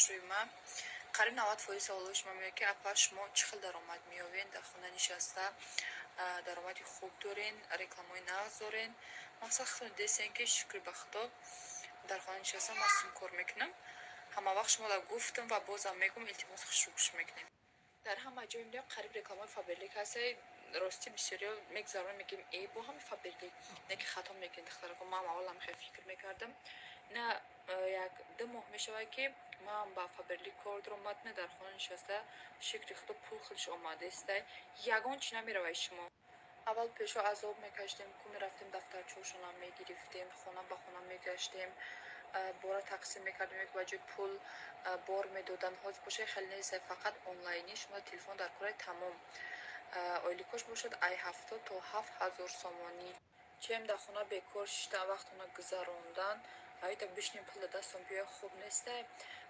Хушрӯи ман, қариб 90% саволҳои шумо меояд, ки апа, шумо чӣ хел даромад меёвед, дар хона нишаста даромади хуб дорен, рекламаҳои нағз дорен. Мақсад, худтон дидесен, ки шукри ба Худо, дар хона нишаста ман сум кор мекунам. Ҳама вақт шумо гуфтам ва бозам мегӯм, илтимос, хушрӯ гӯш мекунем. Дар ҳама ҷой мебинем, қариб рекламаҳои Фаберлик ҳаста. Ростӣ, бисёриё мегзаронем, мегӯем, э, бо ҳами Фаберлик. Не ки хато мекунед, духтарако. Ман аввалам хел фикр мекардам. На, 1-2 моҳ мешавад, ки ман ба Фаберлик кор даромад. На, дар хона нишаста, шукри Худо, пул худш омадаистай, ягон чӣ намеравад. Шумо аввал пешо азоб мекашидем, ку мерафтем, дафтарчаҳошонам мегирифтем, хона ба хона мегаштем, бора тақсим мекардем, ё ба ҷои пул бор медоданд. Ҳозир боша, хеле нест, фақат онлайнӣ. Шумо телефон дар кораи, тамом. Ойликош бошад ай 70 то 7000 сомонӣ. Чем дар хона бекор шиштан, вақтона гузарондан, аита бишнем, пул да дастон биёя, хуб нестай.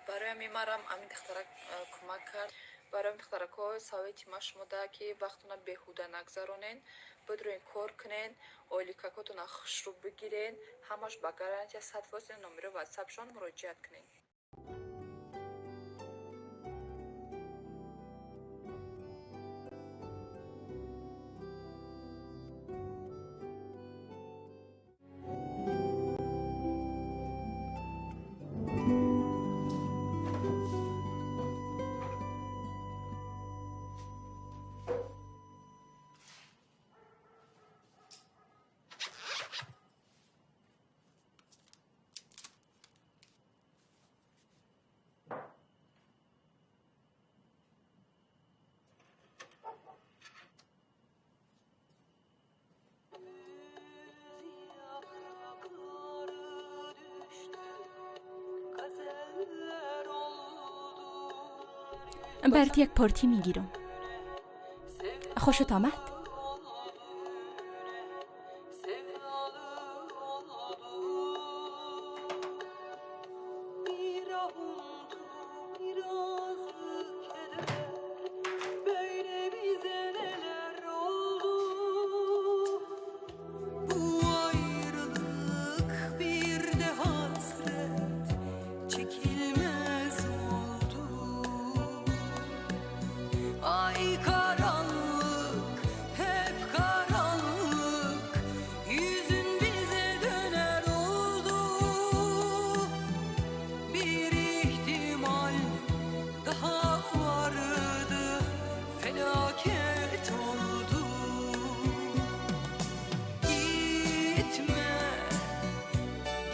Барои ҳамин марам ҳамин духтарак кӯмак кард. Барои ҳамин, духтаракҳо, совети ма шумо да, ки вақтона беҳуда нагзаронен, бидроен, кор кунен, ойликакотона хушрӯ бигирен. Ҳамаш ба гарантия 100%. Номерои ватсапшон муроҷиат кунед. Gazeller oldu. برات یک پارتی میگیرم. خوشت آمد؟ Sevdalı oldu. Bir avuntu, biraz keder. Böyle bize neler oldu? Bu ayrılık bir de hasret çekilmez oldu. Ay karanlık, hep karanlık. Yüzün bize döner oldu. Bir ihtimal daha vardı, felaket oldu. Gitme,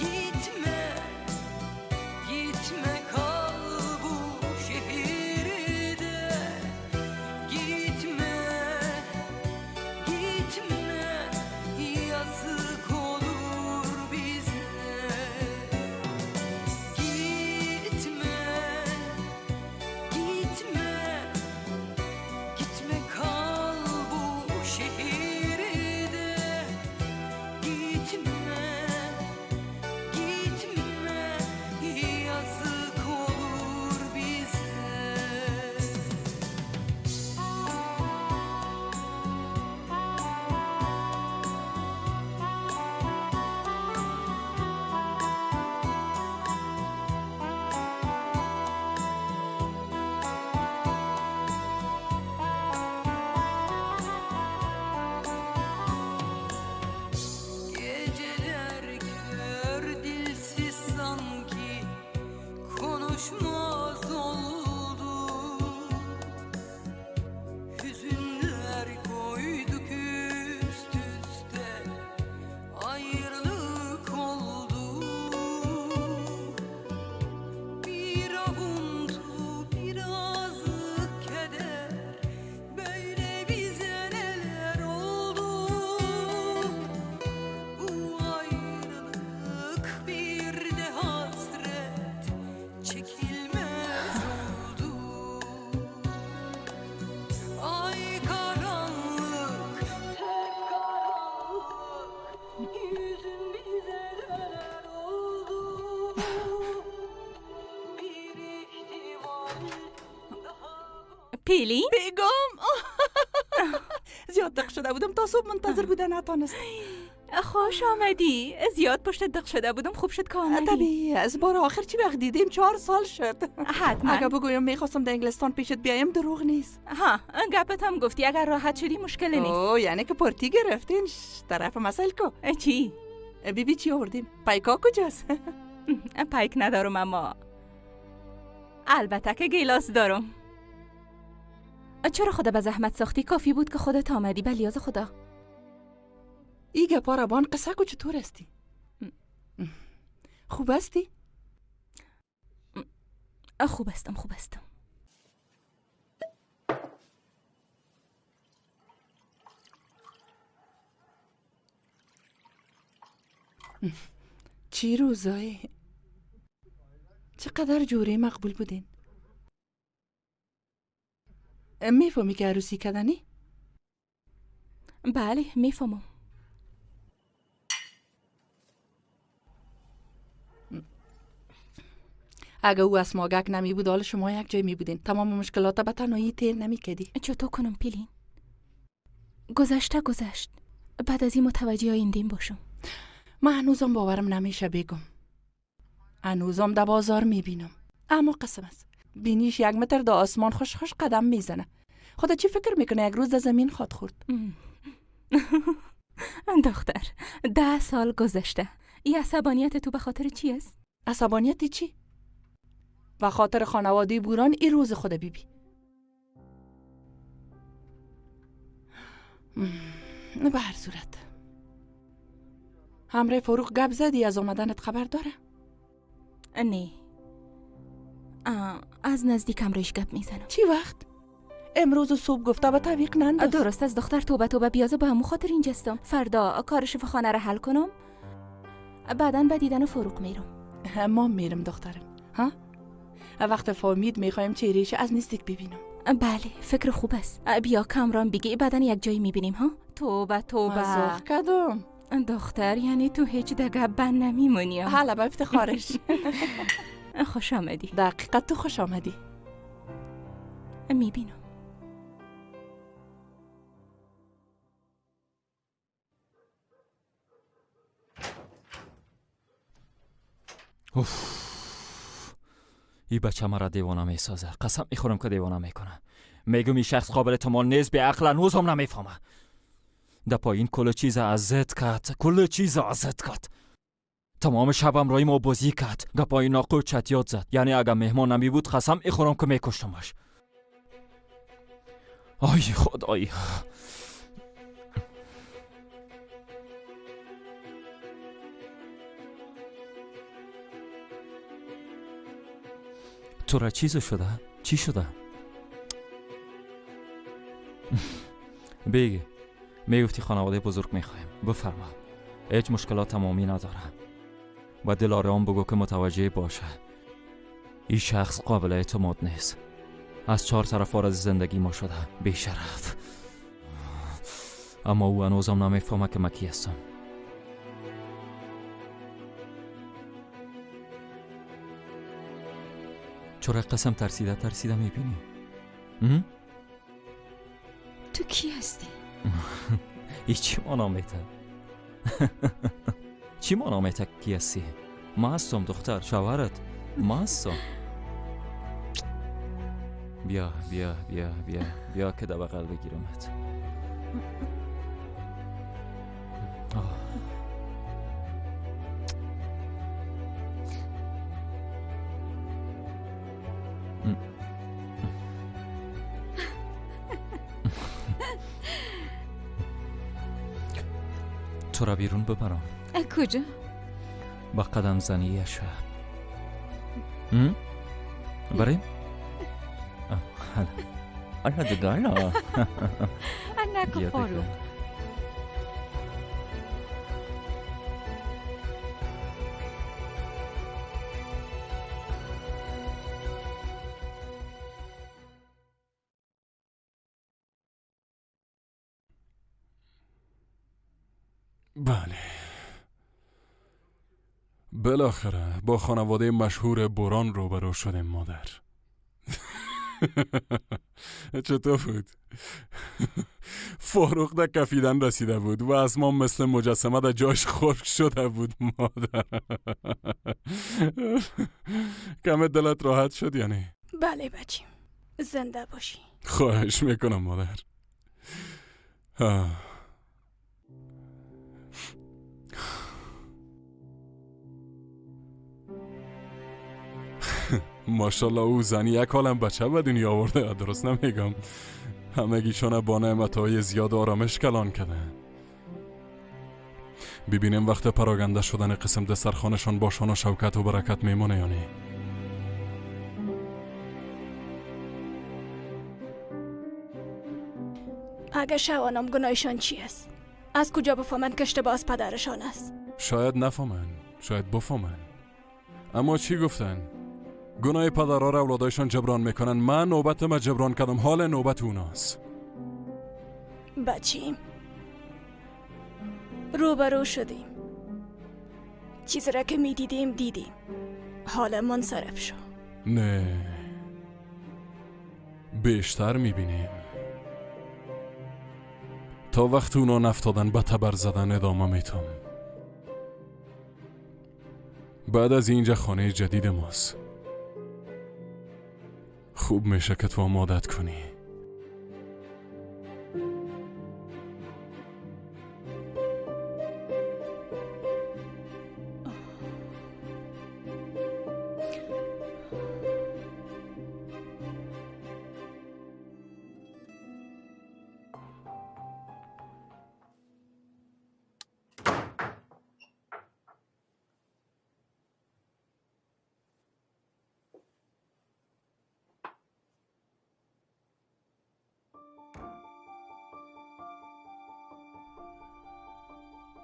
gitme, gitme, kal bu şehirde. Gitme, gitme, yazık olur bize. Gitme, gitme, gitme, kal bu şehirde. Gitme, gitme, yazık olur bize. Geceler kör, dilsiz sanki konuşmaz oldu. Hüzünler koyduk üst üste, ayrılık oldu. Bir avuntu, biraz keder, böyle bize neler oldu? Bu ayrılık bir de hasret çekilmez oldu. Ay karanlık, hep karanlık, yüzün bize döner oldu. Bir ihtimal daha. پیلین؟ بیگم، زیاد دق شده بودم، تا صبح منتظر بوده نتانست. خوش آمدی. زیاد پشت دق شده بودم، خوب شد که آمدی. طبیعی از بار آخر چی وقت دیدیم؟ 4 سال شد. حتما. اگه بگویم میخواستم در انگلستان پیشت بیایم دروغ نیست. ها گپت هم گفتی، اگر راحت شدی مشکل نیست. اوه یعنی که پارتی گرفتین. طرف مسئله کو. چی؟ بیبی چی آوردیم؟ پیکا کجاست؟ پیک ندارم اما البته که گیلاس دارم. چرا خدا به زحمت ساختی؟ کافی بود که خودت آمدی. بلیاز خدا. ای گپا را بان قصه کو چطور هستی؟ خوب هستی؟ خوب هستم، خوب هستم. چی روزایی؟ چقدر جوری مقبول بودین. میفهمی که عروسی کردنی؟ بله میفهمم. اگه او از ماگک نمی بود حال شما یک جای می بودین. تمام مشکلات به تنهایی تیر نمی کدی. چطور کنم پیلین؟ گذشته گذشت. بعد از این متوجه آیندیم باشم. من هنوزم باورم نمیشه بگم. هنوزم در بازار میبینم. اما قسم است. بینیش 1 متر در آسمان خوش خوش قدم میزنه. خدا چی فکر میکنه یک روز در زمین خواد خورد. دختر 10 سال گذشته. این عصبانیت تو به خاطر چی است؟ عصبانیت چی؟ و خاطر خانواده بوران این روز خود بیبی. به هر صورت همراه فاروق گپ زدی؟ از آمدنت خبر داره؟ نه از نزدیک همراهش گپ میزنم. چی وقت؟ امروز و صبح گفته به تعویق ننداز. درست از دختر توبه توبه بیازه به همون خاطر اینجاستم. فردا کار شفاخانه را حل کنم، بعدا به دیدن فاروق میرم. ما میرم دخترم. ها؟ وقت فهمید میخوایم چهرهش از نزدیک ببینم. بله فکر خوب است. بیا کامران بگی بعدا یک جایی میبینیم. ها توبه توبه. مزاق کدوم دختر، یعنی تو هیچ دگه بند نمیمونی. حالا به افتخارش. خوش آمدی. دقیقا تو خوش آمدی. میبینم. اوف این بچه مرا دیوانه میسازه. قسم میخورم که دیوانه میکنه. میگم این شخص قابل تمال نیست، به عقل هنوز هم نمیفهمه. در پایین کل چیز عزت کرد، کل چیز عزت کرد. تمام شبم رای ما بازی کرد. گپای ناقو چتیات زد. یعنی اگر مهمان نمی بود قسم میخورم که میکشتمش. آی خدایی. تو را چیز شده؟ چی شده؟ بگی میگفتی خانواده بزرگ میخوایم. بفرما. هیچ مشکلات تمامی نداره. و دلارام بگو که متوجه باشه این شخص قابل اعتماد نیست. از 4 طرف وارد زندگی ما شده، بیشرف. اما او هنوزم نمیفهمه که من کی هستم. چرا قسم ترسیده ترسیده میبینی؟ تو کی هستی؟ ای چی مانا میته؟ چی مانا میته کی هستی؟ ما هستم دختر، شوهرت. ما هستم. بیا بیا بیا بیا بیا که در بغل بگیرمت. تو را بیرون ببرم. کجا؟ با قدم زنی شب. بریم؟ حالا دیگه حالا. نکن فاروق. بله بالاخره با خانواده مشهور بوران روبرو شدیم مادر. چطور بود؟ فاروق در کفیدن رسیده بود و از ما مثل مجسمه در جاش خشک شده بود. مادر کم دلت راحت شد یعنی؟ بله بچیم، زنده باشی. خواهش میکنم مادر. ماشاءالله او زنی یک عالم بچه به دنیا آورده، درست نمیگم؟ همگیشان با نعمتهای زیاد آرامش کلان کرده. ببینیم وقت پراگنده شدن قسم دسترخوانشان با شان و شوکت و برکت میمونه یا نه. اگه شوانم گناهشان چی است؟ از کجا بفهمند که اشتباه از پدرشان است؟ شاید نفهمند، شاید بفهمند. اما چی گفتن؟ گناه پدرها را اولادایشان جبران میکنن. من نوبت ما جبران کردم، حال نوبت اوناست. بچیم روبرو شدیم، چیزی را که میدیدیم دیدیم، حال منصرف شو. نه، بیشتر میبینیم. تا وقت اونا نفتادن به تبر زدن ادامه میتم. بعد از اینجا خانه جدید ماست. خوب میشه که تو هم عادت کنی.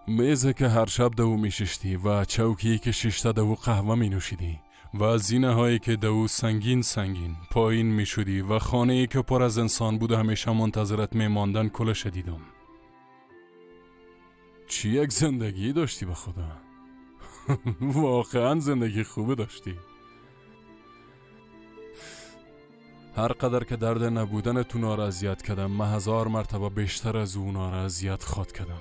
میزه که هر شب دو میششتی و چوکی که شیشته دو قهوه می نوشیدی و زینه هایی که دو سنگین سنگین پایین می شدی و خانه ای که پر از انسان بود و همیشه منتظرت می ماندن کلش دیدم. چی یک زندگی داشتی به خدا. واقعا زندگی خوبه داشتی. هر قدر که درد نبودن تو ناراضیت کردم، من 1000 مرتبه بیشتر از او ناراضیت خواد کردم.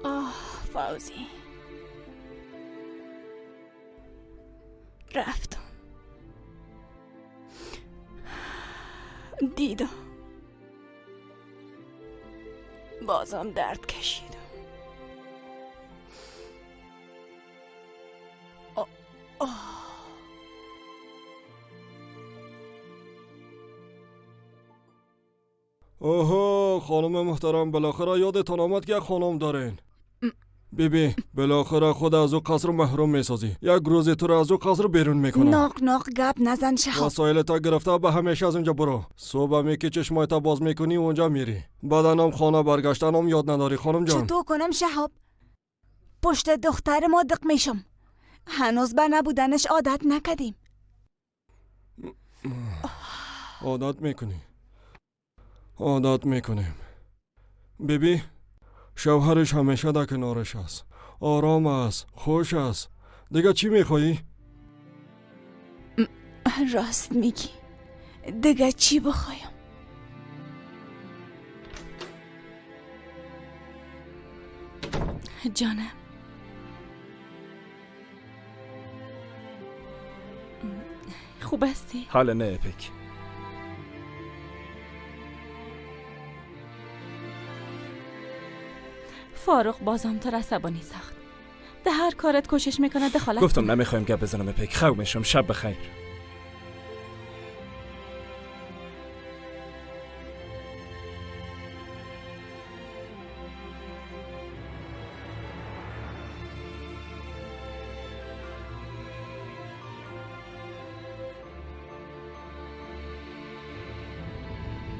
آه فوزی، رفتم دیدم، بازم درد کشیدم. آه آه. اوه خانم محترم، بالاخره یادتان آمد که خانم دارین. بیبی بالاخره خود از او قصر محروم میسازی. یک روز تو را از او قصر بیرون میکنم. ناق ناق گپ نزن شهاب. وسایل تا گرفته به همیشه از اونجا برو. صبح می که چشمایت باز میکنی اونجا میری. بعدنم خانه برگشتنم یاد نداری خانم جان. چطور کنم شهاب؟ پشت دختر ما دق میشم. هنوز به نبودنش عادت نکردیم. عادت میکنی، عادت میکنیم. بیبی شوهرش همیشه در کنارش است، آرام است، خوش است. دیگه چی میخوایی؟ راست میگی، دیگه چی بخوایم؟ جانم خوب هستی؟ حالا نه اپک. فاروق بازم تو را عصبانی ساخت. ده هر کارت کوشش میکنه دخالت. گفتم نمیخوایم گپ بزنم اپک، خو میشم. شب بخیر.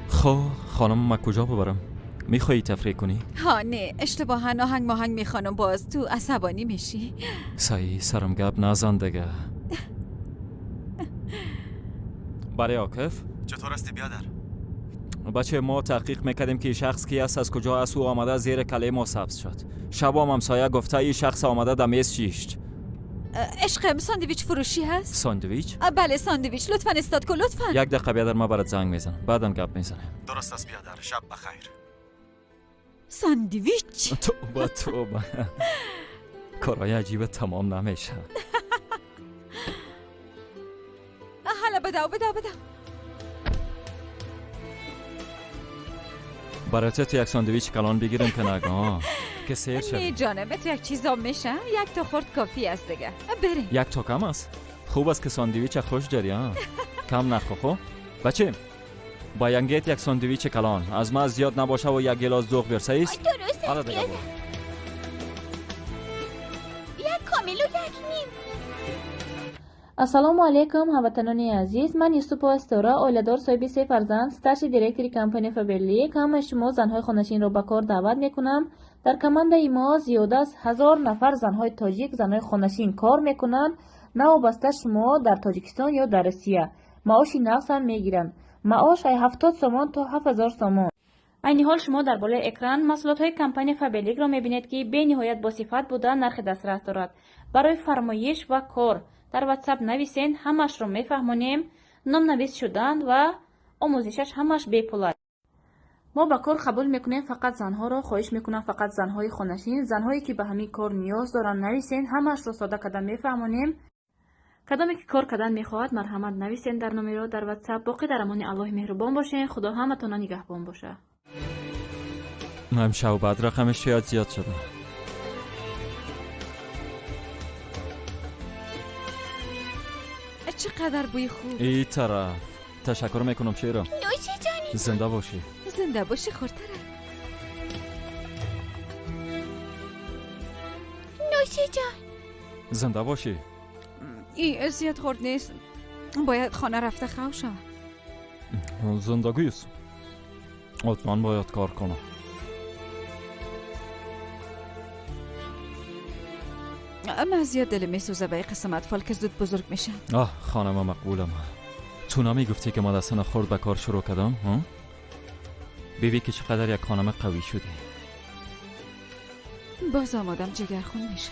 خب خانم ما کجا ببرم؟ میخوایی تفریح کنی؟ ها نه، اشتباها آهنگ ماهنگ میخوانم، باز تو عصبانی میشی. سعی سرم گپ نزن دیگه. برای عاکف؟ چطور هستی بیادر؟ بچه ما تحقیق میکردیم که شخص کی است، از کجا است، او آمده زیر کله ما سبز شد. شب هم همسایه گفته این شخص آمده در میز شیشت. عشقم ساندویچ فروشی هست؟ ساندویچ؟ بله ساندویچ، لطفا استاد کن، لطفا. یک دقیقه بیادر، ما برات زنگ میزنم، بعدا گپ میزنم. درست است بیادر، شب بخیر. ساندویچ. توبه توبه، کارهای عجیب تمام نمیشه. حالا بداو بداو بداو. برای تو یک ساندویچ کلان بگیرم که نگاه که سیر شد. نه جانم، تو یک چیزا میشه، یک تا خورد کافی است دیگه. بریم. یک تا کم است. خوب است که ساندویچ خوش داری ها. کم نخو خو. بچه با ینگیت یک ساندویچ کلان از ما زیاد نباشه و یک گلاس دوغ بیار. صحیح است؟ درست است. یک کامل و یک نیم. Ассалому алайкум, ҳамватанони азиз. Ман Юсупова Ситора, оиладор, соҳиби се фарзанд, старший директори компания Фаберлик. Ҳамаи шумо занҳои хонашинро ба кор даъват мекунам. Дар командаи мо зиёда аз 1000 нафар занҳои тоҷик, занҳои хонашин кор мекунанд. Навобаста шумо дар Тоҷикистон ё дар Россия. Маоши нағз ҳам мегиранд. Маош ай 70 сомон то 7000 сомон. Айни ҳол шумо дар болои экран маҳсулотҳои компания Фаберликро мебинед, ки бениҳоят босифат буда нархи дастрас дорад. Барои фармоиш ва кор дар WhatsApp нависен, ҳамаашро мефаҳмонем. Номнавис шудан ва омӯзишаш ҳамааш бепул аст. Мо ба кор қабул мекунем фақат занҳоро. Хоҳиш мекунам фақат занҳои хонашин, занҳое ки ба ҳамин кор ниёз доранд, нависен, ҳамаашро сода карда мефаҳмонем. Кадоме ки кор кардан мехоҳад, марҳамат нависен дар номеро дар WhatsApp. Боқӣ дар амони Аллоҳи меҳрубон бошен. Худо ҳаматона нигаҳбон бошад. امشب بعد رقمش شاید زیاد شده. چقدر بوی خوب. ای طرف تشکر میکنم شیرم. نوشی جانی. زنده باشی. زنده باشی خورتره. نوشی جان. زنده باشی. ای زیاد خورد نیست، باید خانه رفته خو شوم. زندگی است، حتما باید کار کنم. من زیاد دل میسوزه به این قسم اطفال که زود بزرگ میشن. آه خانم مقبولم، تو نمیگفتی که ما در سن خرد به کار شروع کردم؟ بیبی که چقدر یک خانم قوی شدی. باز آمادم جگرخون میشه.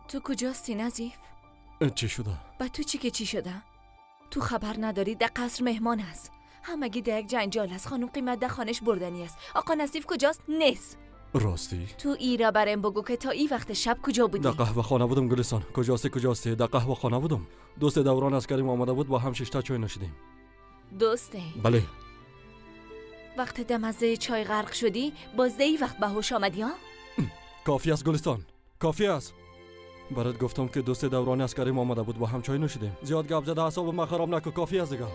تو کجاستی نظیف؟ چی شده؟ با تو چی که چی شده؟ تو خبر نداری در قصر مهمان است، همگی در یک جنجال است. خانم قیمت در خانش بردنی است. آقا نصیف کجاست؟ نیست. راستی؟ تو ایرا برام بگو که تا این وقت شب کجا بودی؟ در قهوه خانه بودم گلستان. کجاستی کجاستی؟ در قهوه خانه بودم. دوست دوران از کریم آمده بود، با هم شش تا چای نوشیدیم. دوسته؟ بله. وقت دمزه چای غرق شدی، باز ای وقت به هوش آمدی ها؟ کافی است گلستان، کافی است. برات گفتم که دوست دوران از کریم آمده بود، با هم چای نوشیدیم. زیاد گپ زده اعصاب من خراب نکن، کافی است دیگه.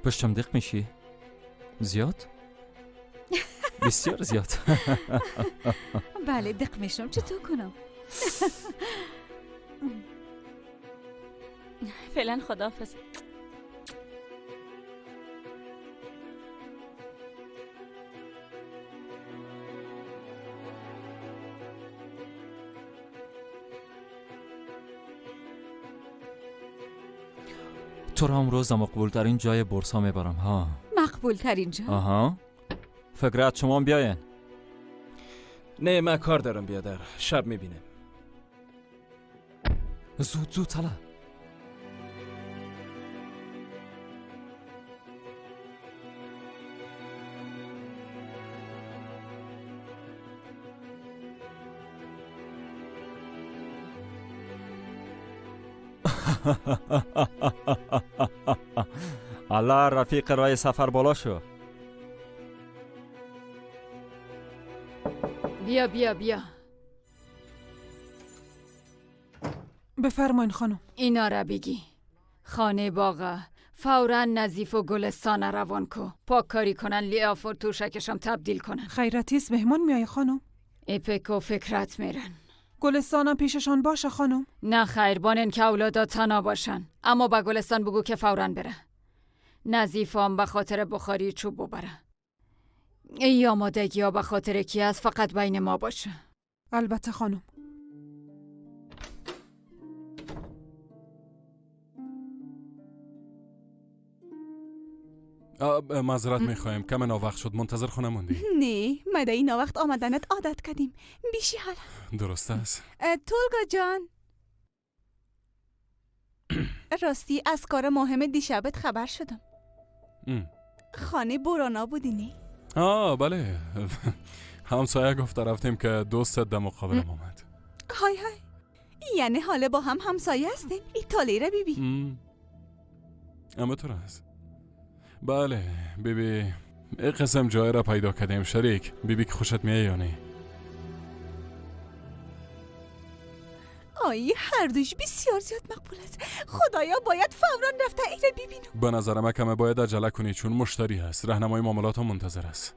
پشتم دق میشی؟ زیاد؟ بسیار زیاد. بله دق میشم، چطور کنم؟ فعلا خداحافظ. تو را امروز مقبول ترین جای بورسا میبرم ها. مقبول ترین جا؟ آها. فکرت شما بیاین. نه من کار دارم بیادر، شب میبینم. Зуд, зуд, ҳала. Алла, рафиқи роҳи сафар боло шو. بیا بیا بیا. بفرمایین خانم. اینا را بگی خانه باغه فورا نظیف و گلستان روان کو، پاککاری کنن، لیاف و توشکشم تبدیل کنن. خیرتیس مهمان میای خانم. اپک و فکرت میرن. گلستانم پیششان باشه خانم؟ نه خیر، بانن که اولادا تنها باشن، اما به گلستان بگو که فورا بره. نظیفام به خاطر بخاری چوب ببره. ای آمادگی ها به خاطر کی است فقط بین ما باشه. البته خانم. معذرت میخوایم کم ناوقت شد، منتظر خونه موندی. نه، ما در این وقت آمدنت عادت کردیم. بیشی حالا. درست است. تولگا جان، راستی از کار مهم دیشبت خبر شدم. خانه بورانا بودی نی؟ آه بله. همسایه گفت رفتیم که دوست در مقابلم آمد. های های، یعنی حالا با هم همسایه هستیم؟ ایتالی را بیبی. اما تو راست. بله بیبی، یک قسم جای را پیدا کردیم شریک. بیبی که خوشت میاد یا نه؟ آی هر دوش بسیار زیاد مقبول است. خدایا باید فورا رفته ایره ببینم. به نظر من کمه باید عجله کنی چون مشتری هست. راهنمای معاملات هم منتظر است.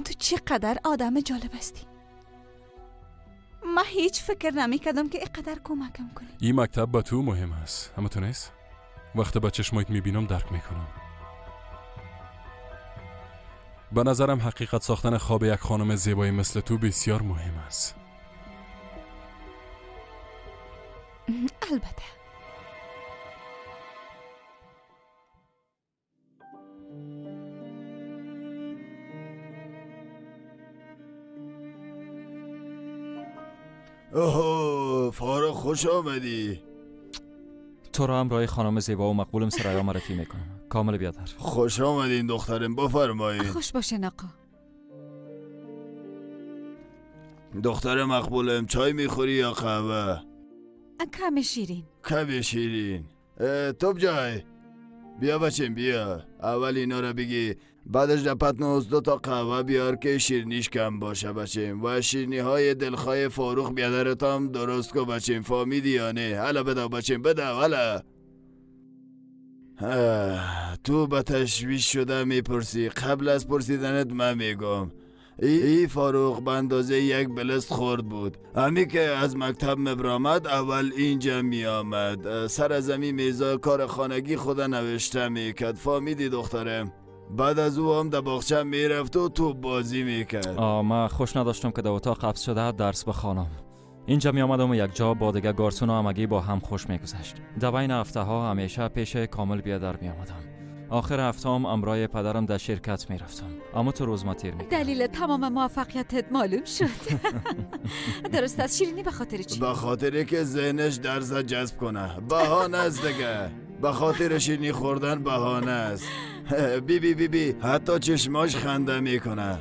تو چقدر آدم جالب هستی. من هیچ فکر نمی کردم که اینقدر کمکم کنی. این مکتب به تو مهم است، اما تو نیست. وقتی به چشمایت میبینم درک میکنم. به نظرم حقیقت ساختن خواب یک خانم زیبایی مثل تو بسیار مهم است. البته. اوه فارغ، خوش آمدی. تو را همراه خانم زیبا و مقبولم سرایا معرفی میکنم. کامل بیادر. خوش آمدین دخترم، بفرمایید. خوش باشین آقا. دختر مقبولم، چای میخوری یا قهوه؟ کم شیرین. کم شیرین. توب جای بیا بچیم، بیا اول اینا را بگی، بعدش در پتنوز 2 تا قهوه بیار که شیرینیش کم باشه بچیم، و شیرینی های دلخواه فاروق بیادرتام درست کو بچیم، فهمیدی یا نه؟ هلا بده بچیم، بده هلا. تو به تشویش شده میپرسی، قبل از پرسیدنت من میگم ای فاروق به اندازه یک بلست خورد بود. همی که از مکتب مبرامد اول اینجا می آمد، سر از همی میزا کار خانگی خود نوشته میکرد، فهمیدی دخترم؟ بعد از او هم در باغچه میرفت و توپ بازی میکرد. من خوش نداشتم که در اتاق حبس شده درس بخوانم. اینجا می آمدم و یک جا با دیگه گارسون و همگی با هم خوش میگذشت. در بین هفته ها همیشه پیش کامل بیادر می آمدم. آخر هفته هم امرای پدرم در شرکت می رفتم. اما تو روز ما تیر می. دلیل تمام موفقیتت معلوم شد. درست از شیرینی به خاطر چی؟ به خاطر که ذهنش درس جذب کنه. بهانه است دیگه. به خاطر شیرینی خوردن بهانه است. بی بی بی بی حتی چشماش خنده میکنه.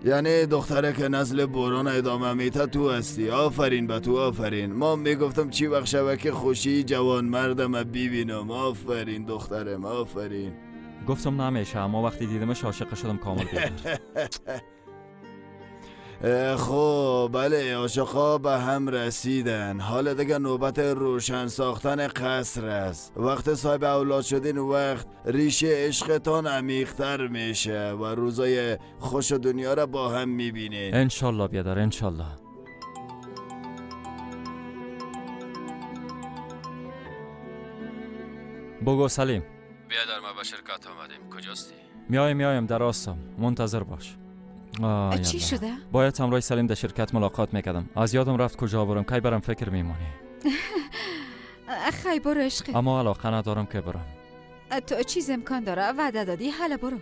یعنی دختره که نسل بوران ادامه میته تو هستی. آفرین به تو، آفرین. ما میگفتم چی وقت شوه که خوشی جوان مردم ببینم. آفرین دخترم، آفرین. گفتم نمیشه، اما وقتی دیدمش عاشق شدم کامل بیادر. خب بله، عاشقا به هم رسیدن. حالا دیگه نوبت روشن ساختن قصر است. وقت صاحب اولاد شدین وقت ریشه عشقتان عمیق‌تر میشه و روزای خوش دنیا را با هم میبینین. انشالله بیادر، انشالله. بگو سلیم. بیادر ما به شرکت آمدیم، کجاستی؟ میایم در راستم، منتظر باش. چی شده؟ باید همراه سلیم در شرکت ملاقات میکردم. از یادم رفت کجا برم. کی برم فکر میمونی؟ خی برو عشقی. اما علاقه ندارم که برم. تو چیز امکان داره؟ وعده دادی، حالا برو.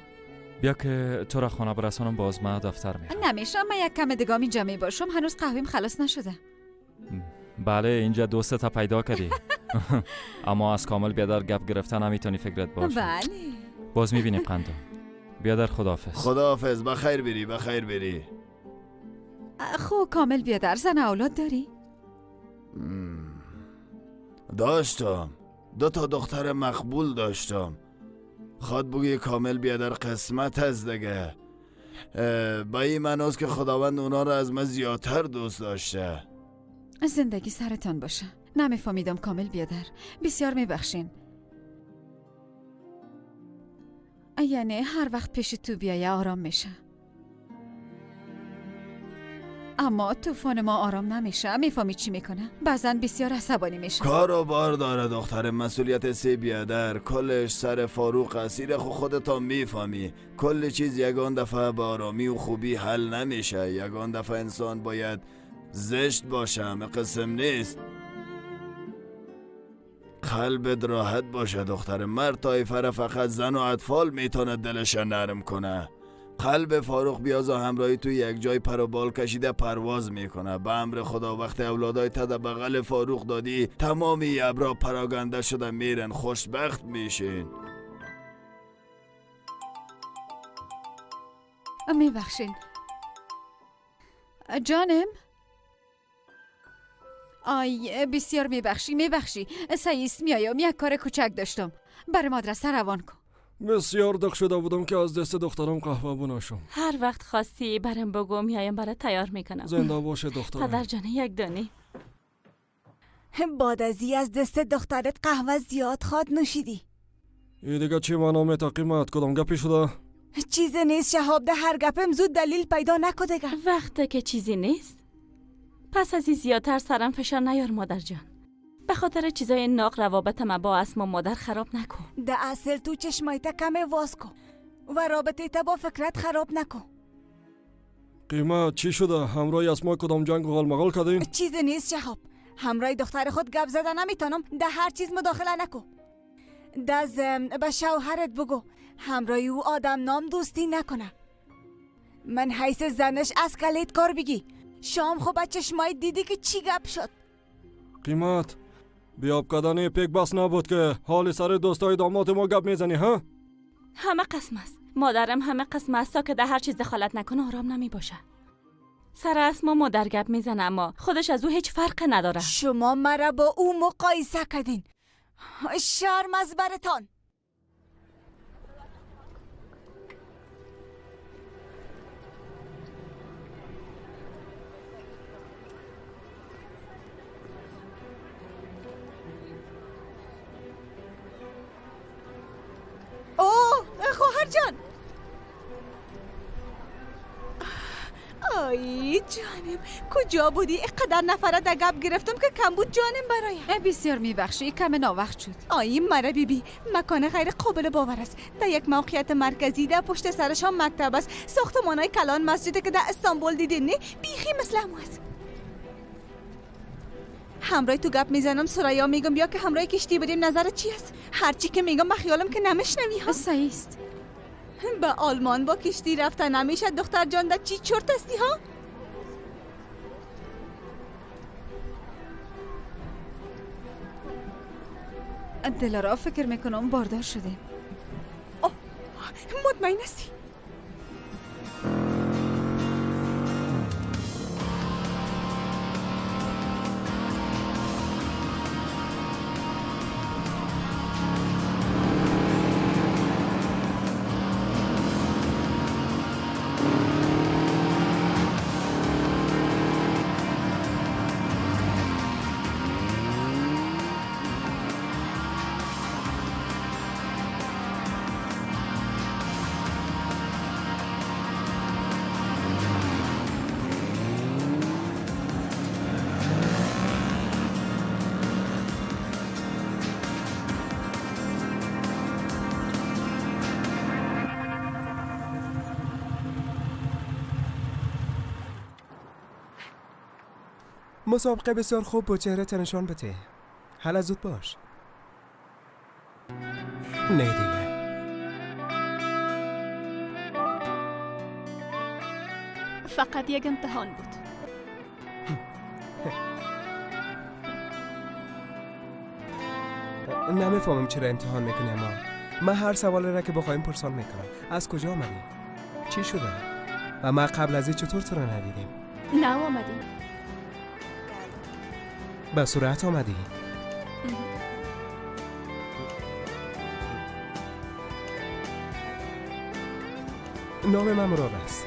بیا که تو را خانه برسانم، باز من دفتر میرم. نمیشم، من یک کم دیگه اینجا میباشم، هنوز قهویم خلاص نشده. بله اینجا دوستت پیدا کردی. اما از کامل بیادر گپ گرفتن نمیتونی فکرت باشه. بله باز میبینیم قندم. بیادر خداحافظ. خداحافظ، بخیر بری، بخیر بری. خو کامل بیادر زن اولاد داری؟ داشتم، 2 تا دختر مقبول داشتم. خواد بگی کامل بیادر قسمت هست دیگه. با این معناست که خداوند اونا رو از من زیادتر دوست داشته. زندگی سرتان باشه. نمیفهمیدم کامل بیادر، بسیار میبخشین. یعنی هر وقت پیش تو بیایه آرام میشه، اما طوفان ما آرام نمیشه. میفهمی چی میکنه؟ بعضا بسیار عصبانی میشه. کار و بار داره دختر، مسئولیت 3 بیادر کلش سر فاروق اسیر. خودتا میفهمی کل چیز یگان دفعه به آرامی و خوبی حل نمیشه. یگان دفعه انسان باید زشت باشه، همه قسم نیست. قلبت راحت باشه دختر. مرد طایفه را فقط زن و اطفال میتونه دلش نرم کنه. قلب فاروق بیازا همراهی تو یک جای پر و بال کشیده پرواز میکنه. به امر خدا وقتی اولادای تا در بغل فاروق دادی تمامی ابرا پراگنده شده میرن، خوشبخت میشین. میبخشین جانم. آی بسیار میبخشی، میبخشی. سعیست میایم، یک کار کوچک داشتم. برای مدرسه روان کن. بسیار دق شده بودم که از دست دخترم قهوه بنوشم. هر وقت خواستی برم بگو میایم برات تیار میکنم. زنده باشه دخترم. پدر جان یک دانی. بعد از از دست دخترت قهوه زیاد خواد نوشیدی. ای دیگه چی معنا میته قیمت؟ کدام گپی شده؟ چیزی نیست شهاب، ده هر گپم زود دلیل پیدا نکو دیگه. وقته که چیزی نیست پس از این زیادتر سرم فشار نیار مادر جان. به خاطر چیزای ناق روابط ما با اسما مادر خراب نکن. ده اصل تو چشمایت کم واز کن و رابطه تا با فکرت خراب نکن. قیمت چی شده؟ همراه اسما کدام جنگ و غالمغال کردین؟ چیزی نیست شهاب، همراه دختر خود گپ زده نمیتونم. ده هر چیز مداخله نکن. ده به شوهرت بگو همراه او آدم نام دوستی نکنه. من حیث زنش از کلید کار بگی. شام خب چشمای دیدی که چی گپ شد. قیمت بیاب کردن پیک بس نبود که حال سر دوستای داماد ما گپ میزنی ها؟ همه قسم است مادرم، همه قسم است. تا که در هر چیز دخالت نکنه آرام نمی باشه. سر اسما مادر گپ میزنه اما خودش از او هیچ فرق نداره. شما مرا با او مقایسه کردین، شرم از برتان. اوه خواهر جان، آی جانم کجا بودی؟ اینقدر نفره در گپ گرفتم که کم بود جانم برایم. بسیار میبخشی، کم ناوقت شد. آی مرا بیبی، مکان غیر قابل باور است. در یک موقعیت مرکزی، در پشت سرش هم مکتب است، ساختمان‌های کلان، مسجدی که در استانبول دیدین نه بیخی مثل همو است. همراه تو گپ میزنم سریا، میگم بیا که همراه کشتی بریم. نظرت چی است؟ هرچی که میگم به خیالم که نمیشنوی ها. صحیح است. به آلمان با کشتی رفتن نمیشه دختر جان، در چی چرت هستی ها؟ دلارا فکر میکنم باردار شدیم. اوه مطمئن هستی؟ مسابقه بسیار خوب با چهره نشان بده. حالا زود باش. نه دیگه. فقط یک امتحان بود. نمیفهمم چرا امتحان میکنی، اما من هر سوال را که بخوایم پرسان میکنم. از کجا آمدی؟ چی شده؟ و ما قبل از این چطور تو را ندیدیم؟ نه آمدیم. به صورت آمدی؟ نام من مراد است.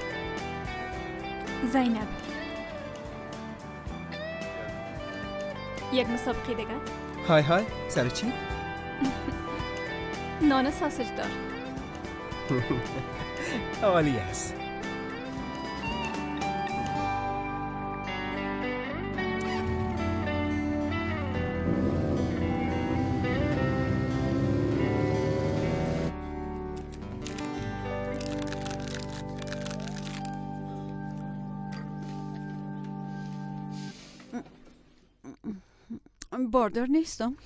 زینب. یک مسابقه دیگه. های های، سر چی؟ نان ساسج دار. عالی است. باردار نیستم.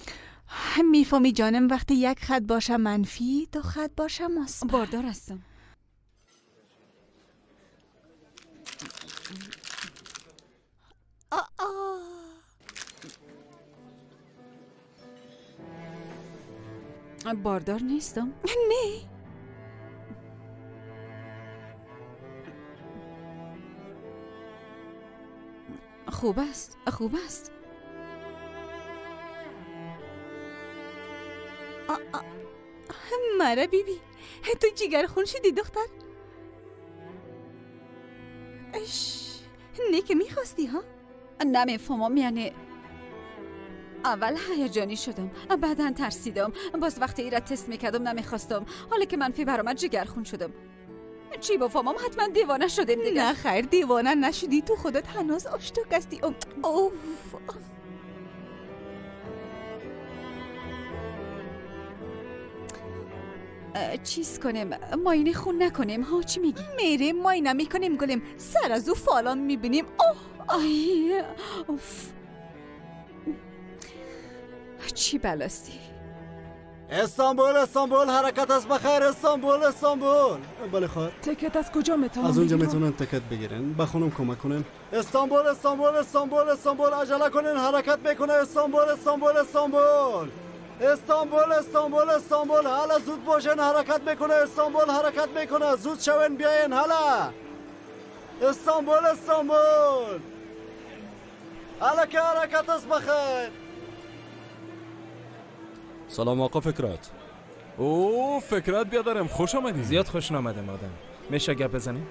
میفهمی جانم، وقتی یک خط باشه منفی، دو خط باشه مثبت. باردار هستم. باردار نیستم. نه. خوب است، خوب است. مره بیبی، تو جیگر خون شدی دختر. اش، نه که میخواستی ها؟ نمیفهمم، یعنی اول هیجانی شدم، بعدا ترسیدم، باز وقتی ایرا تست میکردم نمیخواستم. حالا که منفی برآمد جیگر خون شدم. چی بفهمم؟ حتما دیوانه شدیم دیگه. نه خیر، دیوانه نشدی، تو خودت هنوز آشتاک هستی. اوف. چیز کنیم، ماینه خون نکنیم ها؟ چی میگی؟ میریم ماینه میکنیم گلیم، سر از او فالان میبینیم. اوه آی اوف، چی بلاستی؟ استانبول استانبول، حرکت از بخیر. استانبول استانبول. بله خواهر. تکت از کجا میتونم؟ از اونجا میتونن تکت بگیرن. به خانم کمک کنن. استانبول استانبول استانبول استانبول، عجله کنین، حرکت میکنه. استانبول استانبول استانبول استانبول استانبول استانبول، حالا زود باشن، حرکت میکنه. استانبول حرکت میکنه، زود شوین بیاین. حالا استانبول استانبول، حالا که حرکت است بخیر. سلام آقا فکرات. او فکرات بیادرم، خوش آمدی. زیاد خوش نامدم آدم. میشه گپ بزنیم؟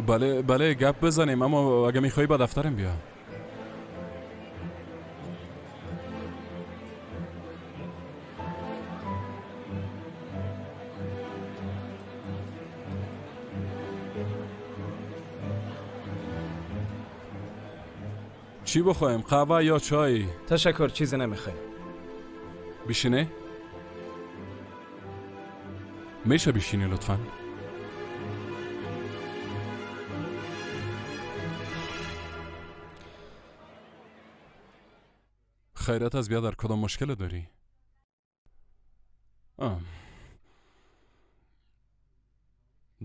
بله بله گپ بزنیم، اما اگه میخوای با دفترم بیا. چی بخوایم؟ قهوه یا چای؟ تشکر، چیزی نمیخوایم. بشینه؟ میشه بشینی لطفاً؟ خیرت از بیادر، کدام مشکل داری؟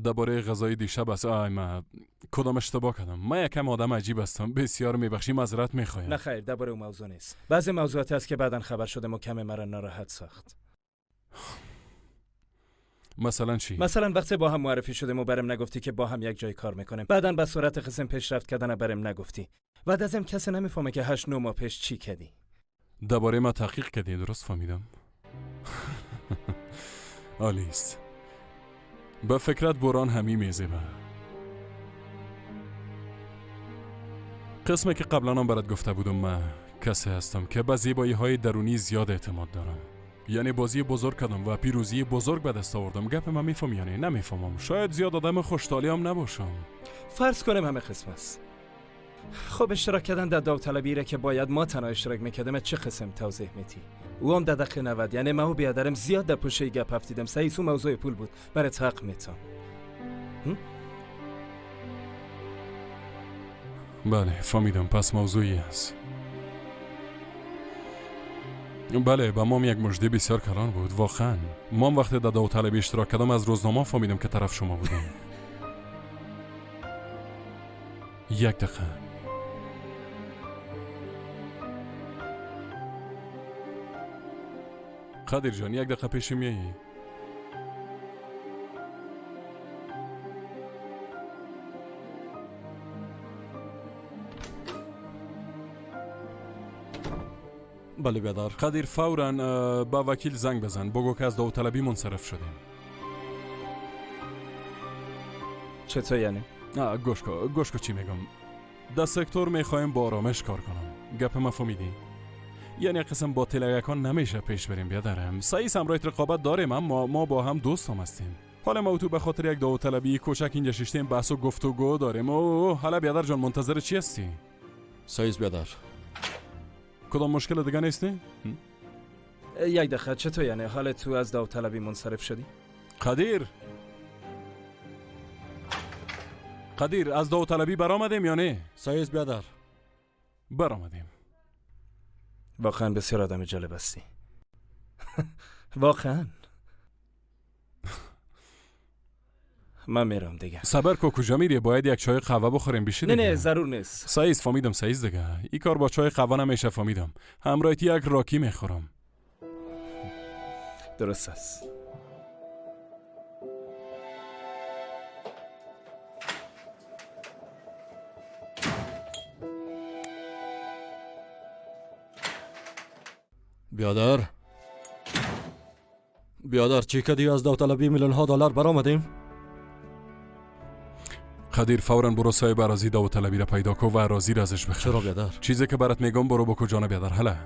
درباره غذای دیشب است. آی من کدام اشتباه کردم؟ من یکم آدم عجیب هستم، بسیار میبخشی، معذرت میخوایم. نه خیر، درباره اون موضوع نیست. بعضی موضوعات هست که بعداً خبر شدم و کم مرا ناراحت ساخت. مثلا چی؟ مثلا وقتی با هم معرفی شدیم و برم نگفتی که با هم یک جای کار میکنیم، بعداً به صورت قسم پیشرفت کردن برم نگفتی. بعد ازم کسی نمیفهمه که 8 9 ماه پیش چی کردی. درباره ما تحقیق کردی، درست فهمیدم؟ عالی است. به فکرت بران همی میزیبه. قسمی که قبلا هم برات گفته بودم، من کسی هستم که به زیبایی های درونی زیاد اعتماد دارم. یعنی بازی بزرگ کردم و پیروزی بزرگ به دست آوردم. گپ من میفهمی یعنی نمیفهمم. شاید زیاد آدم خوشتالی هم نباشم. فرض کنم همه قسم است. خب اشتراک کردن در داوطلبی را که باید ما تنها اشتراک میکردم چه قسم توضیح میتی؟ او هم در دقیقه 90، یعنی من و بیادرم زیاد در پشت گپ افتیدم. صحیح سو موضوع پول بود، برات حق میتم. بله فهمیدم، پس موضوعی است. بله، به مام یک مژده بسیار کلان بود واقعا. مام وقتی در داوطلبی اشتراک کردم از روزنامه فهمیدم که طرف شما بودم. یک دقیقه. قدیر جان یک دقیقه پیش میایی. بله بیادر. قدیر فوراً با وکیل زنگ بزن، بگو که از داوطلبی منصرف شدیم. چطور یعنی؟ گوش کو چی میگم. در سکتور میخوایم با آرامش کار کنم. گپ ما فهمیدی؟ یعنی قسم با تلگکان نمیشه پیش بریم بیادرم. سعی همراه رقابت داریم، اما ما با هم دوست هم هستیم. حالا ما تو به خاطر یک داوطلبی کوچک اینجا ششتیم، بحث و گفتگو داریم. اوه حالا بیادر جان منتظر چی هستی؟ سعی بیادر. کدام مشکل دیگه نیستی؟ یک دقیقه، چطور یعنی حالا تو از داوطلبی منصرف شدی؟ قدیر از داوطلبی برآمدیم یا نه؟ سعی بیادر. برآمدیم. واقعا بسیار آدم جالب هستی. واقعا. من میرم دیگه. صبر کو، کجا میری؟ باید یک چای قهوه بخوریم بیشی دیگه. نه ضرور نیست. سعیز فهمیدم، سعیز دیگه. این کار با چای قهوه نمیشه فهمیدم. همراهی یک راکی میخورم. درست است. بیادر چی کدی؟ از داوطلبی میلیون ها دلار برآمدیم. قدیر فوراً برو صاحب اراضی داوطلبی را پیدا کو و اراضی را ازش بخر. چرا بیادر؟ چیزی که برات میگم برو بکو جان بیادر. حالا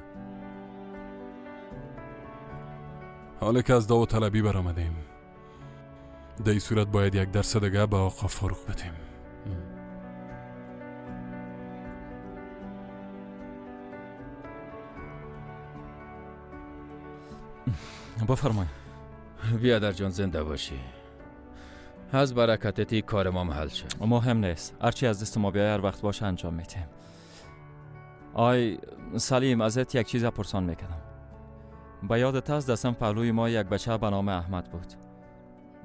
حالا که از داوطلبی برآمدیم، در این صورت باید یک درس دیگه به آقا فاروق بدیم. بفرمایید. بیادر جان زنده باشی. از برکتتی کار ما حل شد. مهم نیست، هرچی از دست ما بیای هر وقت باشه انجام میتیم. آی سلیم، ازت یک چیز پرسان میکردم. به یادت از دستم پهلوی ما یک بچه به نام احمد بود.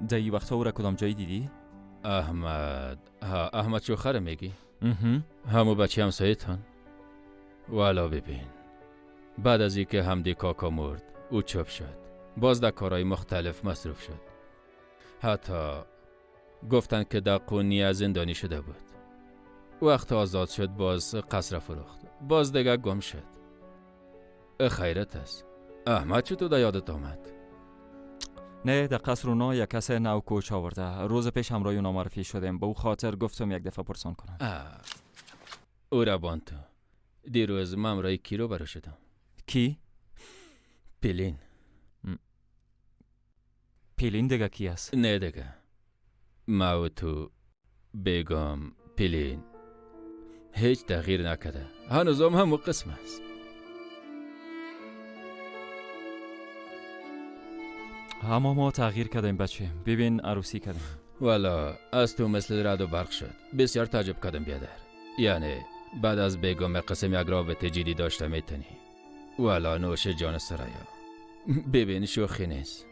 در این وقتا او را کدام جایی دیدی؟ احمد؟ ها، احمد چوخره میگی؟ همو بچه همسایتان؟ والا ببین، بعد از اینکه همدی کاکا مرد او چپ شد، باز در کارهای مختلف مصروف شد. حتی گفتند که در قونیه زندانی شده بود. وقت آزاد شد باز قصر فروخت، باز دیگه گم شد. خیرت است. احمد چطور در یادت آمد؟ نه، در قصر اونا یک کس نو کوچ آورده. روز پیش همراه اونا معرفی شدیم. به او خاطر گفتم یک دفعه پرسان کنم. او را بان تو. دیروز من همراه کی رو برو شدم؟ کی؟ پیلین. پیلین دیگه کی است؟ نه دیگه، ما و تو بیگم پیلین هیچ تغییر نکرده، هنوزم همون قسم است. اما ما تغییر کردیم بچه. ببین عروسی کردیم. والا از تو مثل رد و برق شد. بسیار تعجب کردم بیادر. یعنی بعد از بیگم قسم یک رابطه جدی داشته میتونی. والا نوش جان سرایا. ببین شوخی نیست،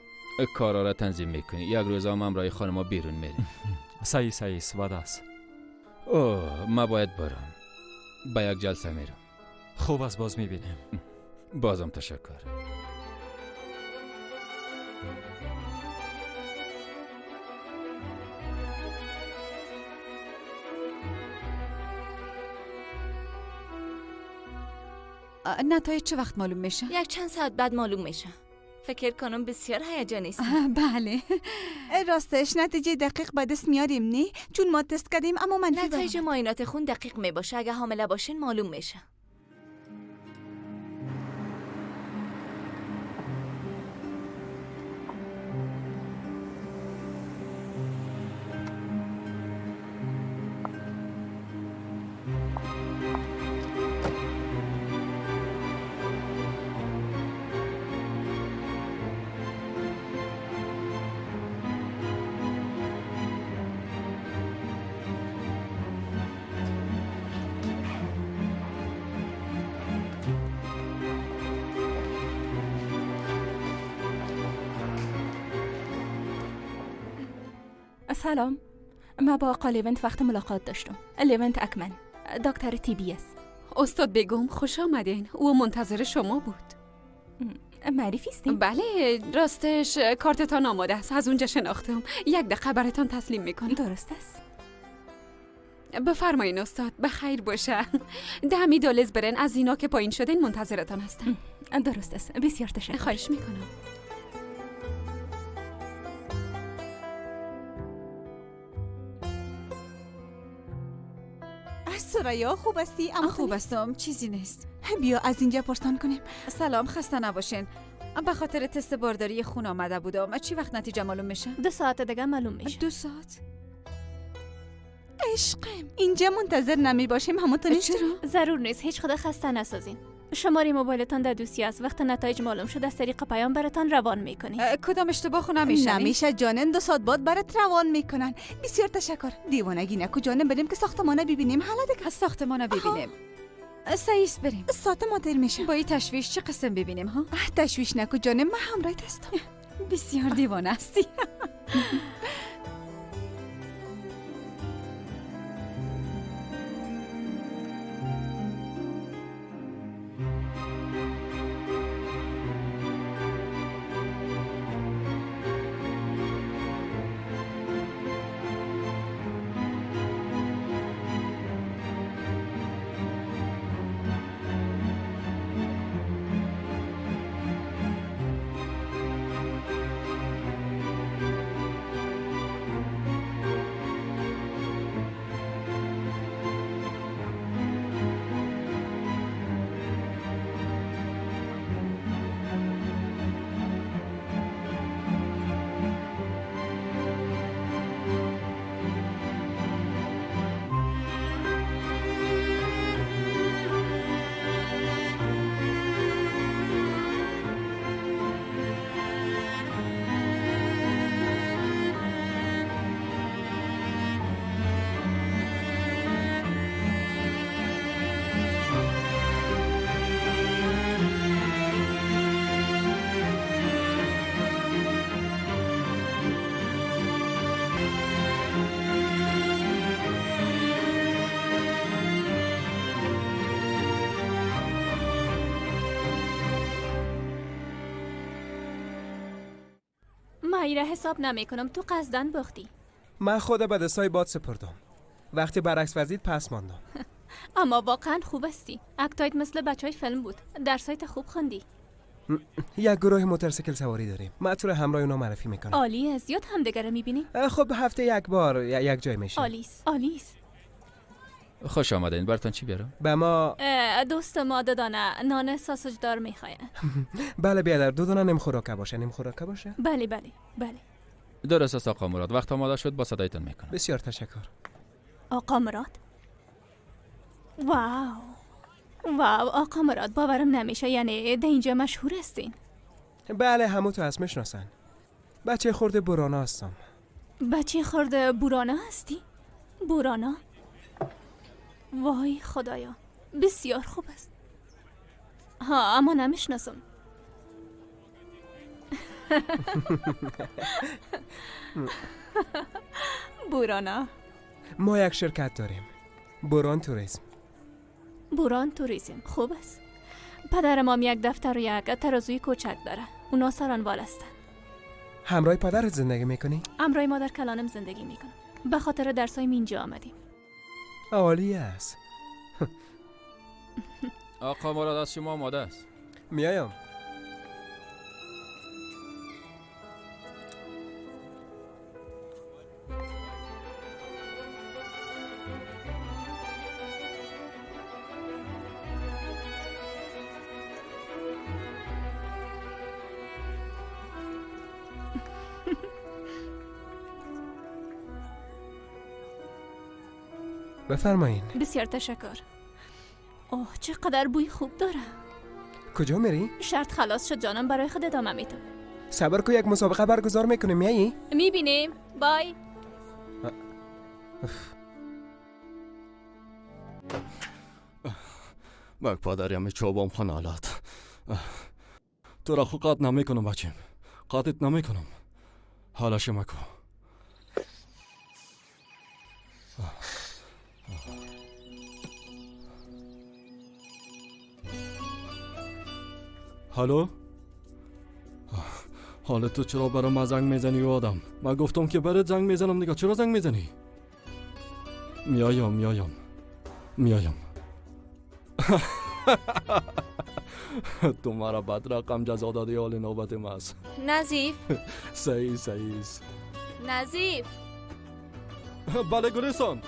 کارا را تنظیم میکنی. یک روز هم همراه خانما بیرون میریم. صحیح صحیح، وعده است. اوه ما باید برم، به یک جلسه میرم. خوب است، باز میبینیم. بازم تشکر. نتایج چه وقت معلوم میشه؟ یک چند ساعت بعد معلوم میشه. فکر کنم بسیار هیجانی است. بله. راستش نتیجه دقیق به دست میاریم نه؟ چون ما تست کردیم اما منفی. نتایج معاینات خون دقیق میباشه. اگه حامله باشین معلوم میشه. سلام، ما با آقا لیونت وقت ملاقات داشتم. لیونت اکمن، دکتر تی بی اس. استاد بیگم خوش آمدین، او منتظر شما بود. معرفی بله، راستش کارتتان آماده است، از اونجا شناختم. یک دقیقه براتان تسلیم میکنم. درست است. بفرمایین استاد، به خیر باشه. دمی دالز برن، از اینا که پایین شدین منتظرتان هستم. درست است، بسیار تشکر. خواهش میکنم. سریا خوب هستی؟ اما خوب هستم، چیزی نیست. بیا از اینجا پرسان کنیم. سلام، خسته نباشین. به خاطر تست بارداری خون آمده بودم. چی وقت نتیجه معلوم میشه؟ 2 ساعت دیگه معلوم میشه. 2 ساعت؟ عشقم اینجا منتظر نمی باشیم همونطور نیست؟ چرا؟ ضرور نیست، هیچ خدا خسته نسازین. شماره موبایلتان در دوسیه است. وقت نتایج معلوم شد از طریق پیام براتان روان میکنیم. کدام اشتباه خو نمیشه؟ نمیشه جانم، 2 ساعت بعد برات روان میکنن. بسیار تشکر. دیوانگی نکو جانم، بریم که ساختمانه ببینیم. حالا دیگه ساختمانه ببینیم. سعیس بریم. ساعت ما دیر میشه. با این تشویش چه قسم ببینیم ها؟ تشویش نکو جانم، من همراهت هستم. بسیار دیوانه هستی. ایره حساب نمی کنم، تو قصدن باختی. من خود به دستای باد سپردم. وقتی برعکس وزید پس ماندم. اما واقعا خوب هستی. اکتایت مثل بچهای فیلم بود. درسایت خوب خواندی. یک گروه موتورسیکل سواری داریم. من تو رو همراه اونا معرفی میکنم. عالیه، زیاد همدیگه رو میبینیم. خب هفته یک بار یک جای میشیم. عالیست، عالیست. خوش آمدین. براتون چی بیارم؟ به ما دوست ما 2 دانه نان ساسج دار میخواین. بله بیادر، 2 دانه نیم خوراکه باشه. نیم خوراکه باشه؟ بله بله بله. درست است آقا مراد، وقت آماده شد با صدایتان میکنم. بسیار تشکر. آقا مراد؟ واو واو آقا مراد، باورم نمیشه، یعنی در اینجا مشهور هستین. بله همو تو هست میشناسن. بچه خورده برانا هستم. بچه خورده برانا هستی؟ برانا؟ وای خدایا، بسیار خوب است. ها اما نمیشناسم. بورانا. ما یک شرکت داریم، بوران توریسم. بوران توریسم خوب است. پدرم هم یک دفتر و یک ترازوی کوچک داره. اونا سرانوال هستن. همراه پدرت زندگی میکنی؟ همراه مادر کلانم زندگی میکنم. به خاطر درسای اینجا آمدیم. عالی است. آقا مراد از شما آماده است. میایم. بفرمایین. بسیار تشکر. اوه چقدر بوی خوب داره. کجا میری؟ شرط خلاص شد جانم، برای خود ادامه میدم. صبر کو، یک مسابقه برگزار میکنیم، میایی؟ میبینیم. بای. Bak پدریم چوبم خنالات. تو را خو قات نمیکنم بچیم. قاتت نمیکنم. حالا شما کو. هلو؟ حالا تو چرا برا ما زنگ میزنی آدم؟ من گفتم که برات زنگ میزنم دیگه، چرا زنگ میزنی؟ میایم میایم میایم. تو مرا بد رقم جزا دادی، حال نوبت ماست. نظیف. صحیح صحیح. نظیف. بله گلستان،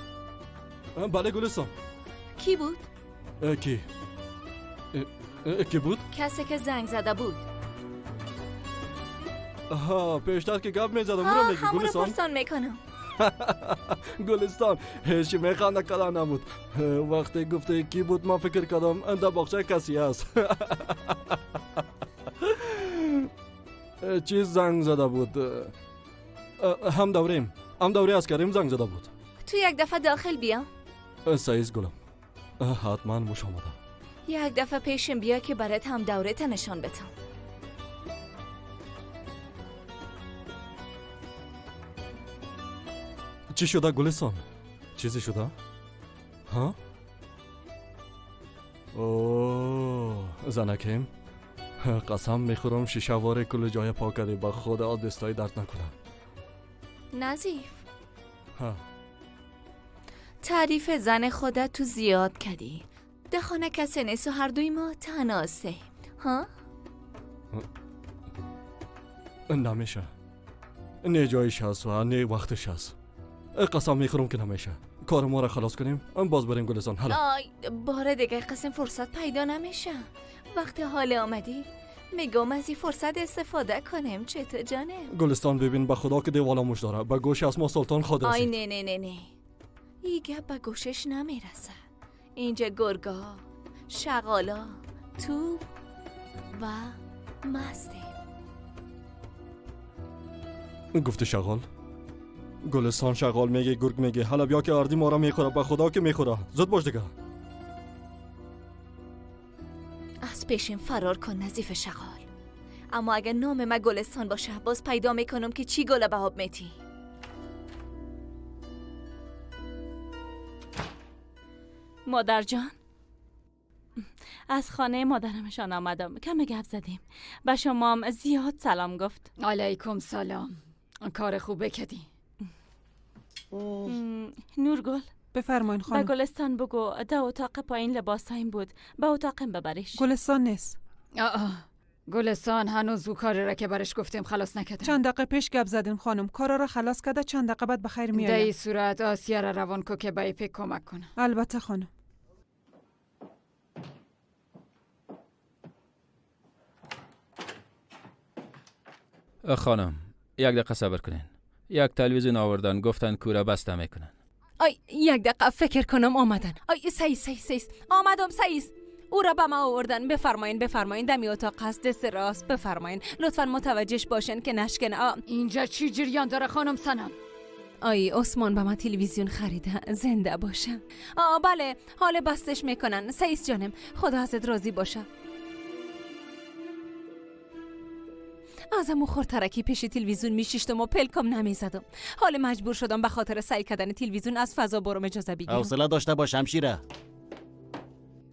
بله گلستان. کی بود؟ کی؟ کی بود؟ کسی که زنگ زده بود. آها، پیشتر که گپ میزدم اونو میگی گلستان؟ پرسان میکنم. گلستان هیچ میخنده کلا نبود. وقتی گفته کی بود من فکر کردم در باغچه کسی هست. چیز زنگ زده بود، هم دوریم، هم دوری از کریم زنگ زده بود. تو یک دفعه داخل بیا. سعیز گلم، حتما مش آمده. یک دفعه پیشم بیا که برات هم دوره تا نشان بدم. چی شده گلستان؟ چیزی شده؟ ها؟ اوه زنکیم، قسم میخورم شیشه واره کل جای پاک کردی، با خدا دستای درد نکنه. نظیف، ها؟ تعریف زن خودت تو زیاد کردی. ده خانه کسی نیست و هر دوی ما تنها. ها؟ نمیشه، نه جایش هست و نه وقتش هست. قسم میخورم که نمیشه. کار ما را خلاص کنیم باز بریم گلستان. حالا آی بار دیگه قسم فرصت پیدا نمیشه. وقتی حال آمدی میگم از این فرصت استفاده کنیم. چطور جانم؟ گلستان ببین به خدا که دیوالاموش داره، به گوش از ما سلطان خود رسید. آی نه نه نه نه، این گپ به گوشش نمیرسه. اینجا گرگا، شغالا، تو و مستیم. گفته شغال؟ گلستان شغال میگه، گرگ میگه. حالا بیا که اردی ما را میخوره، به خدا که میخوره. زود باش دیگه. از پیشم فرار کن نظیف شغال. اما اگر نام من گلستان باشه باز پیدا میکنم که چی گله به آب میتی. مادر جان، از خانه مادرمشان آمدم، کم گپ زدیم. به شما هم زیاد سلام گفت. علیکم سلام. کار خوبه کدی. نورگل، بفرمایین خانم. به گلستان بگو ده اتاق پایین لباسایم بود، به اتاقم ببریش. گلستان نیست. آه گلستان هنوز او کاری را که برش گفتیم خلاص نکرده. چند دقیقه پیش گپ زدیم خانم، کارا را خلاص کرده، چند دقیقه بعد بخیر میآید. در این صورت آسیا را روان کو که به ایپک کمک کنه. البته خانم. خانم یک دقیقه صبر کنین. یک تلویزیون آوردن، گفتن کوره بسته میکنن. آی یک دقیقه فکر کنم آمدن. آی سعیس سعیس سعیس آمدم سعیس. او را به ما آوردن. بفرمایین بفرمایین، دمی اتاق هست دست راست. بفرمایین لطفا متوجهش باشن که نشکن. اینجا چی جریان داره خانم سنم؟ آی عثمان به ما تلویزیون خریده، زنده باشه. بله حال بستش میکنن. سعیس جانم خدا ازت راضی باشه. ازمو خورترکی پیش تلویزیون میشیشتم و پلکم نمیزدم. حال مجبور شدم به خاطر سعی کردن تلویزیون از فضا برم اجازه بگیرم. حوصله داشته باش همشیره.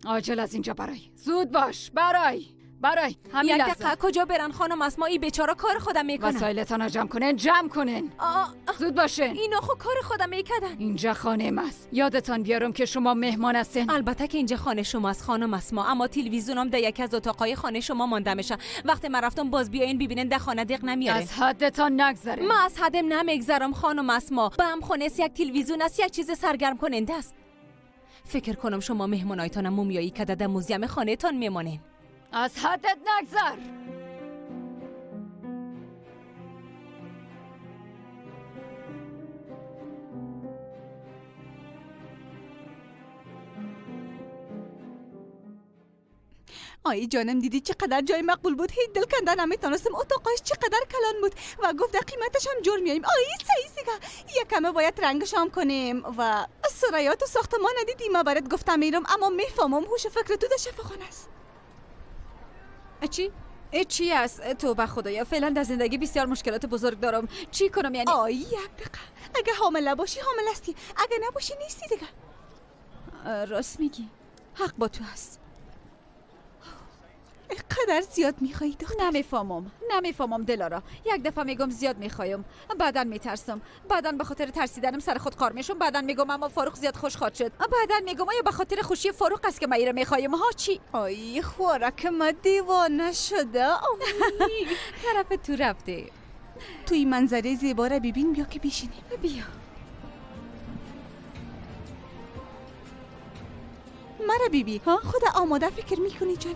عاجل از اینجا برای. زود باش برای برای همین یک لحظه. دقیقه کجا برن خانم اسما؟ ای بیچاره کار خودم میکنن. وسایلتان را جمع کنن، جمع کنن. زود باشین. اینا خو کار خودم میکردن. اینجا خانه ماست. یادتان بیارم که شما مهمان هستین. البته که اینجا خانه شماست خانم اسما، اما تلویزیونم در یکی از اتاقای خانه شما مانده میشه. وقتی من رفتم باز بیاین ببینن در خانه دق نمیاره. از حدتان نگذره. من از حدم نمیگذرم خانم اسما. با هم خانه است، یک تلویزیون است، یک چیز سرگرم کننده است. فکر کنم شما مهمانایتان مومیایی که در موزیم خانه تان میمانین. از حدت نگذر. آی جانم دیدی چقدر جای مقبول بود، هیچ دل کنده نمیتونستم. اتاقش چقدر کلان بود و گفت در قیمتش هم جور میاییم. آی سعی دیگه یکمه باید رنگش هم کنیم و سرایات و ساختمان دیدی. ما برات گفتم میرم اما میفهمم هوش فکر تو در شفاخانه است. چی؟ چی است؟ توبه خدایا فعلا در زندگی بسیار مشکلات بزرگ دارم. چی کنم یعنی؟ آی یک دقیقه، اگه حامله باشی حامله هستی، اگه نباشی نیستی دیگه. راست میگی، حق با تو هست. قدر زیاد میخوایی دختر؟ نمیفهمم دلارا. یک دفعه میگم زیاد میخوایم، بعدا میترسم، بعدا به خاطر ترسیدنم سر خود قار میشم، بعدا میگم اما فاروق زیاد خوش خواد شد، بعدا میگم آیا به خاطر خوشی فاروق است که من ایره میخوایم. ها چی؟ آی خوارک ما دیوانه شده. طرف تو رفته. توی منظره زیبا را ببین، بیا که بشینیم. بیا مرا بیبی ها، خدا آماده فکر میکنی جانم؟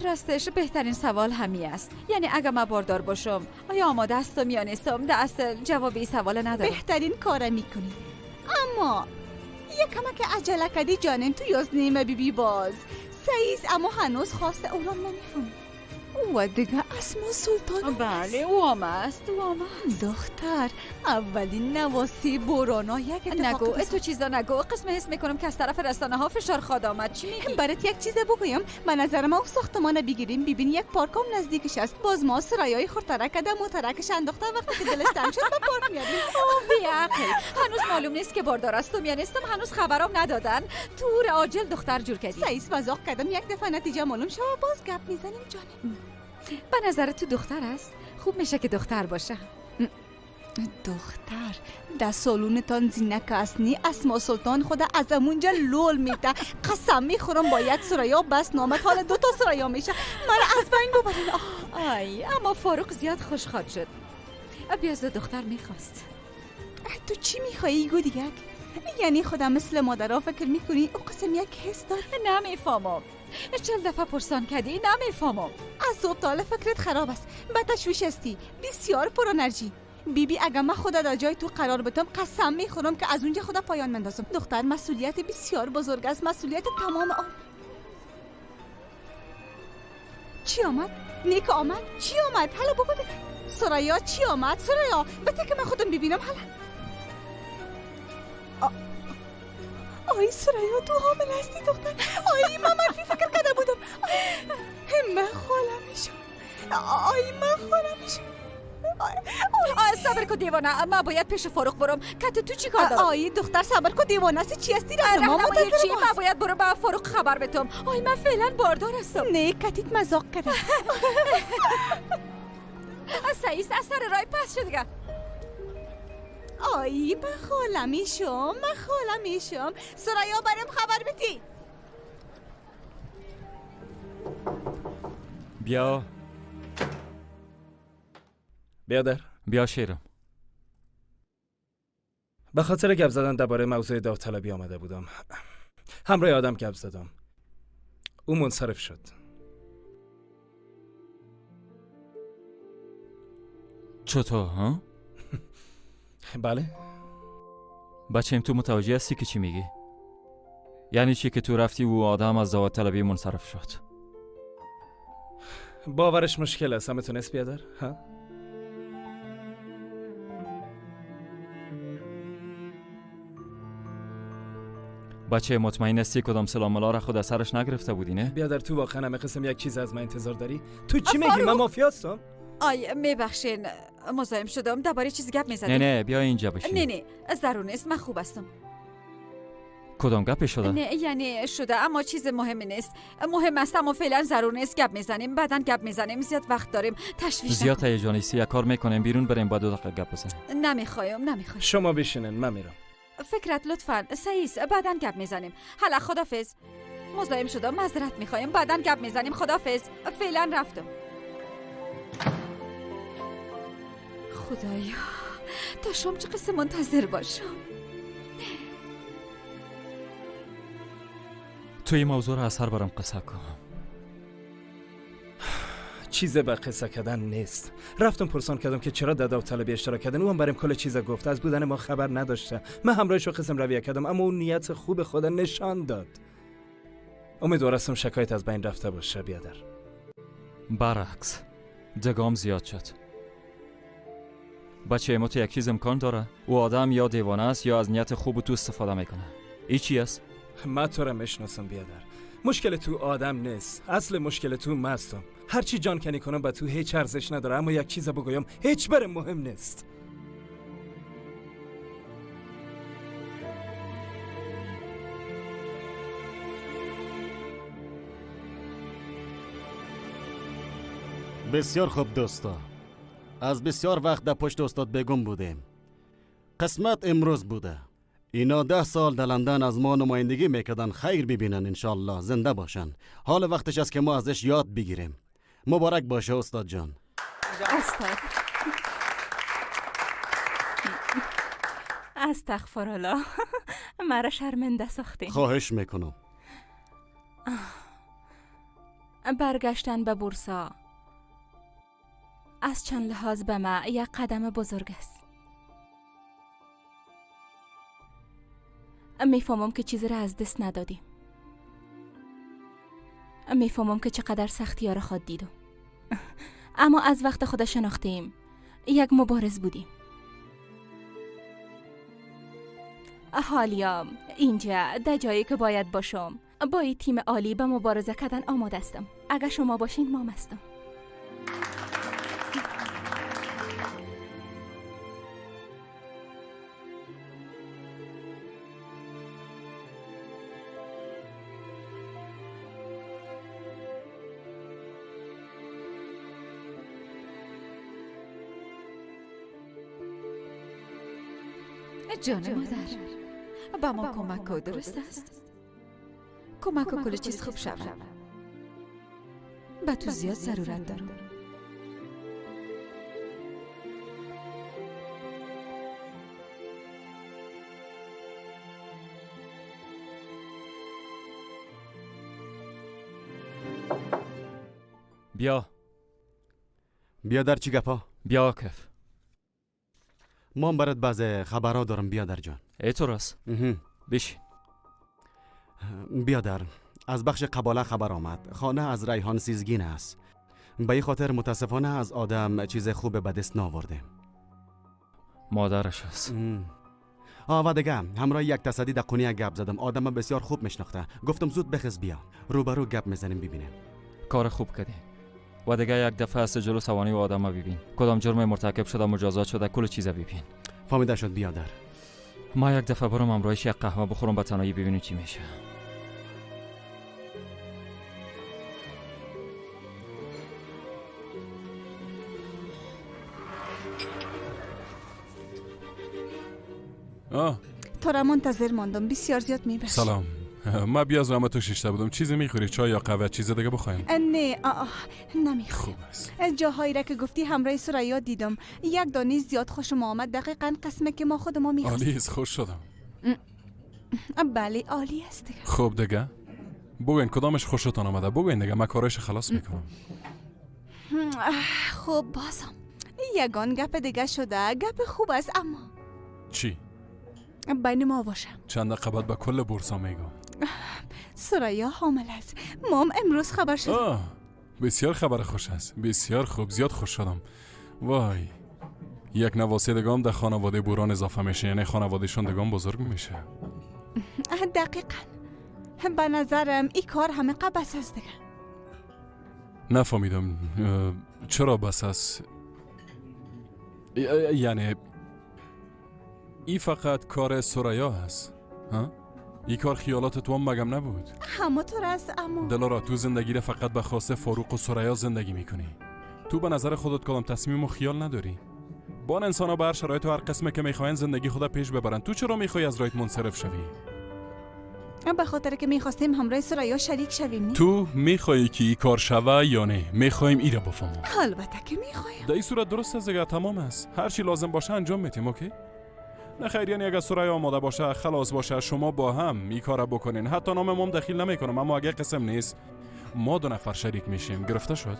راستش بهترین سوال همی است. یعنی اگر من باردار باشم آیا آماده هستم یا نیستم؟ در اصل جواب این سوال ندارم. بهترین کار میکنی، اما یک کمک عجله کردی جانم. تو یاز نیمه بیبی باز سعیز، اما هنوز خواست او را نمیفهمی. و دیگه اسما سلطان. بله او هم است، او هم است. دختر اولین نواسی بورانا یک اتفاق. نگو تو چیزا نگو. قسم حس میکنم که از طرف رسانه ها فشار خواد آمد. چی میگی؟ برات یک چیز بگویم، به نظر ما او ساختمان بگیریم، ببین یک پارک هم نزدیکش است. باز ما سرایای خورترک کده مترکش انداخته، وقتی که دلش تنگ شد به پارک میاریم. او بی‌عقل، هنوز معلوم نیست که باردار هستم یا نیستم، هنوز خبرام ندادن. تور عاجل دختر جور کردی. سعیس مزاق کردم، یک دفعه نتیجه معلوم شد باز گپ میزنیم جانم. به نظر تو دختر است؟ خوب میشه که دختر باشه. دختر در سالونتان زینک است نی؟ اسما سلطان خدا از امونجا لول میده. قسم میخورم با یک سریا بس نامت حالا 2 تا سریا میشه. مرا از بین ببرین. آی اما فاروق زیاد خوش خواد شد. بیاز دختر میخواست. تو چی میخوایی گو دیگه؟ یعنی خدا مثل مادرها فکر میکنی؟ او قسم یک حس داره. نمیفهمم. 40 دفعه پرسان کردی نمیفهمم. از صبح تا حالا فکرت خراب است. به تشویش هستی، بسیار پر انرژی. بیبی اگر من خدا در جای تو قرار بدم قسم میخورم که از اونجا خدا پایان مندازم. دختر مسئولیت بسیار بزرگ است، مسئولیت تمام عمر. چی آمد؟ نیک آمد؟ چی آمد؟ حالا بگو دیگه. سریا چی آمد؟ سریا بده که من خودم ببینم. حالا آی سریا تو حامل هستی دختر. آی من منفی فکر کرده بودم. آی من خاله میشم. آی من خاله میشم. آی صبر کن دیوانه، من باید پیش فاروق برم. که تو چی کار دارم؟ آی دختر صبر کن دیوانه هستی، چی هستی؟ راهنمایی چی؟ من باید برم به فاروق خبر بدم. آی من فعلا باردار هستم. نه کتیت مزاق کردم. سعیس از سر رای پس شد دیگه. آی من خاله میشم، من خاله میشم. سریا برم خبر بدی. بیا بیادر بیا شیرم. به خاطر گپ زدن درباره موضوع داوطلبی آمده بودم. همراه آدم گپ زدم، او منصرف شد. چطور ها؟ بله بچه‌م تو متوجه هستی که چی میگی؟ یعنی چی که تو رفتی و آدم از داوطلبی منصرف شد؟ باورش مشکل است. همه تونست بیادر ها؟ بچه مطمئن هستی کدام سلام الله را خود از سرش نگرفته بودی نه؟ بیادر تو واقعا همه قسم یک چیز از من انتظار داری؟ تو چی میگی؟ من مافیا هستم؟ آی میبخشین مزاحم شدم، درباره چیز گپ میزدیم. نه نه بیا اینجا بشین. نه نه ضرور نیست، من خوب هستم. کدام گپ شده؟ نه یعنی شده اما چیز مهمی نیست. مهم است اما فعلا ضرور نیست. گپ میزنیم بعدا گپ میزنیم، زیاد وقت داریم. تشویش زیاد هیجانی است. یک کار میکنیم بیرون بریم با 2 دقیقه گپ بزنیم. نمیخوایم. شما بشینن من میرم. فکرت لطفا سعیس، بعدا گپ میزنیم. حالا خدافظ. مزاحم شدم معذرت میخوایم، بعدا گپ میزنیم. خدافظ، فعلا رفتم. خدایا تا شام چه قصه منتظر باشم. تو این موضوع را از سر برام قصه کن. چیز به قصه کردن نیست. رفتم پرسان کردم که چرا در داوطلبی اشتراک کردن. او هم برام کل چیزا گفت، از بودن ما خبر نداشته. من همراهش رو قسم رویه کردم اما اون نیت خوب خود نشان داد. امیدوارم شکایت از بین رفته باشه بیادر. برعکس دگام زیاد شد. بچه ما تو یک چیز امکان داره، او آدم یا دیوانه است یا از نیت خوب تو استفاده میکنه. ای چی است؟ من تو را میشناسم بیادر. مشکل تو آدم نیست، اصل مشکل تو مستم. هرچی جان کنی کنم به تو هیچ ارزش نداره، اما یک چیز بگویم هیچ بر مهم نیست. بسیار خوب دوستا، از بسیار وقت در پشت استاد بیگم بودیم. قسمت امروز بوده. اینا 10 سال در لندن از ما نمایندگی میکردن. خیر ببینن انشالله، زنده باشن. حال وقتش است که ما ازش یاد بگیریم. مبارک باشه استاد جان. استاد استغفرالله، مرا شرمنده ساختین. خواهش میکنم. برگشتن به بورسا از چند لحاظ به ما یک قدم بزرگ است. میفهمم که چیزی را از دست ندادیم. میفهمم که چقدر سختی ها را خود دیدم. اما از وقت خود شناختیم یک مبارز بودیم. حالیا اینجا در جایی که باید باشم با این تیم عالی به مبارزه کردن آماده هستم. اگر شما باشین ما هستم. جان مادر، به ما کمک کو، درست است؟ کمک کو کل چیز خوب شود. به تو زیاد ضرورت دارم. بیا بیا در چی گپا؟ بیا عاکف. ما برات بعض خبرها دارم بیادر جان. ای تو راست. بشین. بیادر، از بخش قباله خبر آمد. خانه از ریحان سیزگین است. به این خاطر متاسفانه از آدم چیز خوب به دست نآوردیم. مادرش است. و دیگه همراه یک تصدی در قونیه گپ زدم. آدم بسیار خوب میشناخته. گفتم زود بخز بیا، روبرو گپ میزنیم ببینیم. کار خوب کردی. و دیگه یک دفعه از جلو سوانی و آدم ببین کدام جرم مرتکب شده، مجازات شده، کل چیزا ببین. فهمیده شد بیادر. ما یک دفعه برم همراهش یک قهوه بخورم به تنهایی ببینیم چی میشه. تو را منتظر ماندم، بسیار زیاد میبخشی. سلام، ما بیا زحمت تو شیشته بودم. چیزی میخوری؟ چای یا قهوه چیز دیگه بخوایم؟ نه نمیخوام. خوب است. جاهایی را که گفتی همراه ثریا دیدم. یک دانه زیاد خوشم آمد، دقیقاً قسمه که ما خود ما میخواستیم. عالی است، خوش شدم. بله عالی است دیگه. خوب دیگه بگوین کدامش خوشتان آمده؟ بگوین دیگه، من کارش خلاص میکنم. خب بازم یگان گپ دیگه شده. گپ خوب است اما چی؟ بین ما باشه. چند دقیقه بعد به کل بورسا میگم. ثریا حامل است. مام امروز خبر شد. بسیار خبر خوش است. بسیار خوب، زیاد خوش شدم. وای، یک نواسه دگام در خانواده بوران اضافه میشه، یعنی خانوادهشون دگام بزرگ میشه. دقیقا به نظرم این کار همه بس است دیگه. نفهمیدم چرا بس است؟ یعنی ای فقط کار ثریا هست؟ ها؟ ای کار خیالات تو هم مگم نبود؟ همه طور است اما دلارا تو زندگی را فقط به خواسته فاروق و ثریا زندگی میکنی. تو به نظر خودت کدام تصمیم و خیال نداری. بان انسان ها به هر شرایط و هر قسمه که میخواین زندگی خود پیش ببرن. تو چرا میخوای از رایت منصرف شوی؟ به خاطر که میخواستیم همراه ثریا شریک شویم. نه؟ تو میخوای که ای کار شوه یا نه؟ میخوایم ای را بفهمم. البته که میخوایم. در این صورت درست است دیگه، تمام است. هر چی لازم باشه انجام میتیم. okay؟ نه خیر، یعنی اگه ثریا آماده باشه، خلاص باشه، شما با هم این کارا بکنین. حتی نام مام دخیل نمیکنم، اما اگه قسم نیست ما 2 نفر شریک میشیم. گرفته شد؟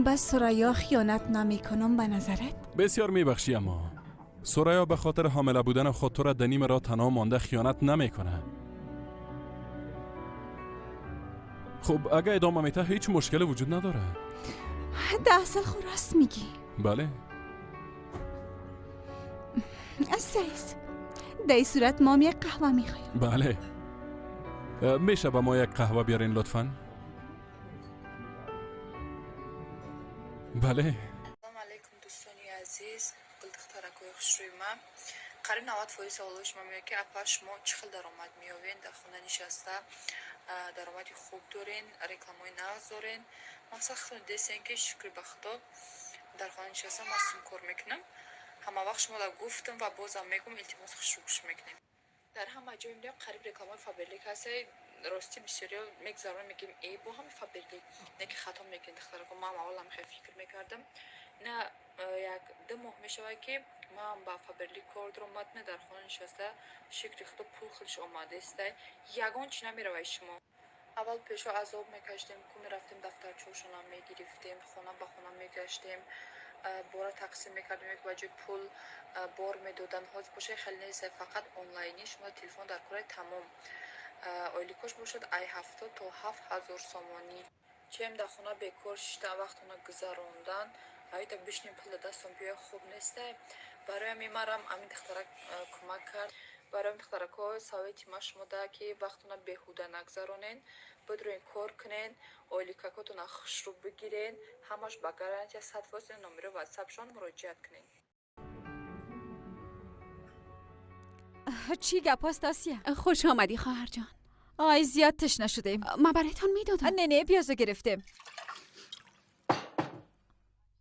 بس ثریا خیانت نمیکنم به نظرت؟ بسیار میبخشی اما ثریا به خاطر حامله بودن خود تو را در نیم راه تنها مانده خیانت نمیکنه. خب اگه ادامه میته هیچ مشکل وجود نداره. در اصل خود راست میگی. بله. سیز در این صورت ما یک قهوه میخوایم. بله میشه به ما یک قهوه بیارین لطفاً؟ بله. سلام علیکم دوستانی عزیز، گل دخترکای خوشروی من. قریب 90% سوالای شما میاد که اپا شما چه خیل درآمد میآورین در خونه نشسته، Даромади хуб дорен, рекламаҳои нағз дорен. Мақсад худтон десен, ки шукри ба Худо, дар хона нишастам, ман сум кор мекунам. Ҳама вақт шуморо гуфтам ва бозам мегӯм, илтимос, хушрӯ гӯш мекунем. Дар ҳама ҷой мебинем, қариб рекламаҳои Фаберлик ҳаста. Ростӣ, бисёриё мегзаронем, мегӯем, э, бо ҳами Фаберлик, не ки хато мекунед, духтарако. Ман аввал ҳам хеле фикр мекардам. На, 1-2 моҳ мешавад, ки ман ба Фаберлик кор даромад. На, дар хона нишаста, шукри Худо, пул худш омадаистай, ягон чи намеравад. Шумо аввал пешо азоб мекашидем, ку мерафтем, дафтарчаҳошонам мегирифтем, хона ба хона мегаштем, бора тақсим мекардем, ё ки ба ҷои пул бор медоданд. Ҳозир боша, хеле нест, фақат онлайнӣ шумо телефон дар кораи, тамом. Ойликош бошад ай 70 то 7000 сомонӣ. Чем дар хона бекор шиштан, вақтона гузарондан, аита бишнем, пул да дастон биёя, хуб нестай. Барои ҳамин марам ҳамин духтарак кӯмак кард. Барои ҳамин, духтаракҳо, совети ма шумо да, ки вақтона беҳуда нагзаронен, бидроен, кор кунен, ойликакотона хушрӯ бигирен, ҳамаш ба гарантия 100%. Номеро ватсапшон муроҷиат кунед. چی گپ هست آسیا؟ خوش آمدی خواهر جان. آی، زیاد تشنه شدیم. ما برایتان میدادم. نه نه، پیازو گرفتیم.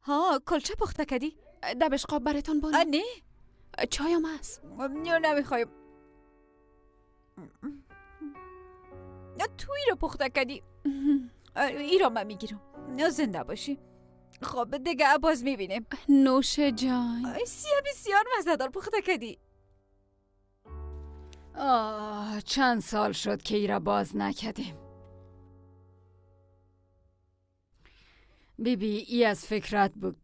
ها، کلچه پخته کردی؟ ده بشقاب برایتان بانم؟ نه. چایم هست. نه، نمیخوایم. توی رو پخته کردی؟ ای را من میگیرم. زنده باشی. خب دیگه، باز میبینیم. نوش جان. سیاه، بسیار مزهدار پخته کردی. آه، چند سال شد که ای را باز نکردیم. بی بی، ای از فکرت بود.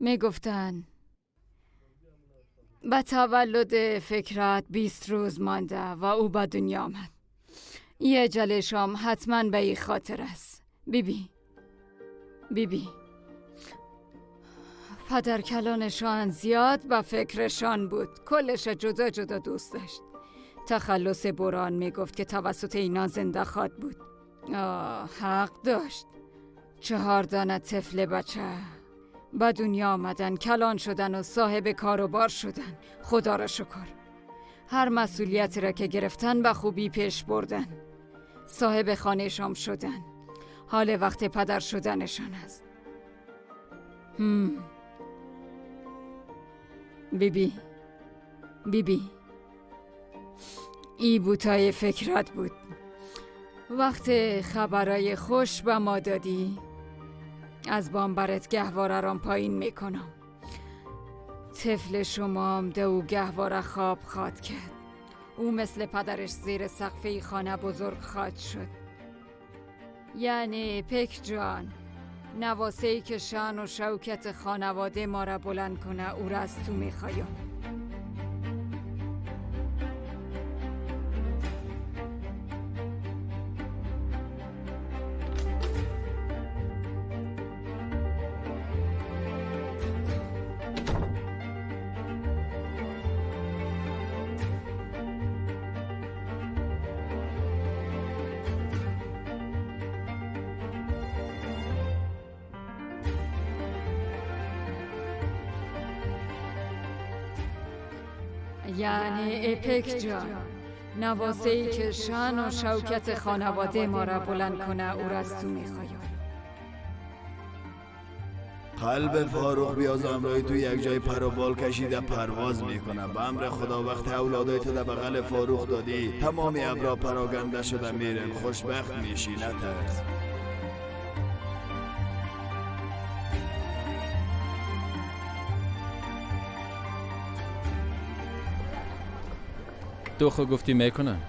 میگفتن به تولد فکرت 20 روز مانده و او به دنیا آمد. یه جلشام حتما به ای خاطر است. بی بی، بی بی، پدر کلانشان زیاد به فکرشان بود. کلش جدا جدا دوست داشت. تخلص بران، میگفت که توسط اینا زنده خواد بود. آه، حق داشت. چهار دانه طفل بچه به دنیا آمدن، کلان شدن و صاحب کاروبار شدن. خدا را شکر، هر مسئولیت را که گرفتن به خوبی پیش بردن. صاحب خانه شام شدن. حال وقت پدر شدنشان است. هم. بیبی، بیبی، ای بوتای فکرت بود. وقت خبرای خوش به ما دادی، از بام برت گهواره رام پایین میکنم. طفل شما هم ده گهواره خواب خواد کرد. او مثل پدرش زیر سقف خانه بزرگ خواد شد. یعنی پک جان، نواسه ای که شان و شوکت خانواده ما را بلند کنه، او را از تو میخوایم. یعنی اپک جان، نواسه ای که شان و شوکت خانواده ما را بلند کنه، او را از تو میخوایم. قلب فاروق بیاز امرای تو یک جای پر و بال کشیده پرواز میکنه. به امر خدا، وقت اولادای تو در بغل فاروق دادی، تمامی ابرا پراگنده شده میرن. خوشبخت میشی، نترس. تو خو گفتی میکنم.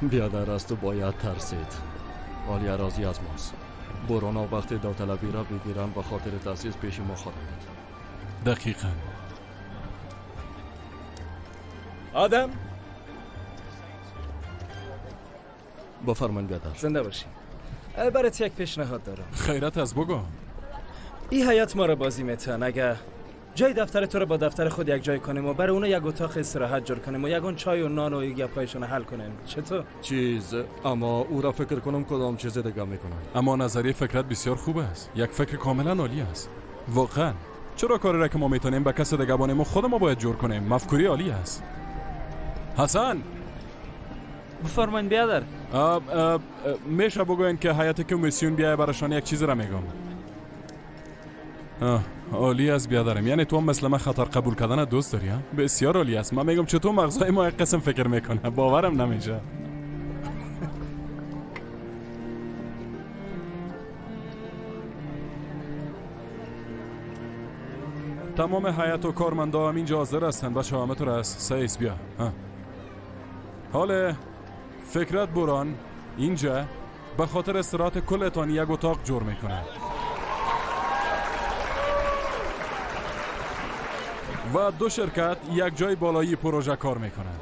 بیادر، از تو باید ترسید. عالیه راضی از ماست. بورانا وقتی داوطلبی را بگیرن، به خاطر تاسیس پیش ما خواهد آمد. دقیقا. آدم. بفرمایید بیادر. زنده باشی. برات یک پیشنهاد دارم. خیرت از، بگو. این هیئت ما را بازی میتن. اگه جای دفتر تو رو با دفتر خود یک جای کنیم و برای اونا یک اتاق استراحت جور کنیم و یگان چای و نان و گپایشون حل کنیم. چطور؟ چیز اما او را فکر کنم کدام چیز دیگه میکنم. اما نظریه فکرت بسیار خوب است. یک فکر کاملا عالی است. واقعا چرا کاری را که ما میتونیم به کس دیگه بانیم و خود ما باید جور کنیم؟ مفکوری عالی است. حسن بفرمایید بیادر. میشه بگوین که هیئت کمیسیون بیای براشان یک چیز را میگم. عالی است بیادرم. یعنی تو هم مثل من خطر قبول کردن دوست داری؟ بسیار عالی است. من میگم چطور مغزهای ما یک قسم فکر میکنه، باورم نمیشه. تمام هیئت و کارمندا هم اینجا حاضر هستند. بچه همه تو است. سیس بیا. حال فکرت بوران اینجا به خاطر استراحت کلتان یک اتاق جور میکنه و دو شرکت یک جای بالایی پروژه کار میکنن.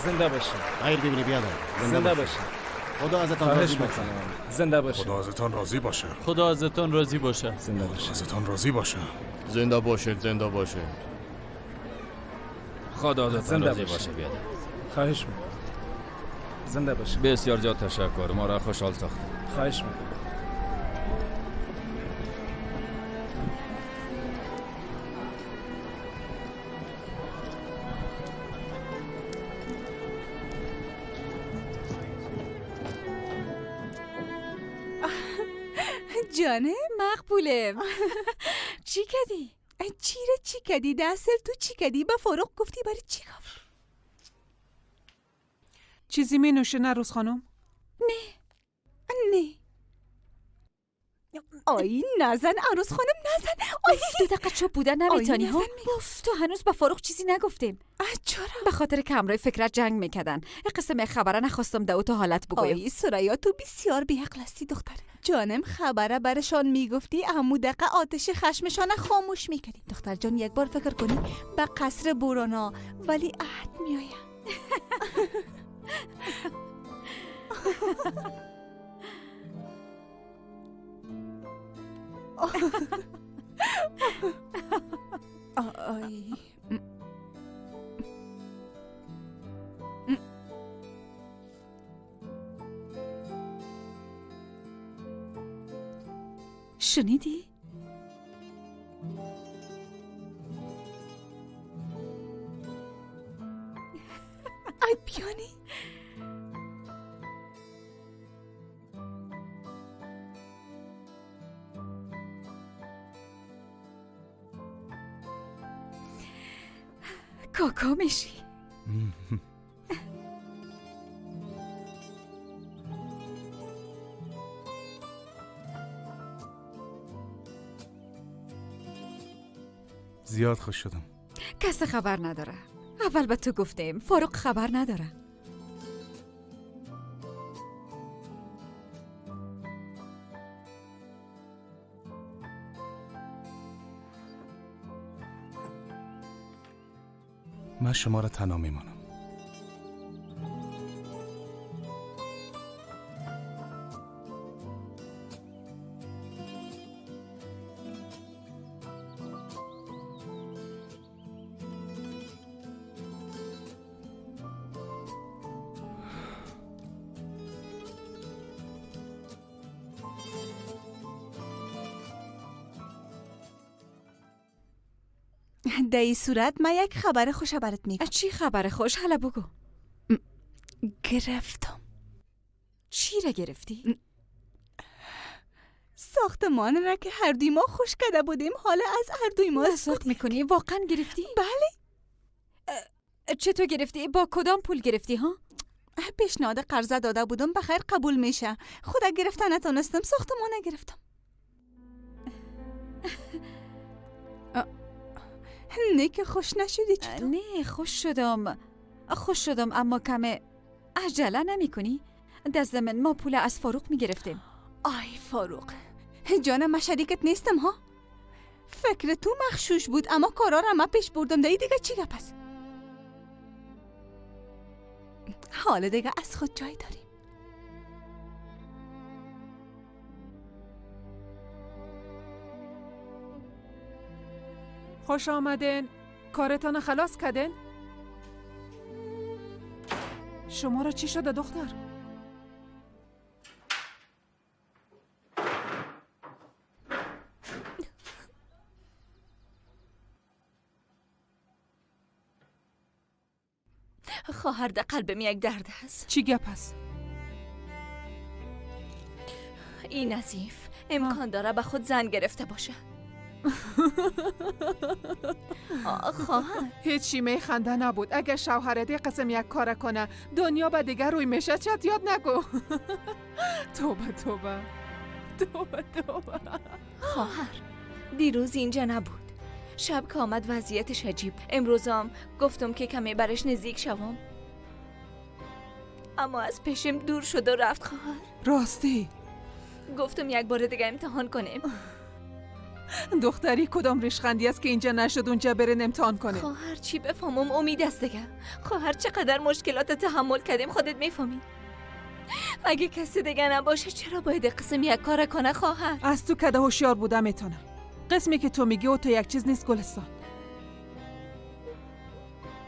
زنده باشین. خیر ببینی بیادر. زنده باشین. خدا ازتان راضی باشه. زنده باشین. خدا ازتان راضی باشه. خدا ازتان راضی باشه. زنده باشین. ازتان راضی باشه. زنده باشین. زنده باشین. خدا ازتان راضی باشه بیادر. خواهش میکنم. زنده باشین. بسیار زیاد تشکر، ما را خوشحال ساخت. خواهش میکنم. جانه مقبوله. چی کدی؟ چیره چی کدی؟ دستل تو چی کدی؟ به فاروق گفتی برای چی گفت؟ چیزی می نوشه نروز خانم؟ نه نه. آی نزن عروس خانم نزن. آی دو دقیقه چوب بودن نمیتونی ها؟ تو هنوز به فاروق چیزی نگفتیم. چرا؟ به خاطر که همراه فکرت جنگ میکردن. قسم خبره نخواستم در تو حالت بگویم. آی ثریا تو بسیار بیعقل هستی دختر. جانم خبره برشان میگفتی امو دقیقه آتش خشمشان خاموش میکردی. دختر جان یک بار فکر کنی به قصر بورانا ولی عهد میآید. آی شنیدی؟ ای پیانی کاکا میشی. زیاد خوش شدم. کس خبر نداره. اول به تو گفتیم، فاروق خبر نداره. من شما را تنها میمانم. در این صورت من یک خبر خوش برات میگم. چی خبر خوش؟ حالا بگو. گرفتم. چی را گرفتی؟ ساختمان را که هر دوی ما خوش کرده بودیم حالا از هر دوی ما ساخت میکنی؟ واقعا گرفتی؟ بله. چطور گرفتی؟ با کدام پول گرفتی ها؟ پیشنهاد قرضه داده بودم، بخیر قبول میشه. خدا گرفته نتونستم، ساختمان گرفتم. نه که خوش نشدی چطور؟ نه خوش شدم، خوش شدم، اما کم عجله نمی کنی؟ دست من ما پول از فاروق می گرفتیم. آی فاروق جانم، من شریکت نیستم ها. فکر تو مخشوش بود اما کارا را من پیش بردم. دیگه چی گپ است؟ حالا دیگه از خود جای داریم. خوش آمدین. کارتان خلاص کردین؟ شما را چی شده دختر؟ خواهر در قلبم یک درد است. چی گپ است؟ این نظیف امکان داره به خود زن گرفته باشه. خواهر هیچ شیمه خنده نبود. اگر شوهر دی قسم یک کار کنه دنیا به دیگر روی میشه. چت یاد نگو. توبه توبه توبه توبه. خواهر دیروز اینجا نبود. شب که آمد وضعیتش عجیب. امروزم گفتم که کمی برش نزدیک شوم، اما از پیشم دور شد و رفت. خواهر راستی گفتم یک بار دیگه امتحان کنیم. دختری کدام ریشخندی است که اینجا نشد اونجا برن امتحان کنه؟ خواهر چی بفهمم؟ امید است دیگه. خواهر چقدر مشکلات تحمل کردیم خودت میفهمی. اگه کسی دیگه نباشه چرا باید قسم یک کار کنه خواهر؟ از تو کده هوشیار بوده میتونم. قسمی که تو میگی و تو یک چیز نیست گلستان.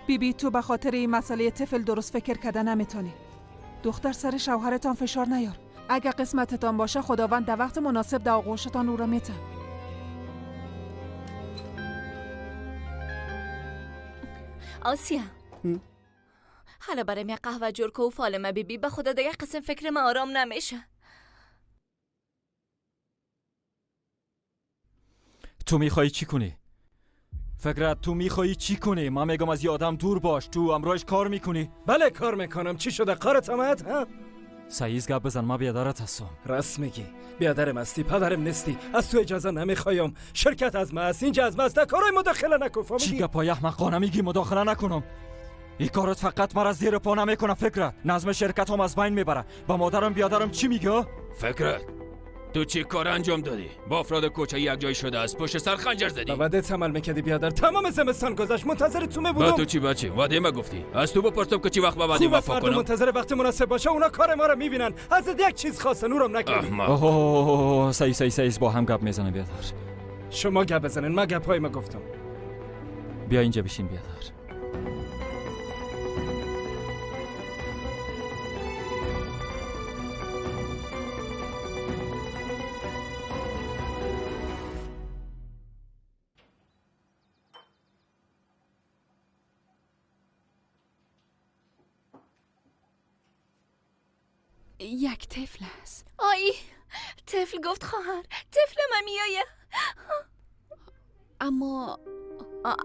بی بی تو به خاطر این مسئله طفل درست فکر کردن نمیتونی. دختر سر شوهرتان فشار نیار. اگه قسمتتان باشه خداوند در وقت مناسب در آغوشتان او را میته. آسیا حالا برای می قهوه جور کو و فالمه بی بی. به خدا دیگه قسم فکر من آرام نمیشه. تو میخوای چی کنی؟ فکرت تو میخوای چی کنی؟ من میگم از یه آدم دور باش. تو امروز کار میکنی؟ بله کار میکنم. چی شده؟ کارت آمد؟ ها؟ سعیز گپ بزن، ما بیادرت هستم. راست میگی، بیادرم هستی، پدرم نیستی. از تو اجازه نمیخوایم. شرکت از ما است، اینجا از ما است. در کارای مداخله نکن. فهمیدی؟ چی گپای احمقانه میگی؟ مداخله نکنم؟ این کارت فقط مرا زیر پا نمیکنه فکرت. نظم شرکت هم از بین میبره. با مادرم بیادرم چی میگه؟ فکرت تو چی کار انجام دادی؟ با افراد کوچه یک جای شده از پشت سر خنجر زدی. به وعده عمل میکردی بیادر. تمام زمستان گذشت منتظر تو بودم. با تو چی بچه؟ وعده ما گفتی. از تو بپرسم که چی وقت به وعده وفا کنم. منتظر وقت مناسب باشه. اونا کار ما رو میبینن. از یک چیز خواستن اونم نکردی. اوه سعی سعی سعی با هم گپ میزنه بیادر. شما گپ بزنین، من گپای ما گفتم. بیا اینجا بشین بیادر. یک طفل است. آی طفل گفت خواهر طفل من میایه.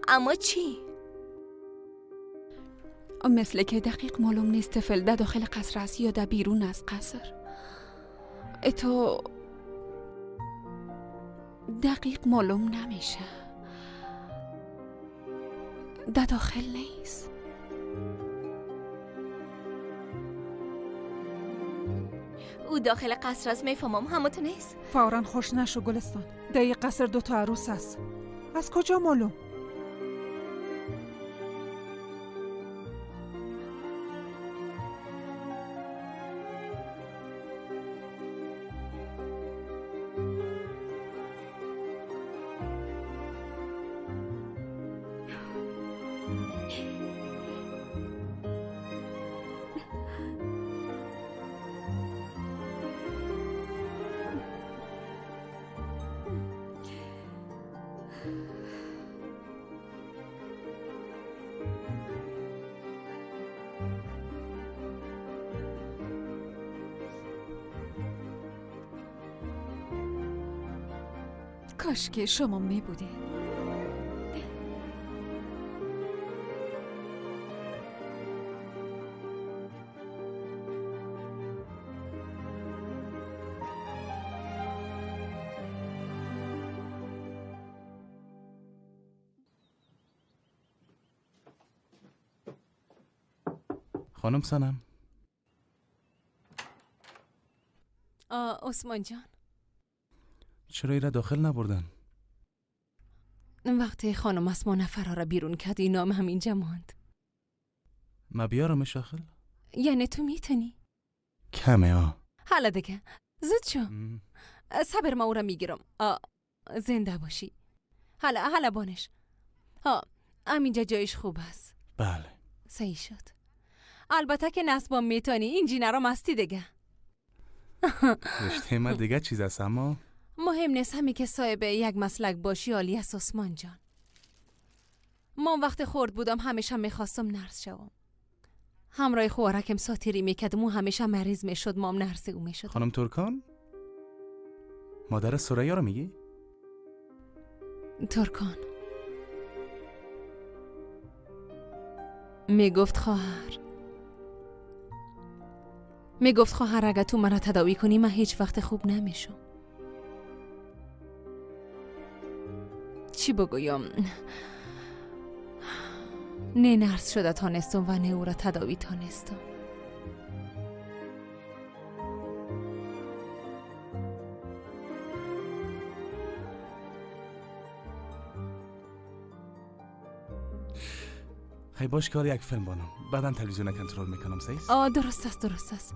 اما چی؟ مثل که دقیق معلوم نیست طفل در داخل قصر است یا در بیرون از قصر. تو دقیق معلوم نمیشه. در داخل نیست. او داخل قصر است میفهمم. همه تو نیست. فورا خوش نشو گلستان. در این قصر دو تا عروس است. از کجا معلوم؟ کاش که شما می بودید. خانم سنم. عثمان جان چرا ایره داخل نبردن؟ وقتی خانم اسما نفرها را بیرون کرد اینام هم اینجا ماند. ما بیارمش داخل؟ یعنی تو میتونی؟ کمه ها. حالا دیگه زود شو. صبر ما او را میگیرم. زنده باشی. حالا بانش. همینجا جایش خوب است. بله صحیح شد. البته که نصبام میتونی این جینه مستی دیگه. رشته من دیگه چیز است اما مهم نیست، همی که صاحب یک مسلک باشی عالی است عثمان جان. ما وقت خورد بودم همیشه میخواستم نرس شوم. همراه خوارکم ساتیری میکردم و همیشه مریض میشد، مام نرس او میشد. خانم ترکان مادر ثریا رو میگی؟ ترکان میگفت خواهر، میگفت خواهر اگه تو مرا تداوی کنی من هیچ وقت خوب نمیشم. چی بگویم؟ نه نرس شده تانستم و نه او را تداوی تانستم. خیلی باش کار یک فیلم بانم، بعدا تلویزیون کنترل میکنم. صحیح؟ درست است درست است.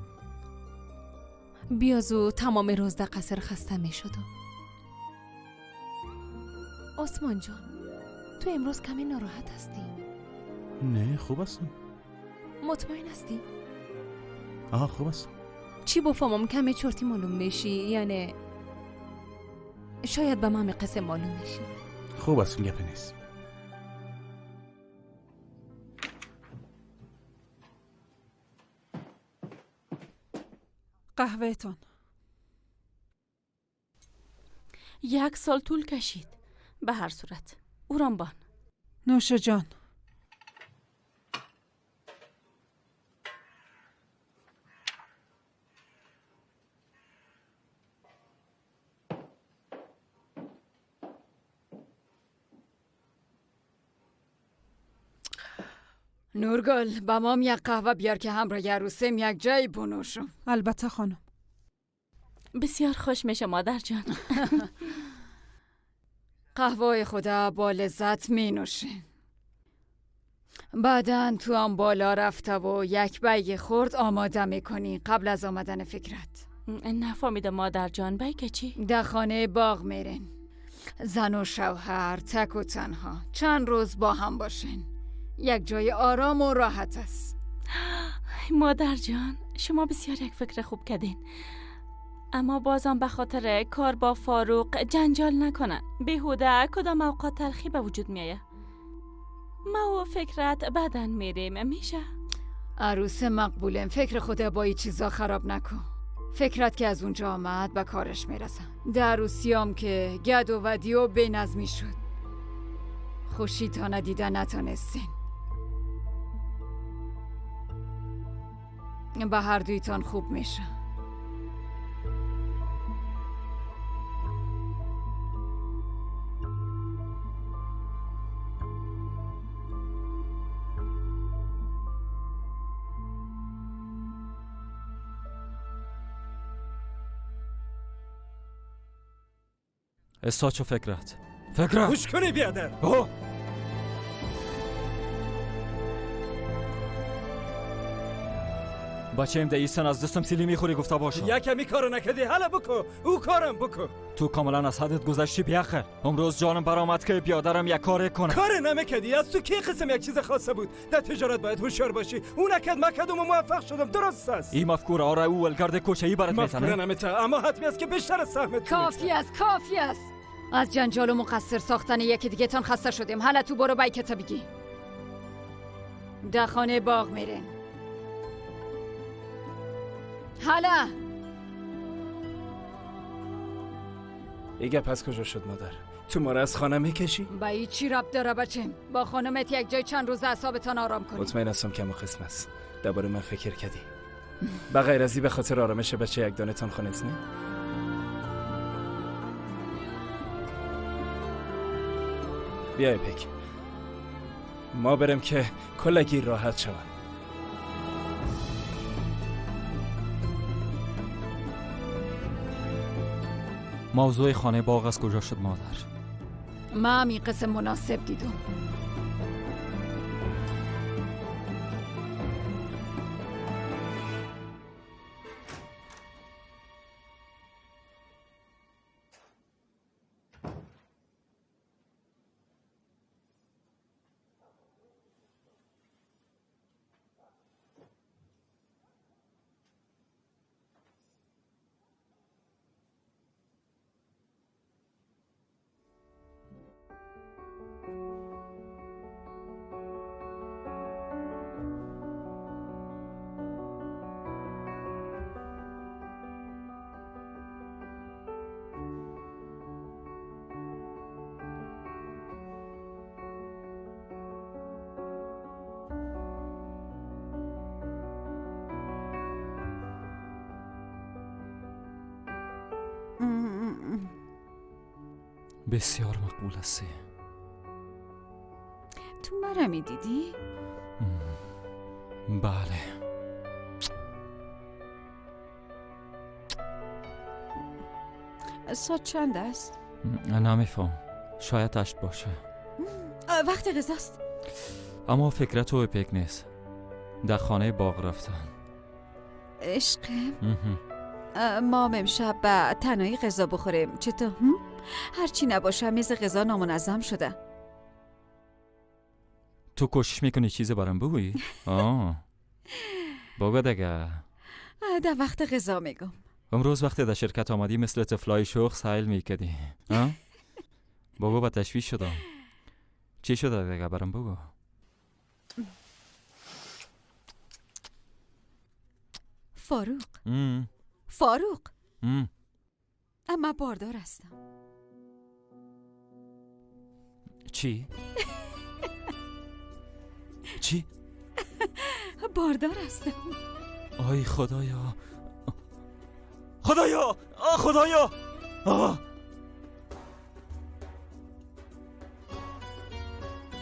بیازو تمام روز در قصر خسته میشدم. عثمان جان تو امروز کمی ناراحت هستی؟ نه خوب هستم. مطمئن هستی؟ آها خوب هستم. چی بفهمم کمی چرتی معلوم میشی؟ یعنی شاید به من قصه معلوم میشی. خوب هستم گپی نیست. قهوه تون. 1 سال طول کشید. به هر صورت اورانبان. نوش جان. نورگل با مام یک قهوه بیار که همراه عروسیم یک جای بنوشم. البته خانم. بسیار خوش میشه مادر جان. قهوه خدا با لذت می نوشین. بعدن تو هم بالا رفته و یک بیگ خورد آماده میکنی قبل از آمدن فکرت. نفهمیدم مادر جان، بیگ چی؟ در خانه باغ میرین. زن و شوهر تک و تنها چند روز با هم باشین. یک جای آرام و راحت است. مادر جان شما بسیار یک فکر خوب کردین، اما بازم به خاطر کار با فاروق جنجال نکنن. بیهوده کدام اوقات تلخی به وجود میایه. ما و فکرت بعدن میریم میشه؟ عروس مقبولم فکر خود با این چیزا خراب نکن. فکرت که از اونجا آمد به کارش میرسن. در عروسیام که گد و ودی و بی‌نظمی شد، خوشی تا ندیده نتانستین. به هر دویتان خوب میشه. استاد چو فکرت؟ فکرت؟ گوش کنی بیادر. بچه‌م در ایسان از دستم سیلی میخوری گفته باشم. یکمی کارو نکردی حالا بکو، او کارم بکو. تو کاملا از حدت گذشتی بیاخر. امروز جانم برآمد که بیادرم یک کاری کنه. کار نمیکردی از تو کی قسم یک چیز خاصه بود. در تجارت باید هوشیار باشی. او نکرد من کردم و موفق شدم. درست است. این مفکوره آره او ولگرد کوچه‌ای برات میزنه. مفکوره نمیته اما حتمی است که بیشتر از سهمت. کافی است کافی است. از جنجال و مقصر ساختن یکی دیگه تان خسته شدیم. حالا تو برو بایکت بگی. در خانه باغ میرین. حالا ایگه پس کجا شد مادر؟ تو ما را از خانه میکشی؟ با چی ربط داره بچم؟ با خانمت یک جای چند روز اعصابتان آرام کنی. مطمئن هستم که قسم است. درباره من فکر کردی. به غیر از به خاطر آرامش بچه یک دانه تان خانه نه؟ بیای پک ما برم که کلگی راحت شوم. موضوع خانه باغ از کجا شد مادر؟ ما هم این قسم مناسب دیدم. بسیار مقبول هستی. تو مرا میدیدی؟ بله. ساعت چند است؟ نمیفهم، شاید 8 باشه. وقت غذاست. اما فکر تو پیک نیست. در خانه باغ رفتن. عشقم، ما امشب به تنهایی غذا بخوریم. چطور؟ هرچی نباشه میز غذا نامنظم شده. تو کوشش میکنی چیزی برام بگویی؟ آه بگو دیگه. در وقت غذا میگم. امروز وقتی در شرکت آمدی مثل طفلای شوخ سایل میکردی. بگو، با تشویش شدم. چی شده دیگه؟ برام بگو. فاروق، فاروق، اما باردار هستم. چی؟ چی؟ باردار هستم. آی خدایا، خدایا، آه خدایا، آه.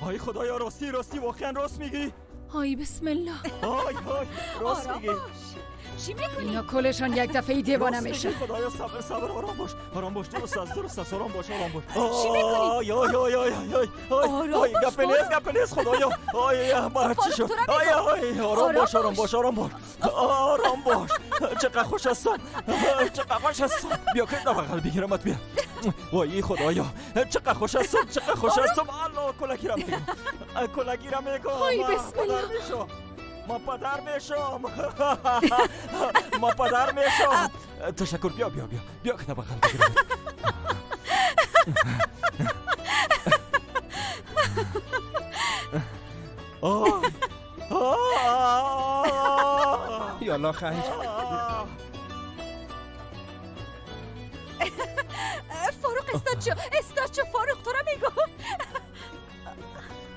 آی خدایا، راستی راستی، واقعا راست میگی؟ آی بسم الله. آی آی راست میگی. چی میکنی؟ اینا کلشان یک دفعه دیوانه میشن. خدایا صبر صبر، آرام باش، آرام باش. درست است، درست است، آرام باش، آرام باش. چی میکنی؟ آی آی آی آی آی آی آی، گپ نیست، گپ نیست. خدایا، آی آی چی شد؟ آی آی آرام باش، آرام باش، آرام باش، آرام باش. چقدر خوش هستم، چقدر خوش هستم. بیا که در بغل بگیرمت، بیا. وای خدایا، چقدر خوش هستم، چقدر خوش هستم. الله، کلگیرم میگم، کلگیرم میگم. آی بسم الله. ما پدر میشم، ما پدر میشم. تشکر. بیا بیا بیا بیا که بغل بگیرم. یالا خیر. فاروق استاد شو، استاد شو. فاروق تو را میگم.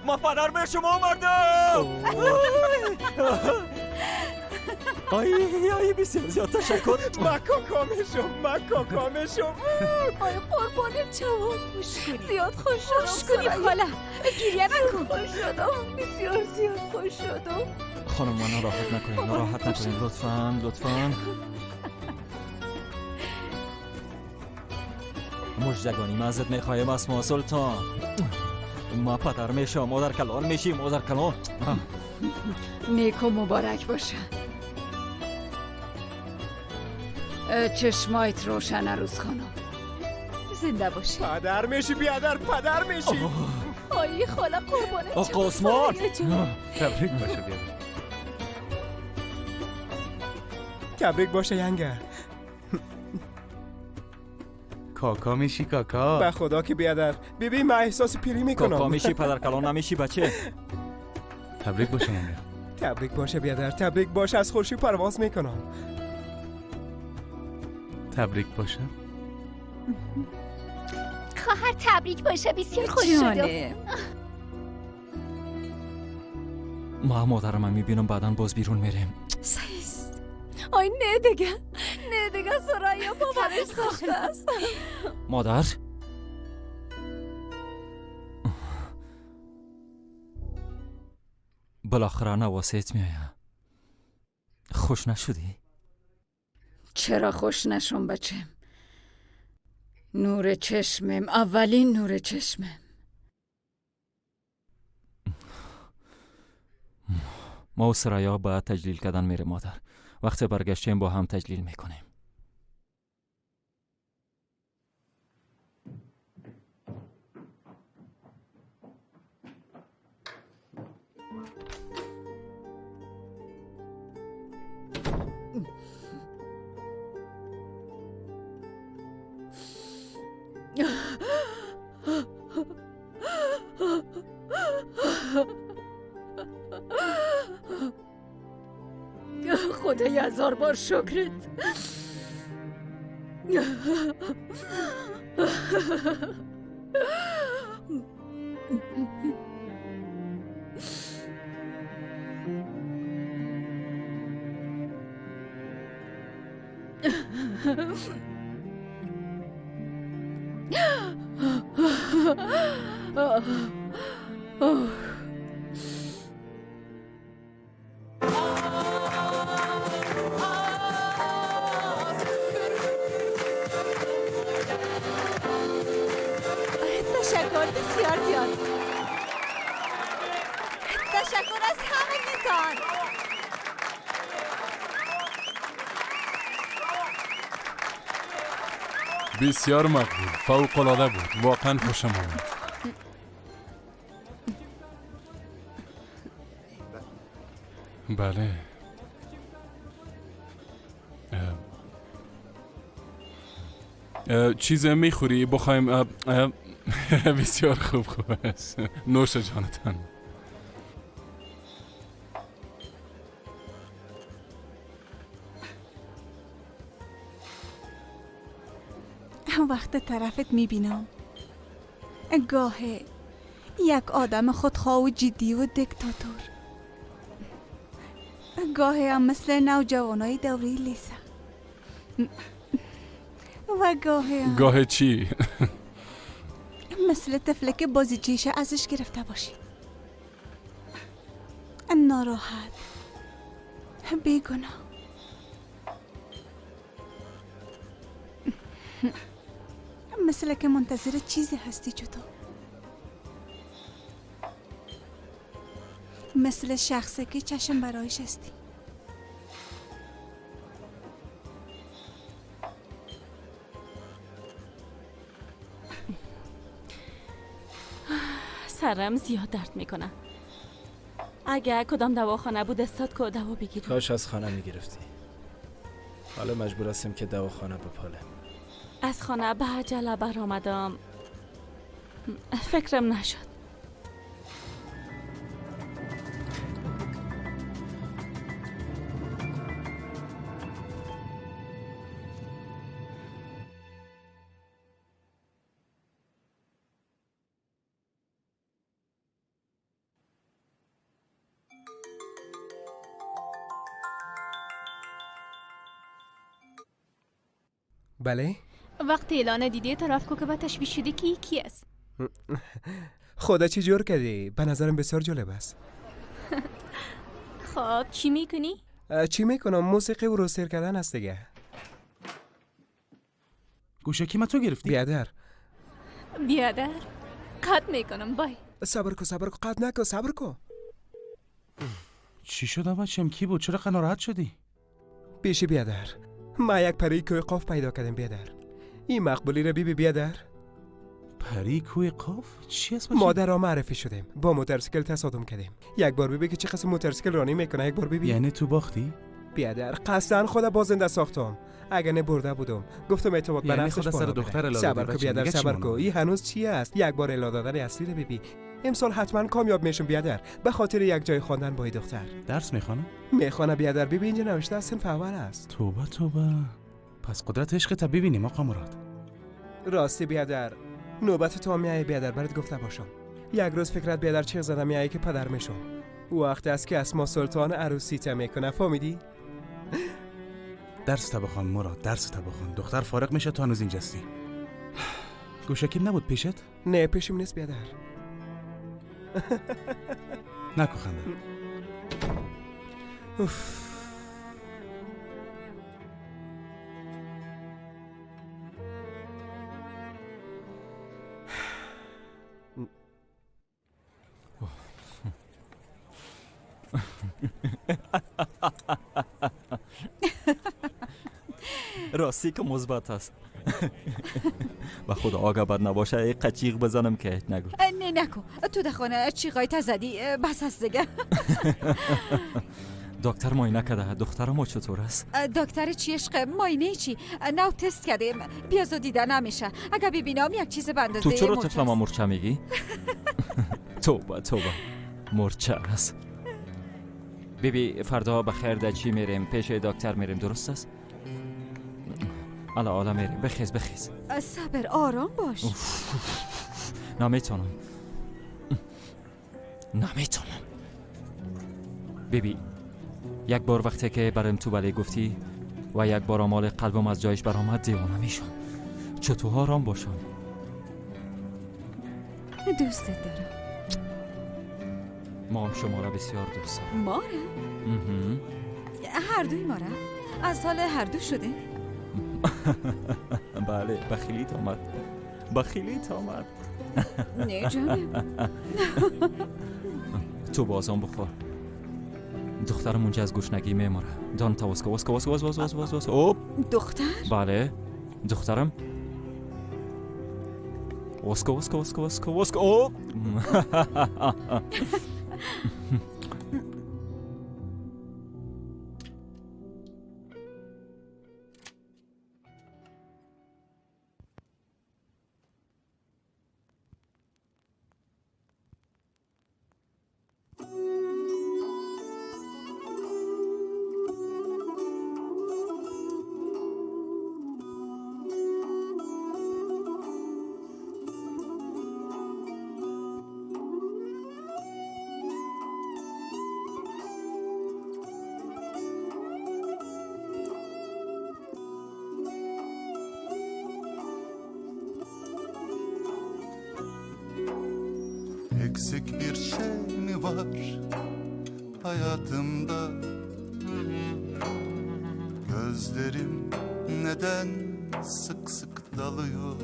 ما پدر میشم آمردم. آی آی بسیار زیاد تشکر. ما کاکا میشم، ما کاکا میشم. آی قربان جوان، زیاد خوش شدم. خوش کنی خاله، گریه نکن. خوش شدم، بسیار زیاد خوش شدم. خانم ما ناراحت نکنین، ناراحت نکنین لطفاً، لطفاً. مژدگانی ما ازت میخوایم اسما سلطان. ما پدر میشم، مادر کلان میشی، مادر کلان. نیک و مبارک باشه. چشمایت روشن عروس خانم. زنده باشی. پدر میشی بیادر، پدر میشی. آی خاله قربانت. آقا عثمان تبریک باشه بیادر. تبریک باشه ینگه. کاکا میشی کاکا. به خدا که بیادر. ببین من احساس پیری میکنم. کاکا میشی، پدر کلان نمیشی بچه. تبریک باشه ینگه. تبریک باشه بیادر، تبریک باشه. از خوشی پرواز میکنم. تبریک باشه خواهر. تبریک باشه، بسیار خوش شدم. ما مادرم میبینم، بعدا باز بیرون میریم. سیس. آی نه دیگه، نه دیگه، سریا باورش ساخته است. مادر بالاخره نواسیت میآید. خوش نشدی؟ چرا خوش نشم بچه؟ نور چشمم، اولین نور چشمم. ما و سریا باید تجلیل کردن میره مادر. وقتی برگشتیم با هم تجلیل میکنیم. خدای هزار بار شکرت. تشکر بسیار زیاد. تشکر از همگیتان. بسیار مقبول، فوق العاده بود، واقعا خوشم آمد. بله. چیز میخوری؟ بخوایم. بسیار خوب است. نوش جانتان. وقت طرفت میبینم گاهی یک آدم خودخواه و جدی و دیکتاتور، گاهی هم مثل نوجوانای دوری لیسه، و گاهی هم... گاهی چی؟ مثل طفله که بازیچیشه ازش گرفته باشی، ناراحت، بیگناه. مثل که منتظر چیزی هستی جدا، مثل شخصی که چشم برایش هستی. سرم زیاد درد میکنه. اگه کدام دواخانه بود استاد که دوا بگیریم. کاش از خانه میگرفتی. حالا مجبور هستیم که دواخانه بپالیم. از خانه به عجله برآمدم، فکرم نشد. بله؟ وقتی اعلان دیدی طرف کو که به تشویش شدی که کی است؟ خدا چی جور کردی؟ به نظرم بسیار جالب است. خب چی میکنی؟ چی میکنم؟ موسیقی و رو سیر کردن است دیگه. گوشکی ما تو گرفتی؟ بیادر بیادر قطع میکنم. بای. صبر کو صبر کو، قطع نکن، صبر کو. چی شد بچم؟ کی بود؟ چرا ناراحت شدی؟ پیش بیادر ما یک پری کوی قاف پیدا کردیم بیادر. این مقبولی را بی بیادر. پری کوی قاف چی است؟ مادر را معرفی شدیم، با موتورسیکل تصادم کردیم. یک بار ببین که چه قسم موتورسیکل رانی میکنه. یک بار ببین. یعنی تو باختی؟ بیادر قصداً خدا بازنده ساختم. اگه نه برده بودم. گفتم اعتماد به نفسش بالا. سر دختر صبر کو بیادر، صبر کو. این هنوز چی است؟ یک بار الا دادن اصلی را ببین. امسال حتما کامیاب میشم بیادر، به خاطر یک جای خواندن با دختر. درس میخوانه؟ میخوانه بیادر. ببین اینجا نوشته است صنف اول است. توبه توبه. پس قدرت عشق تا ببینیم آقا مراد. راستی بیادر، نوبت تو میای بیادر، برات گفته باشم. یک روز فکرت بیادر چه زدم میای که پدر میشم. وقت است که اسما سلطان عروسی تا میکنه، فهمیدی؟ درس تا بخوان مراد، درس تا بخوان. دختر فارغ میشه تا هنوز اینجاستی. گوشکیم نبود پیشت؟ نه پیشم نیست بیادر. نکو خنده. اوف. راستی که مثبت است. و خدا آگه بد نباشه یک قچیق بزنم که نگو. نه نکو، تو در خانه چیقای زدی بس است دیگه. دکتر معاینه کرده دختر ما چطور است؟ دکتر چی عشق؟ معاینه چی؟ نو تست کردیم، بیازو دیده نمیشه. اگه ببینم یک چیز به اندازه. تو چرا طفل ما مورچه میگی؟ توبه توبه، مورچه است. بیبی فردا بخیر در چی میریم؟ پیش دکتر میریم، درست است؟ الا الا میریم. بخیز بخیز. صبر، آرام باش. نمیتونم نمیتونم. بیبی یک بار وقتی که برام تو بله گفتی و یک بار آمال قلبم از جایش برآمد دیوانه میشم. چطور آرام باشم؟ دوستت دارم. ما هم شما را بسیار دوست دارم. ما را؟ هر دوی ما را؟ از سال هر دو شده؟ بله، بخیلیت آمد، بخیلیت آمد. نه جانم. تو بازم بخور. دخترم اونجا از گشنگی میموره. دان تا واسکو واسکو واسکو واسکو واسکو واسکو. اوب. دختر؟ بله، دخترم. واسکو واسکو واسکو واسکو واسکو. اوب. Eksik bir şey mi var hayatımda? Gözlerim neden sık sık dalıyor?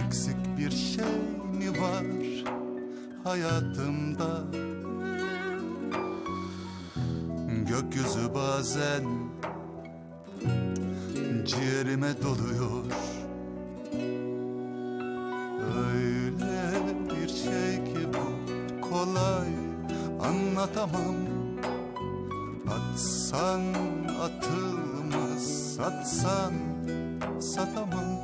Eksik bir şey mi var hayatımda? Gökyüzü bazen ciğerime doluyor. Öyle bir şey ki bu, kolay anlatamam. Atsan atılmaz, satsan satamam.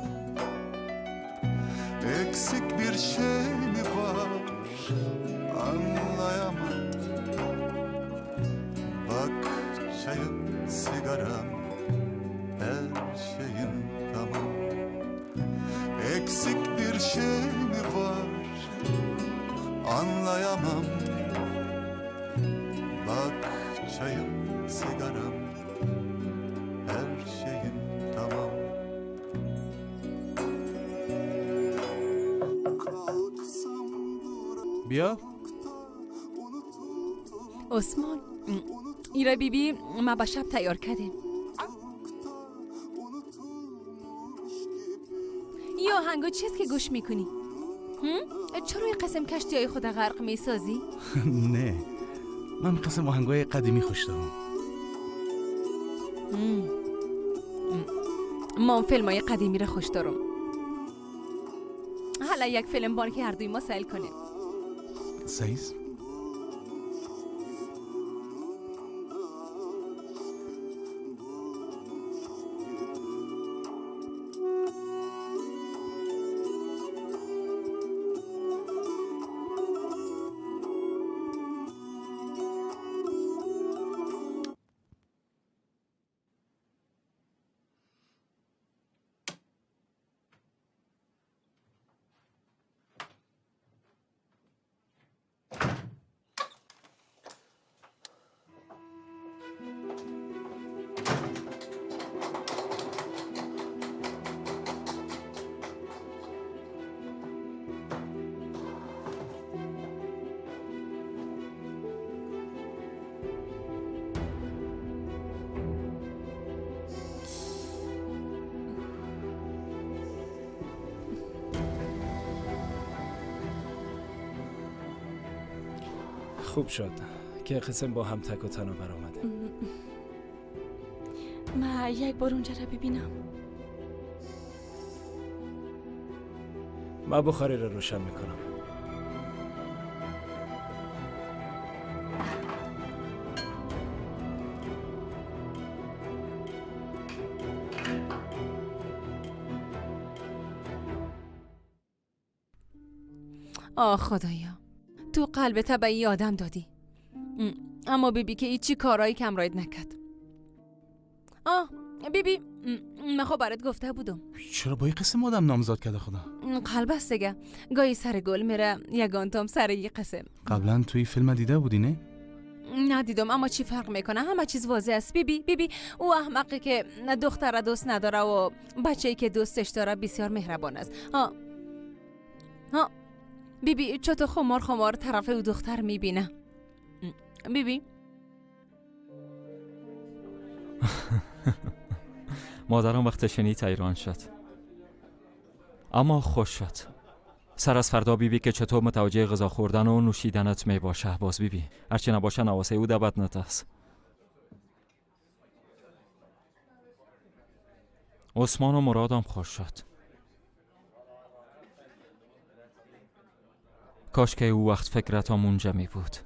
Eksik bir şey mi var anlayamam. Bak çayım, sigaram, her şeyim tamam. Eksik bir şey mi var anlayamam. Bak çayım, sigaram, her şeyim tamam. بیا عثمان، ایرا بی بی ما با شب تیار کردیم. یا آهنگو چیست که گوش میکنی؟ چرا این قسم کشتی های خود غرق میسازی؟ نه، من قسم آهنگای قدیمی خوش دارم. ما فیلم های قدیمی را خوش دارم. حالا یک فیلم بان که هر دوی ما سیل کنیم. سیز؟ خوب شد که قسم با هم تک و تنها برآمده. ما یک بار اونجا را ببینم. ما بخاری را روشن میکنم. آه خدایا، تو قلب طبعی آدم دادی، اما بیبی که هیچی کارایی کم راید نکرد. آه بیبی، من خب برات گفته بودم. چرا با این قسم آدم نامزاد کرده خدا؟ قلب است دیگه، گاهی سر گل میره، یگان تام سر یه قسم. قبلا توی فیلم دیده بودی نه؟ ندیدم، اما چی فرق میکنه؟ همه چیز واضح است. بیبی بیبی، او احمقی که دختر را دوست نداره و بچه‌ای که دوستش داره بسیار مهربان است. آه ها بیبی چطور خمار خمار طرف او دختر میبینه. بیبی مادرم وقت شنید حیران شد، اما خوش شد. سر از فردا بیبی که چطور متوجه غذا خوردن و نوشیدنت می باشه. باز بیبی هرچی نباشه نواسه او در بدنت است. عثمان و مرادم خوش شد. کاش که او وقت فکرتم اونجا می بود.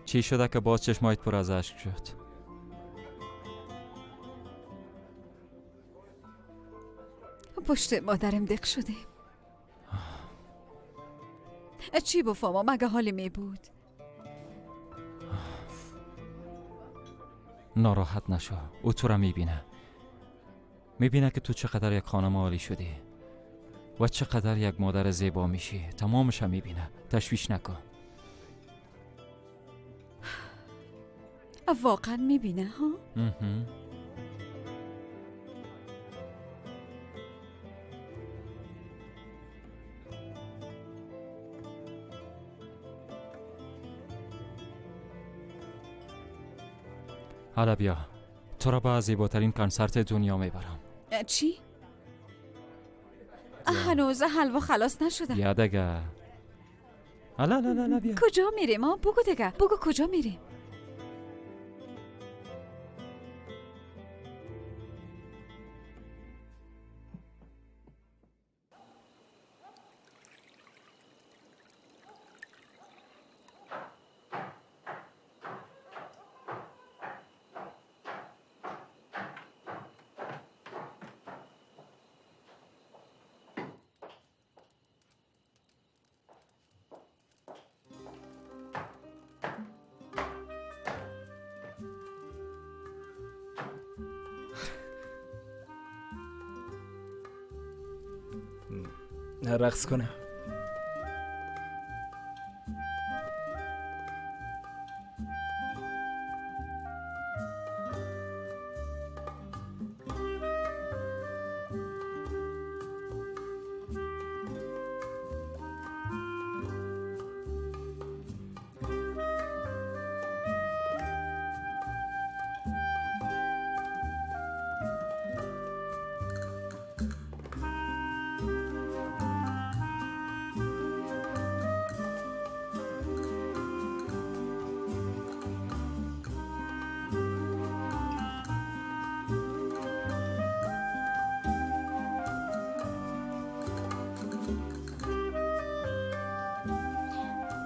چی شده که باز چشمایت پر از اشک شد؟ پشت مادرم دق شده. چی بفهمم مگه حالی می بود؟ ناراحت نشو، او تو را میبینه. میبینه که تو چقدر یک خانم عالی شدی و چقدر یک مادر زیبا میشی. تمامش هم میبینه. تشویش نکن. واقعا میبینه ها؟ حالا بیا تو را به زیباترین کنسرت دنیا میبرم. چی؟ هنوز حلوا خلاص نشده. بیا دیگه. لا لا لا بیا. کجا میریم؟ بگو دیگه، بگو کجا میریم؟ رقص کنه.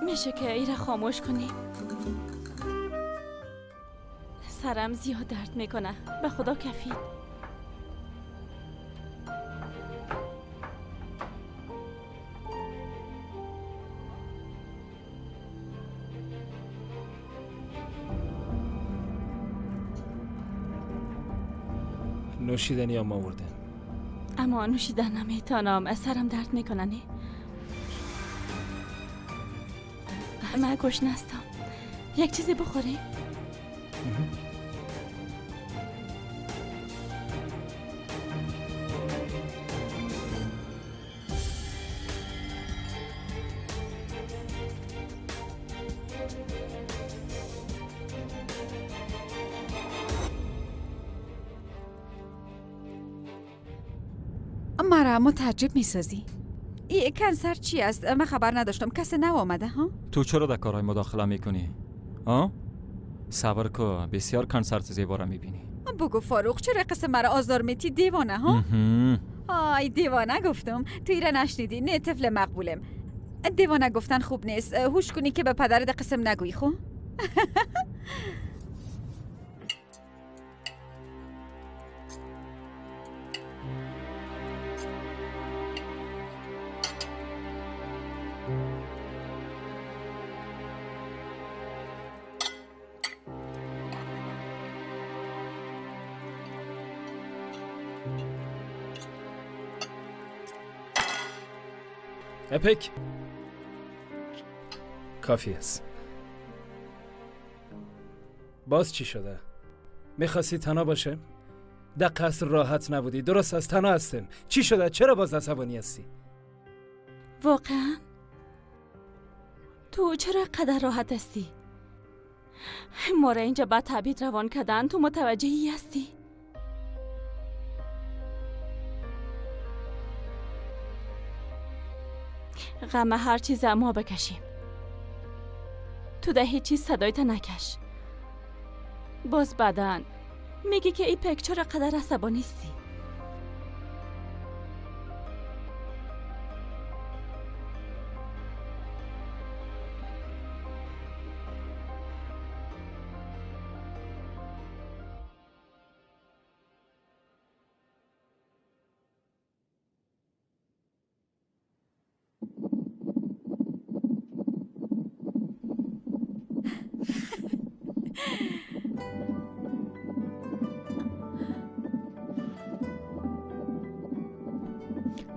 میشه که ایره خاموش کنی؟ سرم زیاد درد میکنه. به خدا کفید. نوشیدنی هم آوردن. اما نوشیدن نمیتونم، سرم درد میکنه. نه من گشنه هستم. یک چیزی بخوریم؟ مرا متعجب میسازی. این کنسرت چی است؟ من خبر نداشتم. کسی نو آمده ها؟ تو چرا در کارهای مداخله میکنی؟ ها؟ صبر کن، بسیار کنسرت زیبا را میبینی. بگو فاروق چرا قسم مرا آزار میتی دیوانه ها؟ آی دیوانه گفتم، تو ایره نشنیدی؟ نه طفل مقبولم. دیوانه گفتن خوب نیست. هوش کنی که به پدرت قسم نگویی خو. اپک کافی است. باز چی شده؟ میخواستی تنها باشه؟ در قصر راحت نبودی. درست از تنها هستم. چی شده؟ چرا باز عصبانی هستی؟ واقعا؟ تو چرا قدر راحت هستی؟ ما را اینجا به تبعید روان کردن، تو متوجهی هستی؟ غم هر چیز ما بکشیم. تو ده هیچ چیز صدایت نکش. باز بعدن میگی که ای پک چرا قدر عصبانی هستی؟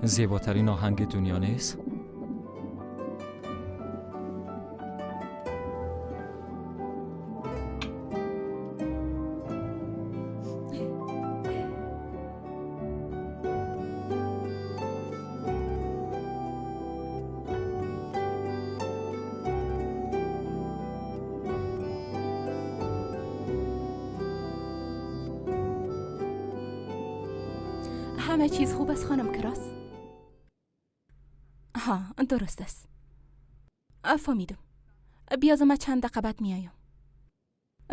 زیباترین آهنگ دنیا نیست؟ همه چیز خوب است خانم کراس؟ ها درست است. فهمیدم. بیاز ما چند دقیقه بعد میایم.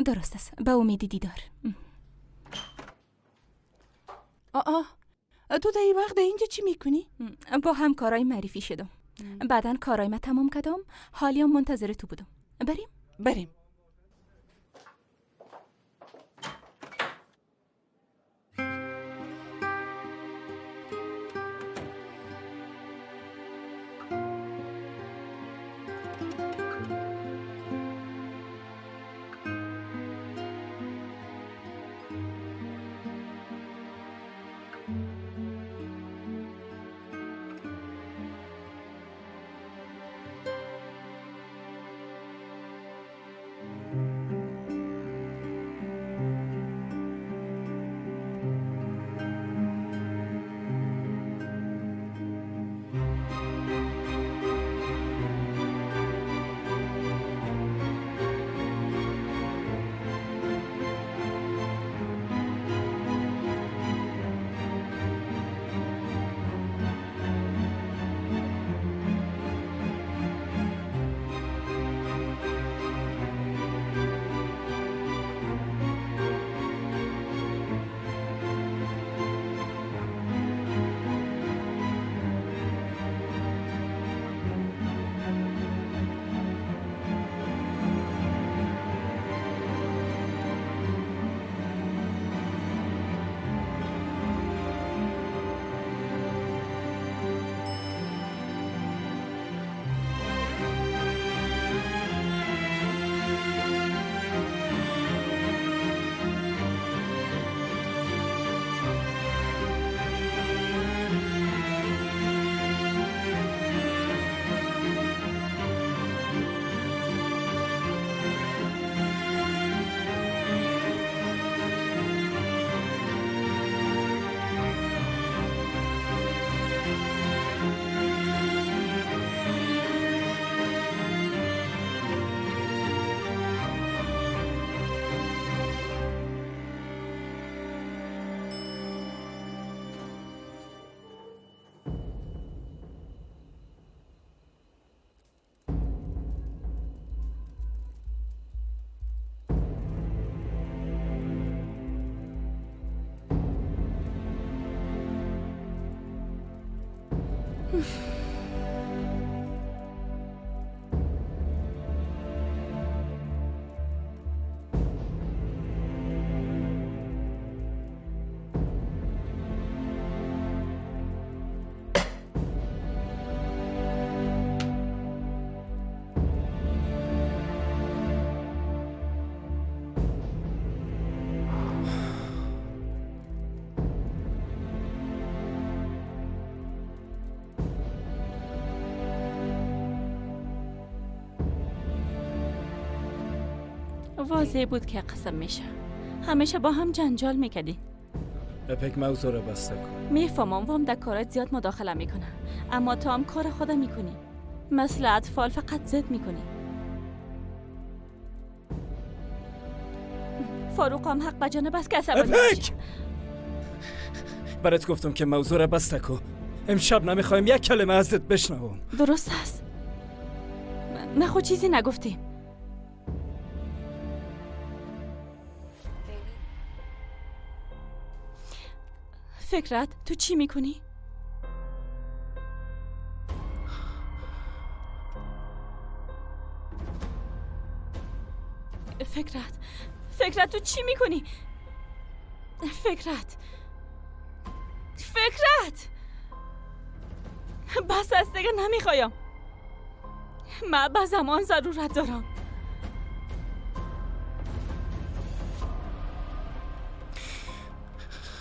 درست است. به امید دیدار. آه تو در این وقت اینجا چی میکنی؟ با همکارای معرفی شدم. بعدا کارای ما تمام کردم. حالی هم منتظر تو بودم. بریم؟ بریم. واضح بود که قسم میشه. همیشه با هم جنجال میکردین. اپک موضوع را بسته کن. میفهمم وام در کارات زیاد مداخله میکنه، اما تو هم کار خودم میکنی. مثل اطفال فقط زد میکنی. فاروق هم حق به جانب است که عصبانی اپک! برات گفتم که موضوع را بسته کن. امشب نمیخوایم یک کلمه ازت بشنوم. درست است. نه خود چیزی نگفتیم. فکرت تو چی میکنی؟ فکرت تو چی میکنی؟ فکرت بس است دیگه، نمیخوایم. من به زمان ضرورت دارم.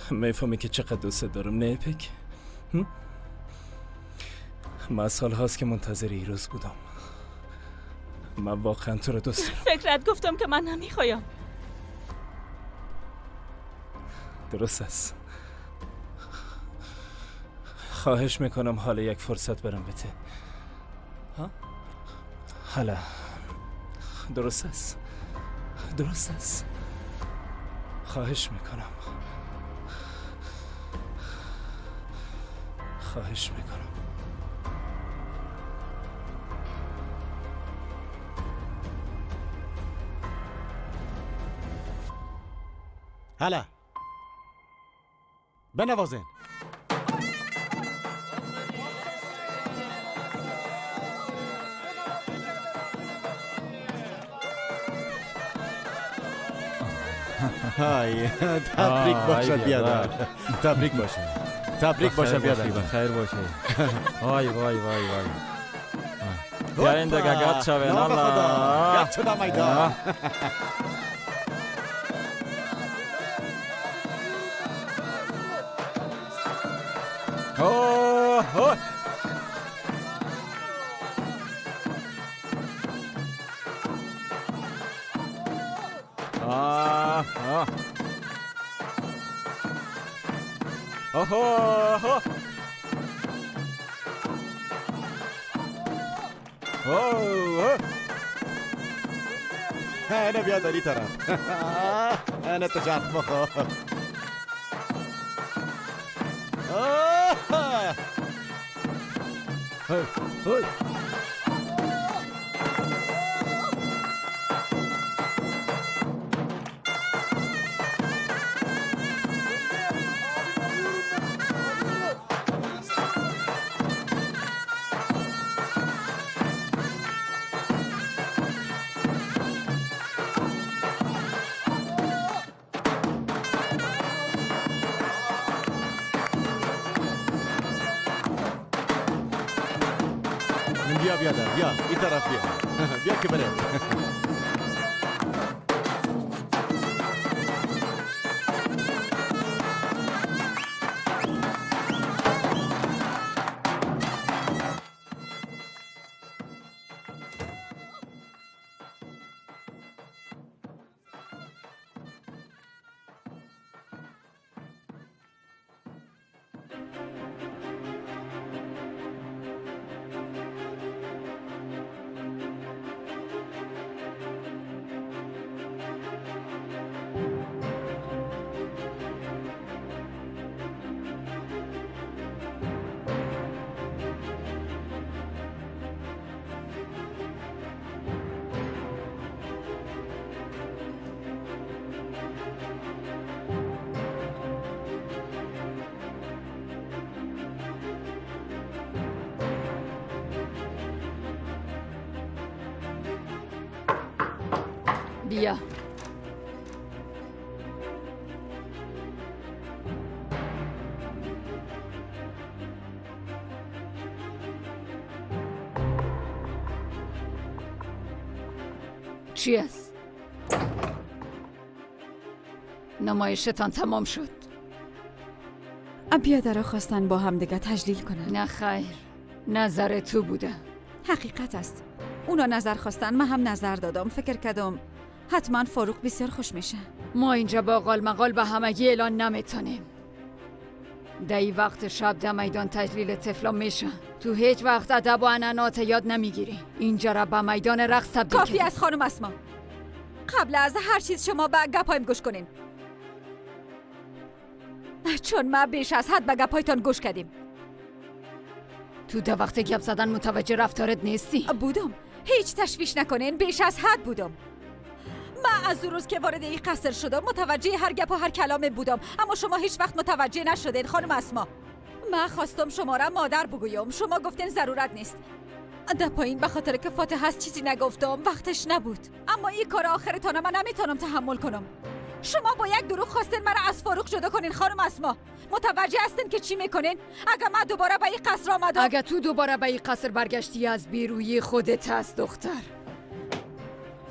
میفهمی که چقدر دوست دارم نه اپک؟ من سال هاست که منتظر این روز بودم. من واقعا تو رو دوست دارم. فکرت گفتم که من نمیخوایم. درست است. خواهش میکنم حالا یک فرصت برم بده. ها؟ حالا درست است. درست است. خواهش میکنم. خواهش میکنم. هلا بنوازین. های تبریک باشد بیادر. تبریک باشد. تبریک باشد بیادر. بخیر باشی. وای وای وای وای. بیاین دیگه گد شوین. الله گد شدم میدان. اوه آه اوه اوه. انا بیادری طرف. انا تجارت مخو. هی بیا بیادر، بیا این طرف بیا. بیا که بره. بیا. چی است؟ نمایشتان تمام شد. بیادرها خواستن با هم دیگه تجلیل کنن. نه خیر، نظر تو بوده. حقیقت است. اونا نظر خواستن، من هم نظر دادم. فکر کردم حتما فاروق بسیار خوش میشه. ما اینجا با قال به همگی اعلان نمیتونیم. در وقت شب در میدان تجلیل طفلا میشه. تو هیچ وقت ادب و عنعنات یاد نمیگیری. اینجا را به میدان رقص تبدیل کافی از خانم اسما. قبل از هر چیز شما به گپایم گوش کنین، چون ما بیش از حد به گپایتان گوش کردیم. تو در وقت گپ زدن متوجه رفتارت نیستی. بودم، هیچ تشویش نکنین، بیش از حد بودم. من از اون روز که وارد این قصر شدم متوجه هر گپ و هر کلامه بودم، اما شما هیچ وقت متوجه نشدین خانم اسما. من خواستم شما را مادر بگویم، شما گفتین ضرورت نیست. در پایین به خاطر که فاتحه هست چیزی نگفتم، وقتش نبود. اما این کار آخرتان من نمیتونم تحمل کنم. شما با یک دروغ خواستین مرا از فاروق جدا کنین خانم اسما. متوجه هستین که چی میکنین؟ اگه من دوباره به این قصر آمدم، اگه تو دوباره به این قصر برگشتی از بیرویی خودت است دختر.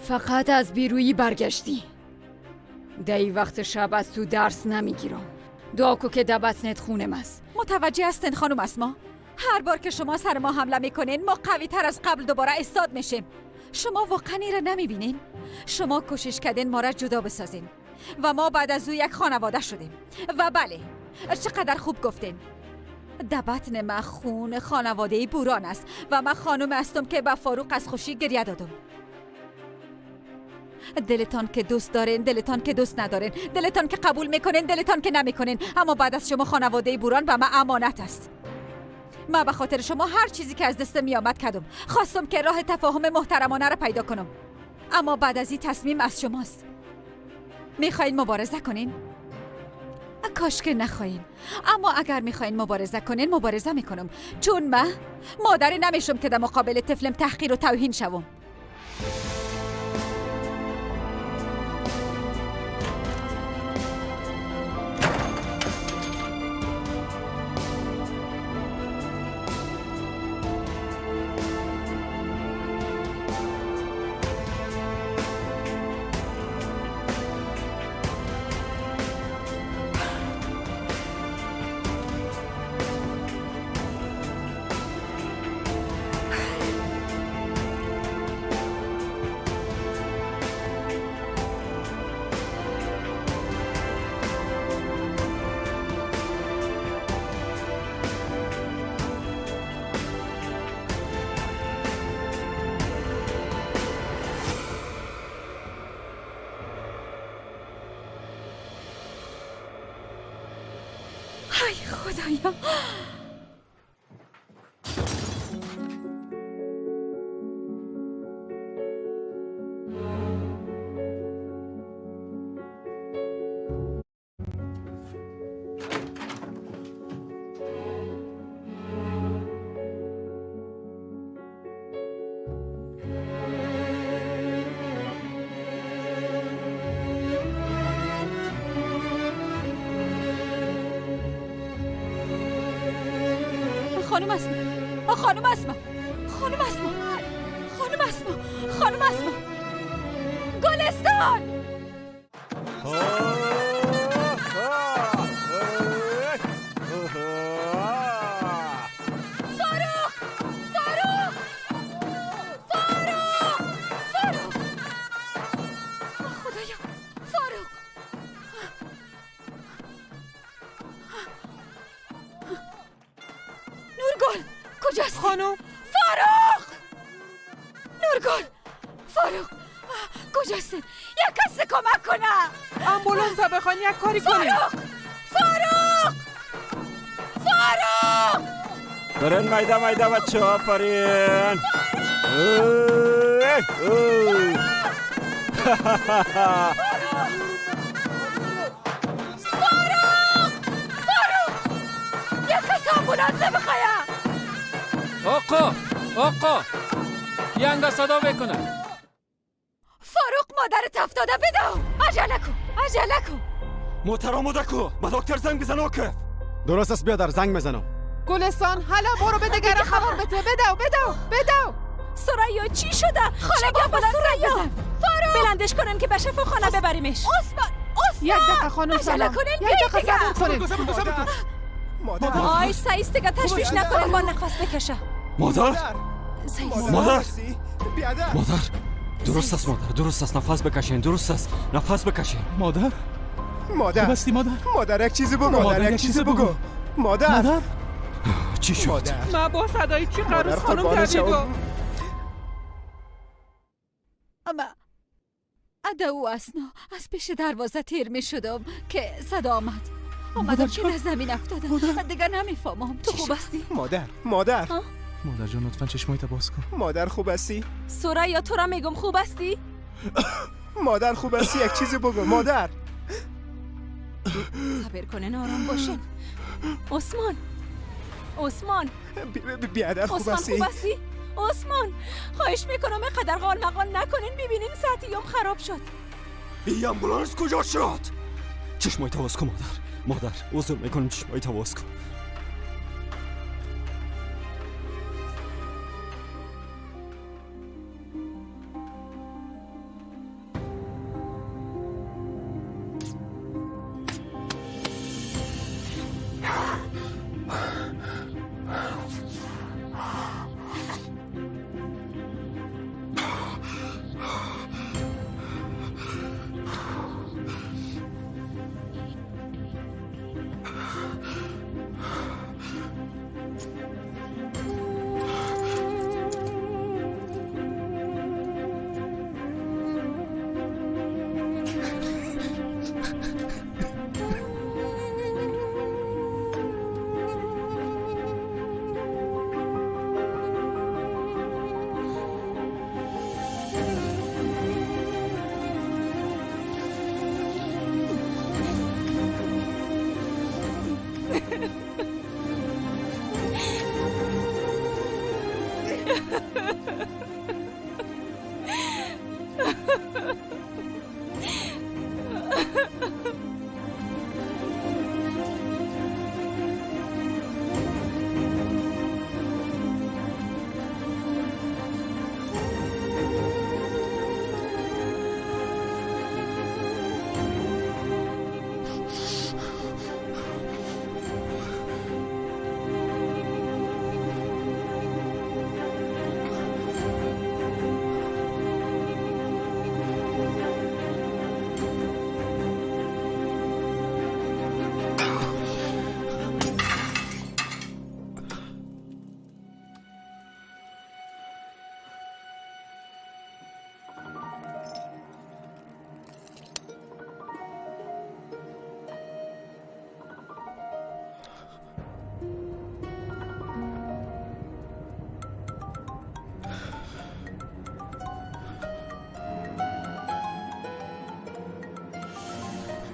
فقط از بیرویی برگشتی. در وقت شب از تو درس نمیگیرم. دعا کو که دبتنت خونم است. متوجه هستین خانم اسما؟ هر بار که شما سر ما حمله میکنین ما قوی تر از قبل دوباره استاد میشیم. شما واقعا این را نمیبینین؟ شما کوشش کردین ما را جدا بسازین و ما بعد از او یک خانواده شدیم. و بله، چقدر خوب گفتین. در بطن من خون خانواده بوران است و من خانم هستم که به فاروق از خوشی گریه دادم. دلتان که دوست دارین، دلتان که دوست ندارین، دلتان که قبول میکنین، دلتان که نمیکنین، اما بعد از شما خانواده بوران به من امانت است. من به خاطر شما هر چیزی که از دست می آمد کردم. خواستم که راه تفاهم محترمانه را پیدا کنم، اما بعد از این تصمیم از شماست. میخواین مبارزه کنین؟ کاش که نخواین، اما اگر میخواین مبارزه کنین مبارزه میکنم، چون من مادری نمیشم که در مقابل طفلم تحقیر و توهین شوم. خدایا، خانم اسما، خانم اسما، خانم اسما، خانم اسما، خانم اسما، گلستان. فاروق، فاروق، فاروق، فاروق، خدایا، فاروق. نورگل کجاست؟ خانم فاروق، نورگل، فاروق کجاست؟ یک کسی کمک کنه. آمبولانس بخوان، یک کاری کنید. فاروق، فاروق، فاروق. برن میده میده بچه، آفرین. فاروق، فاروق، یک کسی آمبولانس بخواه. آقا، آقا، ینگا صدا بکنه. فاروق مادرت افتاده، بدو. عجله کن، عجله کن. موتر آماده کو، به دکتر زنگ بزن. آکف درست است بیادر، زنگ بزنم. گلستان حالا برو به دیگران خبر بده. بدو بدو بدو. سریا چی شده؟ خاله آمبولانس زنگ بزن. فاروق بلندش کنن که به شفاخانه ببریمش. عثمان، عثمان، یک دقیقه خانم سلام، یک دقیقه صبر کنید. آی سایست دیگه تشویش نکنین، با نفس بکشه. مادر، مادر، مادر، درست است مادر، درست است. نفس بکشین، درست است. نفس بکشین. مادر، مادر، خوب هستی مادر؟ مادر یک چیزی بگو. مادر یک چیزی بگو. مادر، مادر چی شد؟ ما با صدای چی قروس خانم دویدم. اما او اسنا از پیش دروازه تیر می شدم که صدا آمد. آمدم که در زمین افتادم. دیگه نمیفهمم. تو خوب هستی؟ مادر، مادر، مادر جان لطفا چشمایت باز کن. مادر خوب هستی؟ سوریا تو را میگم خوب هستی؟ مادر خوب هستی؟ یک چیزی بگو مادر. صبر کنین، آرام باشین. عثمان، عثمان، بیادر خوب هستی؟ خوب هستی؟ عثمان خواهش میکنم اینقدر قال مقال نکنین. ببینین ساعتیم خراب شد. ای آمبولانس کجا شد؟ چشمای باز کن مادر. مادر عذر میکنم، چشمای باز کن.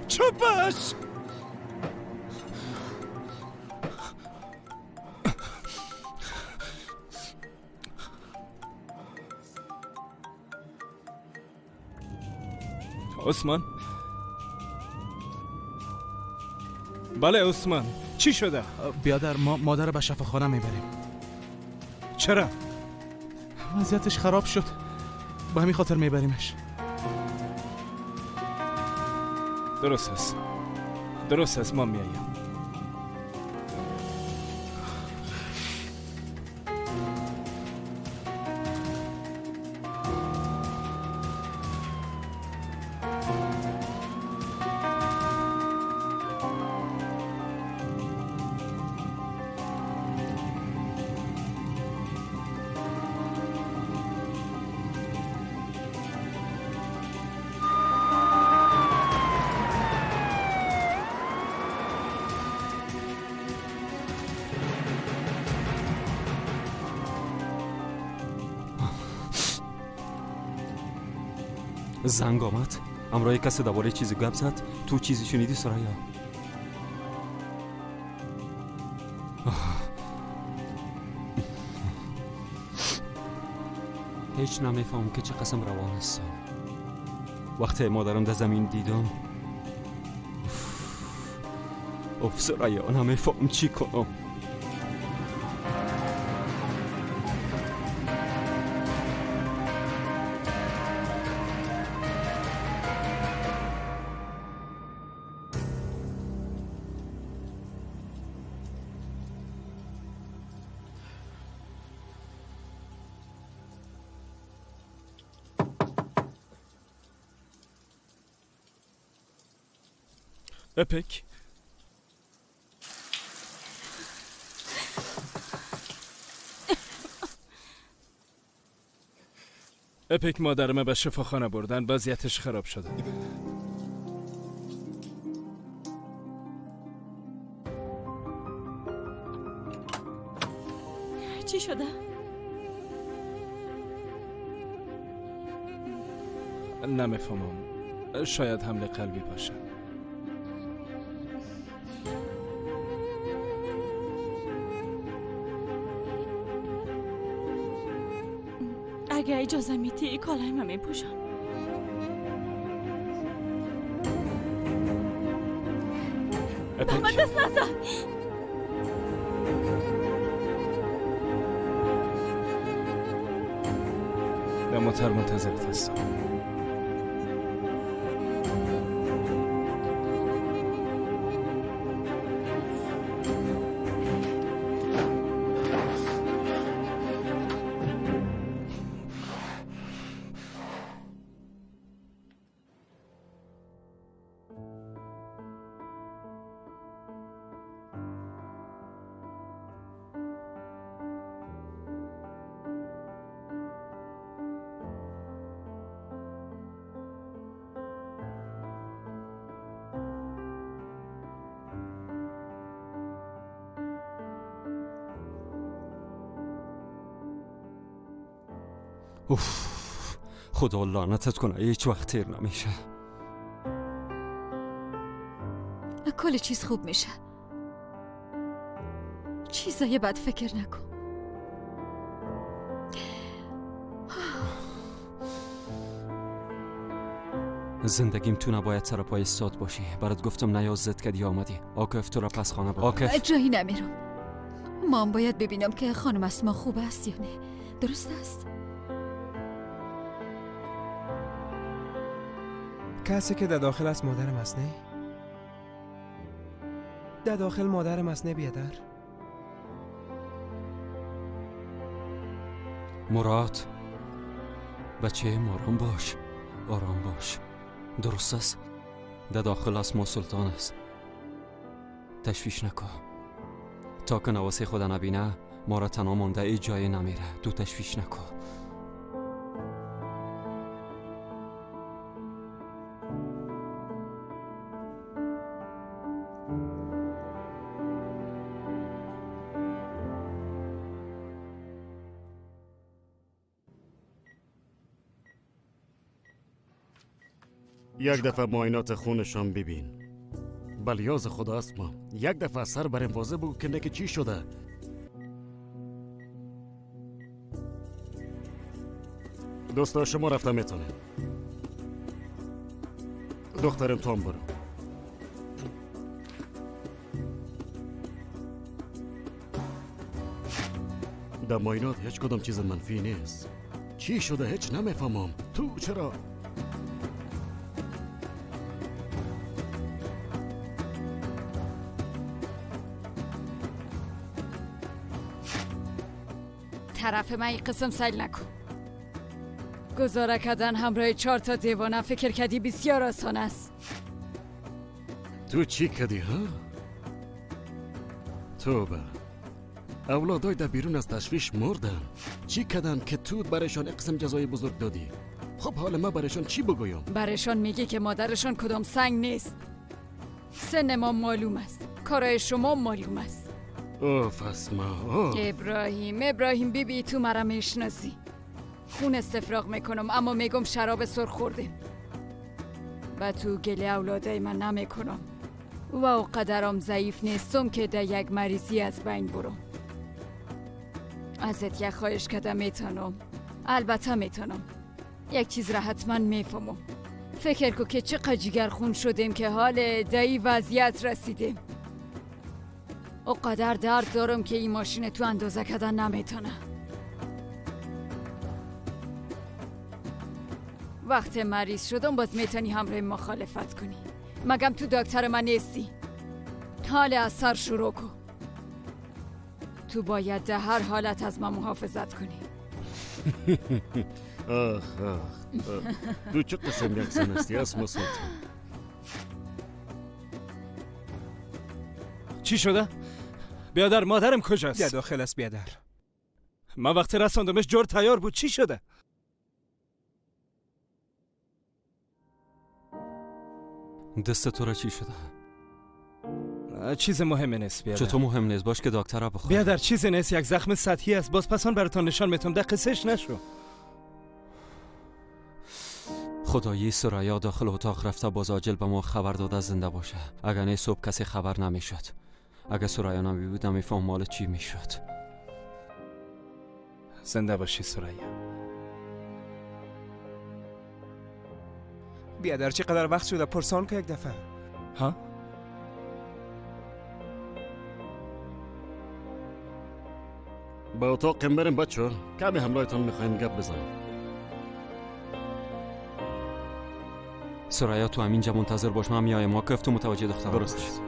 چوبش عثمان. بله عثمان، چی شده؟ بیادر ما مادر به شفاخانه میبریم. چرا؟ وضعیتش خراب شد، به همین خاطر میبریمش. درست است، درست است، ما میایم. زنگ آمد، همراه کسی درباره چیزی گپ زد. تو چیزی شنیدی سریا؟ هیچ نمیفهم که چه قسم روان هستم. وقتی مادرم در زمین دیدم، اوف سریا، نمیفهم چی کنم. اپک اپک مادرم به شفاخانه بردن، وضعیتش خراب شده. چی شده؟ نمیفهمم، شاید حمله قلبی باشه. اگه اجازه میدی کالای من میپوشم. به من دست نزن. در موتر منتظرت هستم. اوف، خدا لعنتت کنه، هیچ وقت تیر نمیشه. کل چیز خوب میشه. چیزای بد فکر نکن. زندگیم تو نباید سر پای استاد باشی. برات گفتم نیا، زد کردی آمدی. آکف تو را پس خانه برد. آکف جایی نمیرم. مام باید ببینم که خانم اسما خوب است یا نه. درست است؟ کسی که در داخل است مادرم است، نه؟ در داخل مادرم است، نه بیادر؟ مراد بچه، آرام باش، آرام باش. درست است، در داخل اسما سلطان است. تشویش نکن. تا که نواسه خدا نبینه ما را تنها مانده ای جای نمیره. تو تشویش نکن. یک دفعه معاینات خونشان ببین. بلیاز خدا است ما. یک دفعه سر بریم واضح بگو که نکه چی شده. دوستا شما رفته میتونه. دخترم تو هم برو. در معاینات هیچ کدام چیز منفی نیست. چی شده هیچ نمیفهمم. تو چرا؟ طرف من این قسم سیل نکن. گزاره کردن همراه 4 تا دیوانه فکر کردی بسیار آسان است. تو چی کردی ها؟ توبه، اولادای در بیرون از تشویش مردن. چی کردن که تو برایشان قسم جزای بزرگ دادی؟ خب حالا من برایشان چی بگویم؟ برایشان میگه که مادرشان کدام سنگ نیست. سن ما معلوم است، کارای شما معلوم است. اوف اسما، اوف. ابراهیم، ابراهیم بی بی تو مرا میشناسی. خون استفراغ میکنم اما میگم شراب سرخ خوردیم. و تو گله اولادای من نمیکنم و قدرم ضعیف نیستم که در یک مریضی از بین برم. ازت یک خواهش کردم میتونم، البته میتونم. یک چیز را حتما میفهمم. فکر کو که چقدر جگر خون شدیم که حال دایی وضعیت رسیدیم. او قدر درد دارم که این ماشین تو اندازه کردن نمیتونه. وقت مریض شدم باز میتونی همراه مخالفت کنی. مگم تو دکتر من نیستی. حال از سر شروع کن. تو باید در هر حالت از من محافظت کنی. آخ آخ، تو چه قسم یک زن هستی اسما سلطان؟ چی شده؟ بیادر مادرم کجاست؟ در داخل است بیادر. من وقتی رساندمش جور تیار بود. چی شده؟ دست تو را چی شده؟ چیز مهم نیست بیادر. چطور مهم نیست؟ باش که دکتر را بخواه. بیادر چیز نیست، یک زخم سطحی است. باز پسان براتان نشان میتم. دقیقه سش نشو. خدایی سریا داخل اتاق رفته، باز عاجل به ما خبر داده زنده باشه. اگر نه صبح کسی خبر نمیشد. اگر سریا نمی بود نمیفهم مال چی میشد. زنده باشی سریا. بیادر چقدر وقت شده؟ پرسان که یک دفعه. ها؟ با اتاق بریم بچه، کمی همراهتان میخوایم گپ بزنیم. سریا تو همینجا منتظر باش، من میایم. ما کف تو متوجه دختر درست است.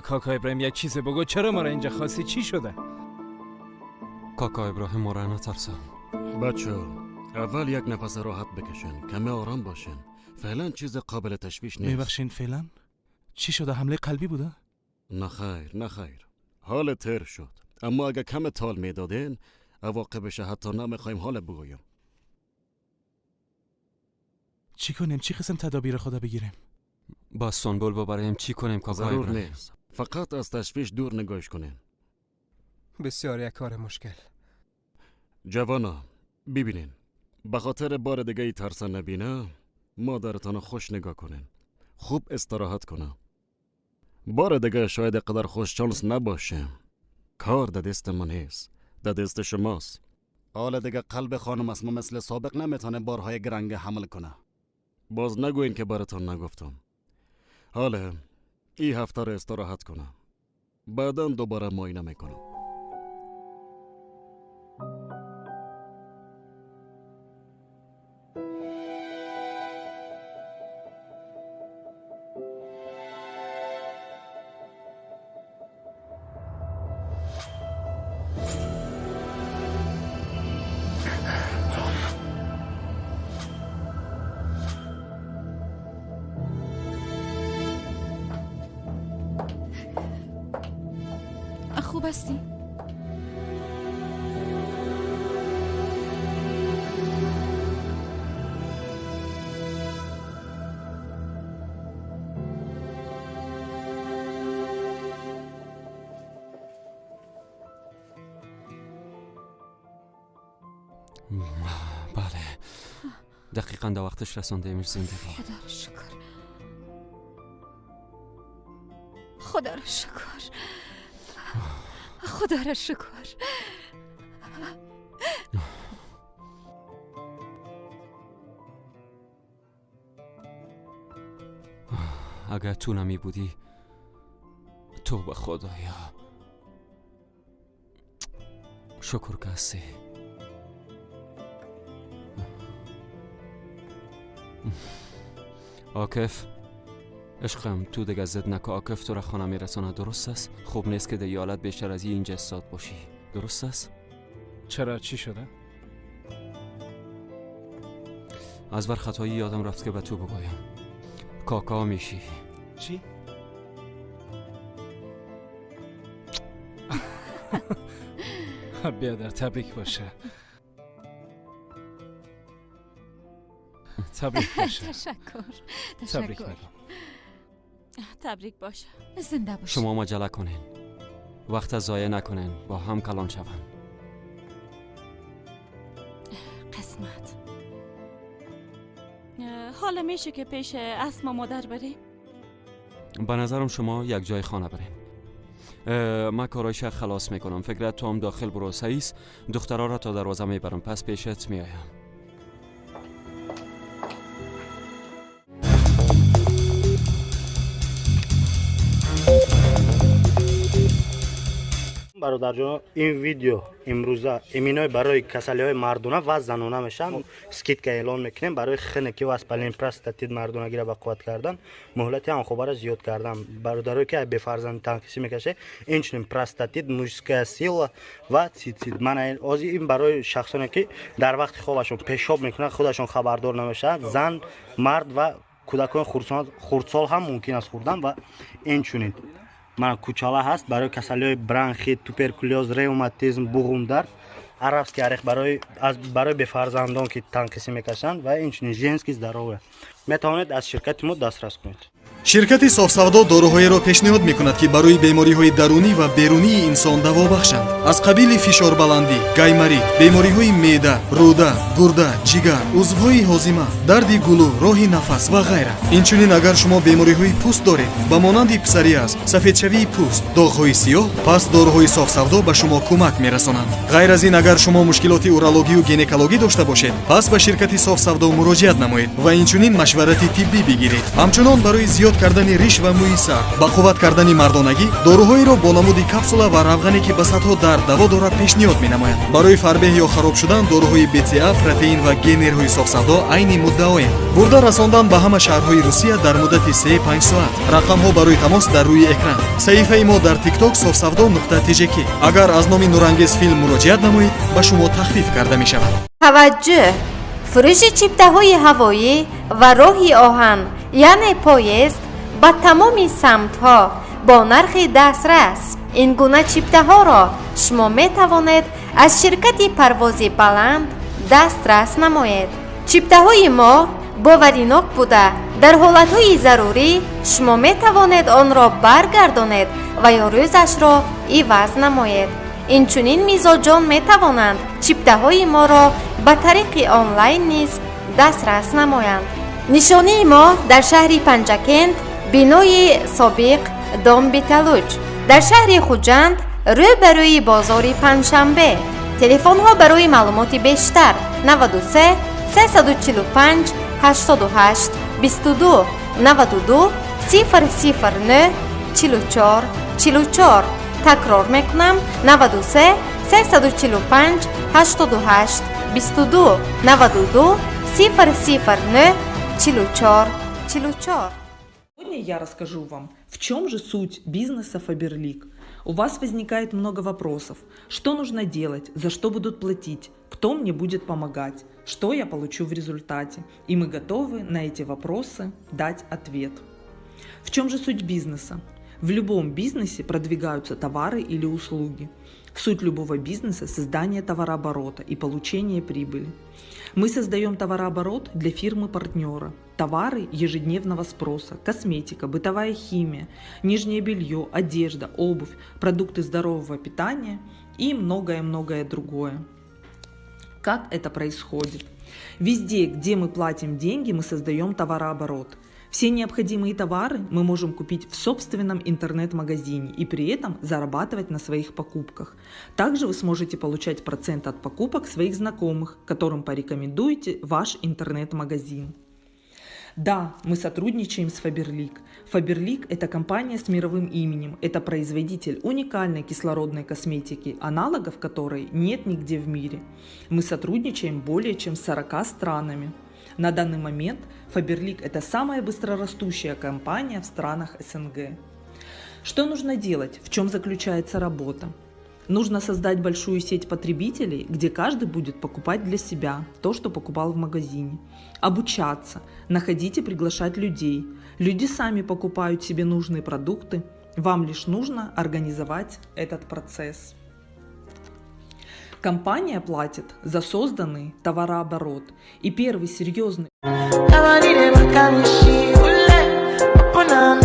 کاکا ابراهیم یک چیز بگو، چرا ما را اینجا خواستی؟ چی شده؟ کاکا ابراهیم ما را نترسم. بچه اول یک نفس راحت بکشن، کمی آرام باشن. فعلا چیز قابل تشویش نیست. میبخشین فعلا چی شده؟ حمله قلبی بوده؟ نه خیر نه خیر، حال تر شد. اما اگه کم تال میدادین عواقبش حتی نمیخوایم حال بگویم. چی کنیم؟ چی قسم تدابیر خدا بگیریم؟ با استانبول ببریم. چی کنیم کاکا ضرور ابراهیم؟ نیست، فقط از تشویش دور نگاهش کنین. بسیار یک کار مشکل. جوانا ببینین، به خاطر بار دیگه ای ترس نبینه مادرتان خوش نگاه کنین، خوب استراحت کنه. بار دیگه شاید قدر خوش چانس نباشه. کار در دست من نیست، در دست شماست. حالا دیگه قلب خانم اسما مثل سابق نمیتونه بارهای گرنگ حمل کنه. باز نگوین که براتان نگفتم. حالا ای هفته رو استراحت کنم، بعدا دوباره معاینه میکنم. خوب هستی؟ بله دقیقا در وقتش رسانده زندگی. خدا رو شکر، خدا رو شکر، خدا را شکر. اگر تو نمی بودی، تو به خدایا شکر که هستی. عاکف عشقم، تو دیگه زد نکو. عاکف تو را خانه میرسانه، درست است؟ خوب نیست که در ایالت بیشتر از اینجا استاد باشی، درست است؟ چرا چی شده؟ از بر خطایی یادم رفت که به تو بگویم. کاکا میشی. چی؟ بیادر تبریک باشه. تبریک باشه. تشکر. تبریک میگم. تبریک باشه. زنده باشه. شما مجله کنین، وقت ضایع نکنین، با هم کلان شون. قسمت. حالا میشه که پیش اسما مادر بریم؟ به نظرم شما یک جای خانه برین. من کارایش خلاص میکنم. فکرت تو هم داخل برو سعیس، دخترها را تا دروازه میبرم، پس پیشت میایم. Бародарҷон, ин видео имрӯза иминой барои касалиҳои мардона ва занона мешаванд. Скидка эълон мекунем барои хунукӣ ва воспаление простатит, мардонагиро ба қувват кардан, муҳлати ҳамхобаро зиёд кардан. Бародарое ки бефарзанд танқисӣ мекашед, инчунин простатит, мужская сила ва цистит. Мана ҳозир ин барои шахсоне ки дар вақти хобашон пешоб мекунанд, худашон хабардор намешаванд. Зан, мард ва кӯдакони хурдсол ҳам мумкин аст хӯрдан. Ва инчунин мана кучала ҳаст барои касалиҳои бронхит, туберкулёз, ревматизм, буғумдард, арабский орех барои бефарзандон ки танқисӣ мекашанд, ва инчунин женский здоровье. Метавонед аз ширкати мо дастрас кунед. Ширкати Софсавдо доруҳоеро пешниҳод мекунад, ки барои бемориҳои дарунӣ ва берунии инсон даво бахшанд, аз қабили фишорбаландӣ, гайморит, бемориҳои меъда, рӯда, гурда, ҷигар, узвҳои ҳозима, дарди гулӯ, роҳи нафас ва ғайра. Инчунин агар шумо бемориҳои пӯст доред, ба монанди псориаз, сафедшавии пӯст, доғҳои сиёҳ, пас доруҳои Софсавдо ба шумо кӯмак мерасонанд. Ғайр аз ин, агар шумо мушкилоти урологию гинекологӣ дошта бошед, пас ба ширкати Софсавдо муроҷиат намоед ва инчунин машварати тиббӣ бигиред. Ҳамчунон барои зиёд кардани риш ва мӯи сар, ба қувват кардани мардонагӣ доруҳоеро бо намуди капсула ва равғане, ки ба садҳо дард даво дорад, пешниҳод менамояд. Барои фарбеҳ ё хароб шудан доруҳои БЦА, протеин ва Г нервҳои Софсавдо айни муддаоянд. Бурда расондан ба ҳама шаҳрҳои Русия дар муддати 3-5 соат. Рақамҳо барои тамос дар рӯи экран. Саҳифаи мо дар Тикток софсавдо нуқта тжк. Агар аз номи Нурангез филм муроҷиат намоед, ба шумо тахфиф карда мешавад. Таваҷҷӯҳ! Фурӯши чиптаҳои ҳавоӣ ва роҳи оҳан, яъне поезд, ба тамоми самтҳо бо нархи дастрас. Ин гуна чиптаҳоро шумо метавонед аз ширкати Парвози Баланд дастрас намоед. Чиптаҳои мо боваринок буда, дар ҳолатҳои зарурӣ шумо метавонед онро баргардонед ва ё рӯзашро иваз намоед. Инчунин мизоҷон метавонанд чиптаҳои моро ба тариқи онлайн низ дастрас намоянд. Нишонии мо дар шаҳри Панҷакент, бинои собиқ Дом Биталуҷ, дар шаҳри Хуҷанд, рӯ ба рӯи бозори Панҷшанбе. Телефонҳо барои маълумоти бештар: 93 345 88 22, 92 009 44 44. Такрор мекунам: 93 345 88 22, 92 009 44 44. Сегодня я расскажу вам, в чем же суть бизнеса Faberlic. У вас возникает много вопросов. Что нужно делать, за что будут платить, кто мне будет помогать, что я получу в результате. И мы готовы на эти вопросы дать ответ. В чем же суть бизнеса? В любом бизнесе продвигаются товары или услуги. Суть любого бизнеса – создание товарооборота и получение прибыли. Мы создаем товарооборот для фирмы-партнера. Товары ежедневного спроса, косметика, бытовая химия, нижнее белье, одежда, обувь, продукты здорового питания и многое-многое другое. Как это происходит? Везде, где мы платим деньги, мы создаем товарооборот. Все необходимые товары мы можем купить в собственном интернет-магазине и при этом зарабатывать на своих покупках. Также вы сможете получать процент от покупок своих знакомых, которым порекомендуете ваш интернет-магазин. Да, мы сотрудничаем с Faberlic. Faberlic – это компания с мировым именем. Это производитель уникальной кислородной косметики, аналогов которой нет нигде в мире. Мы сотрудничаем более чем с 40 странами. На данный момент Faberlic – это самая быстрорастущая компания в странах СНГ. Что нужно делать? В чем заключается работа? Нужно создать большую сеть потребителей, где каждый будет покупать для себя то, что покупал в магазине. Обучаться, находить и приглашать людей. Люди сами покупают себе нужные продукты. Вам лишь нужно организовать этот процесс. Компания платит за созданный товарооборот. И первый серьезный Open up.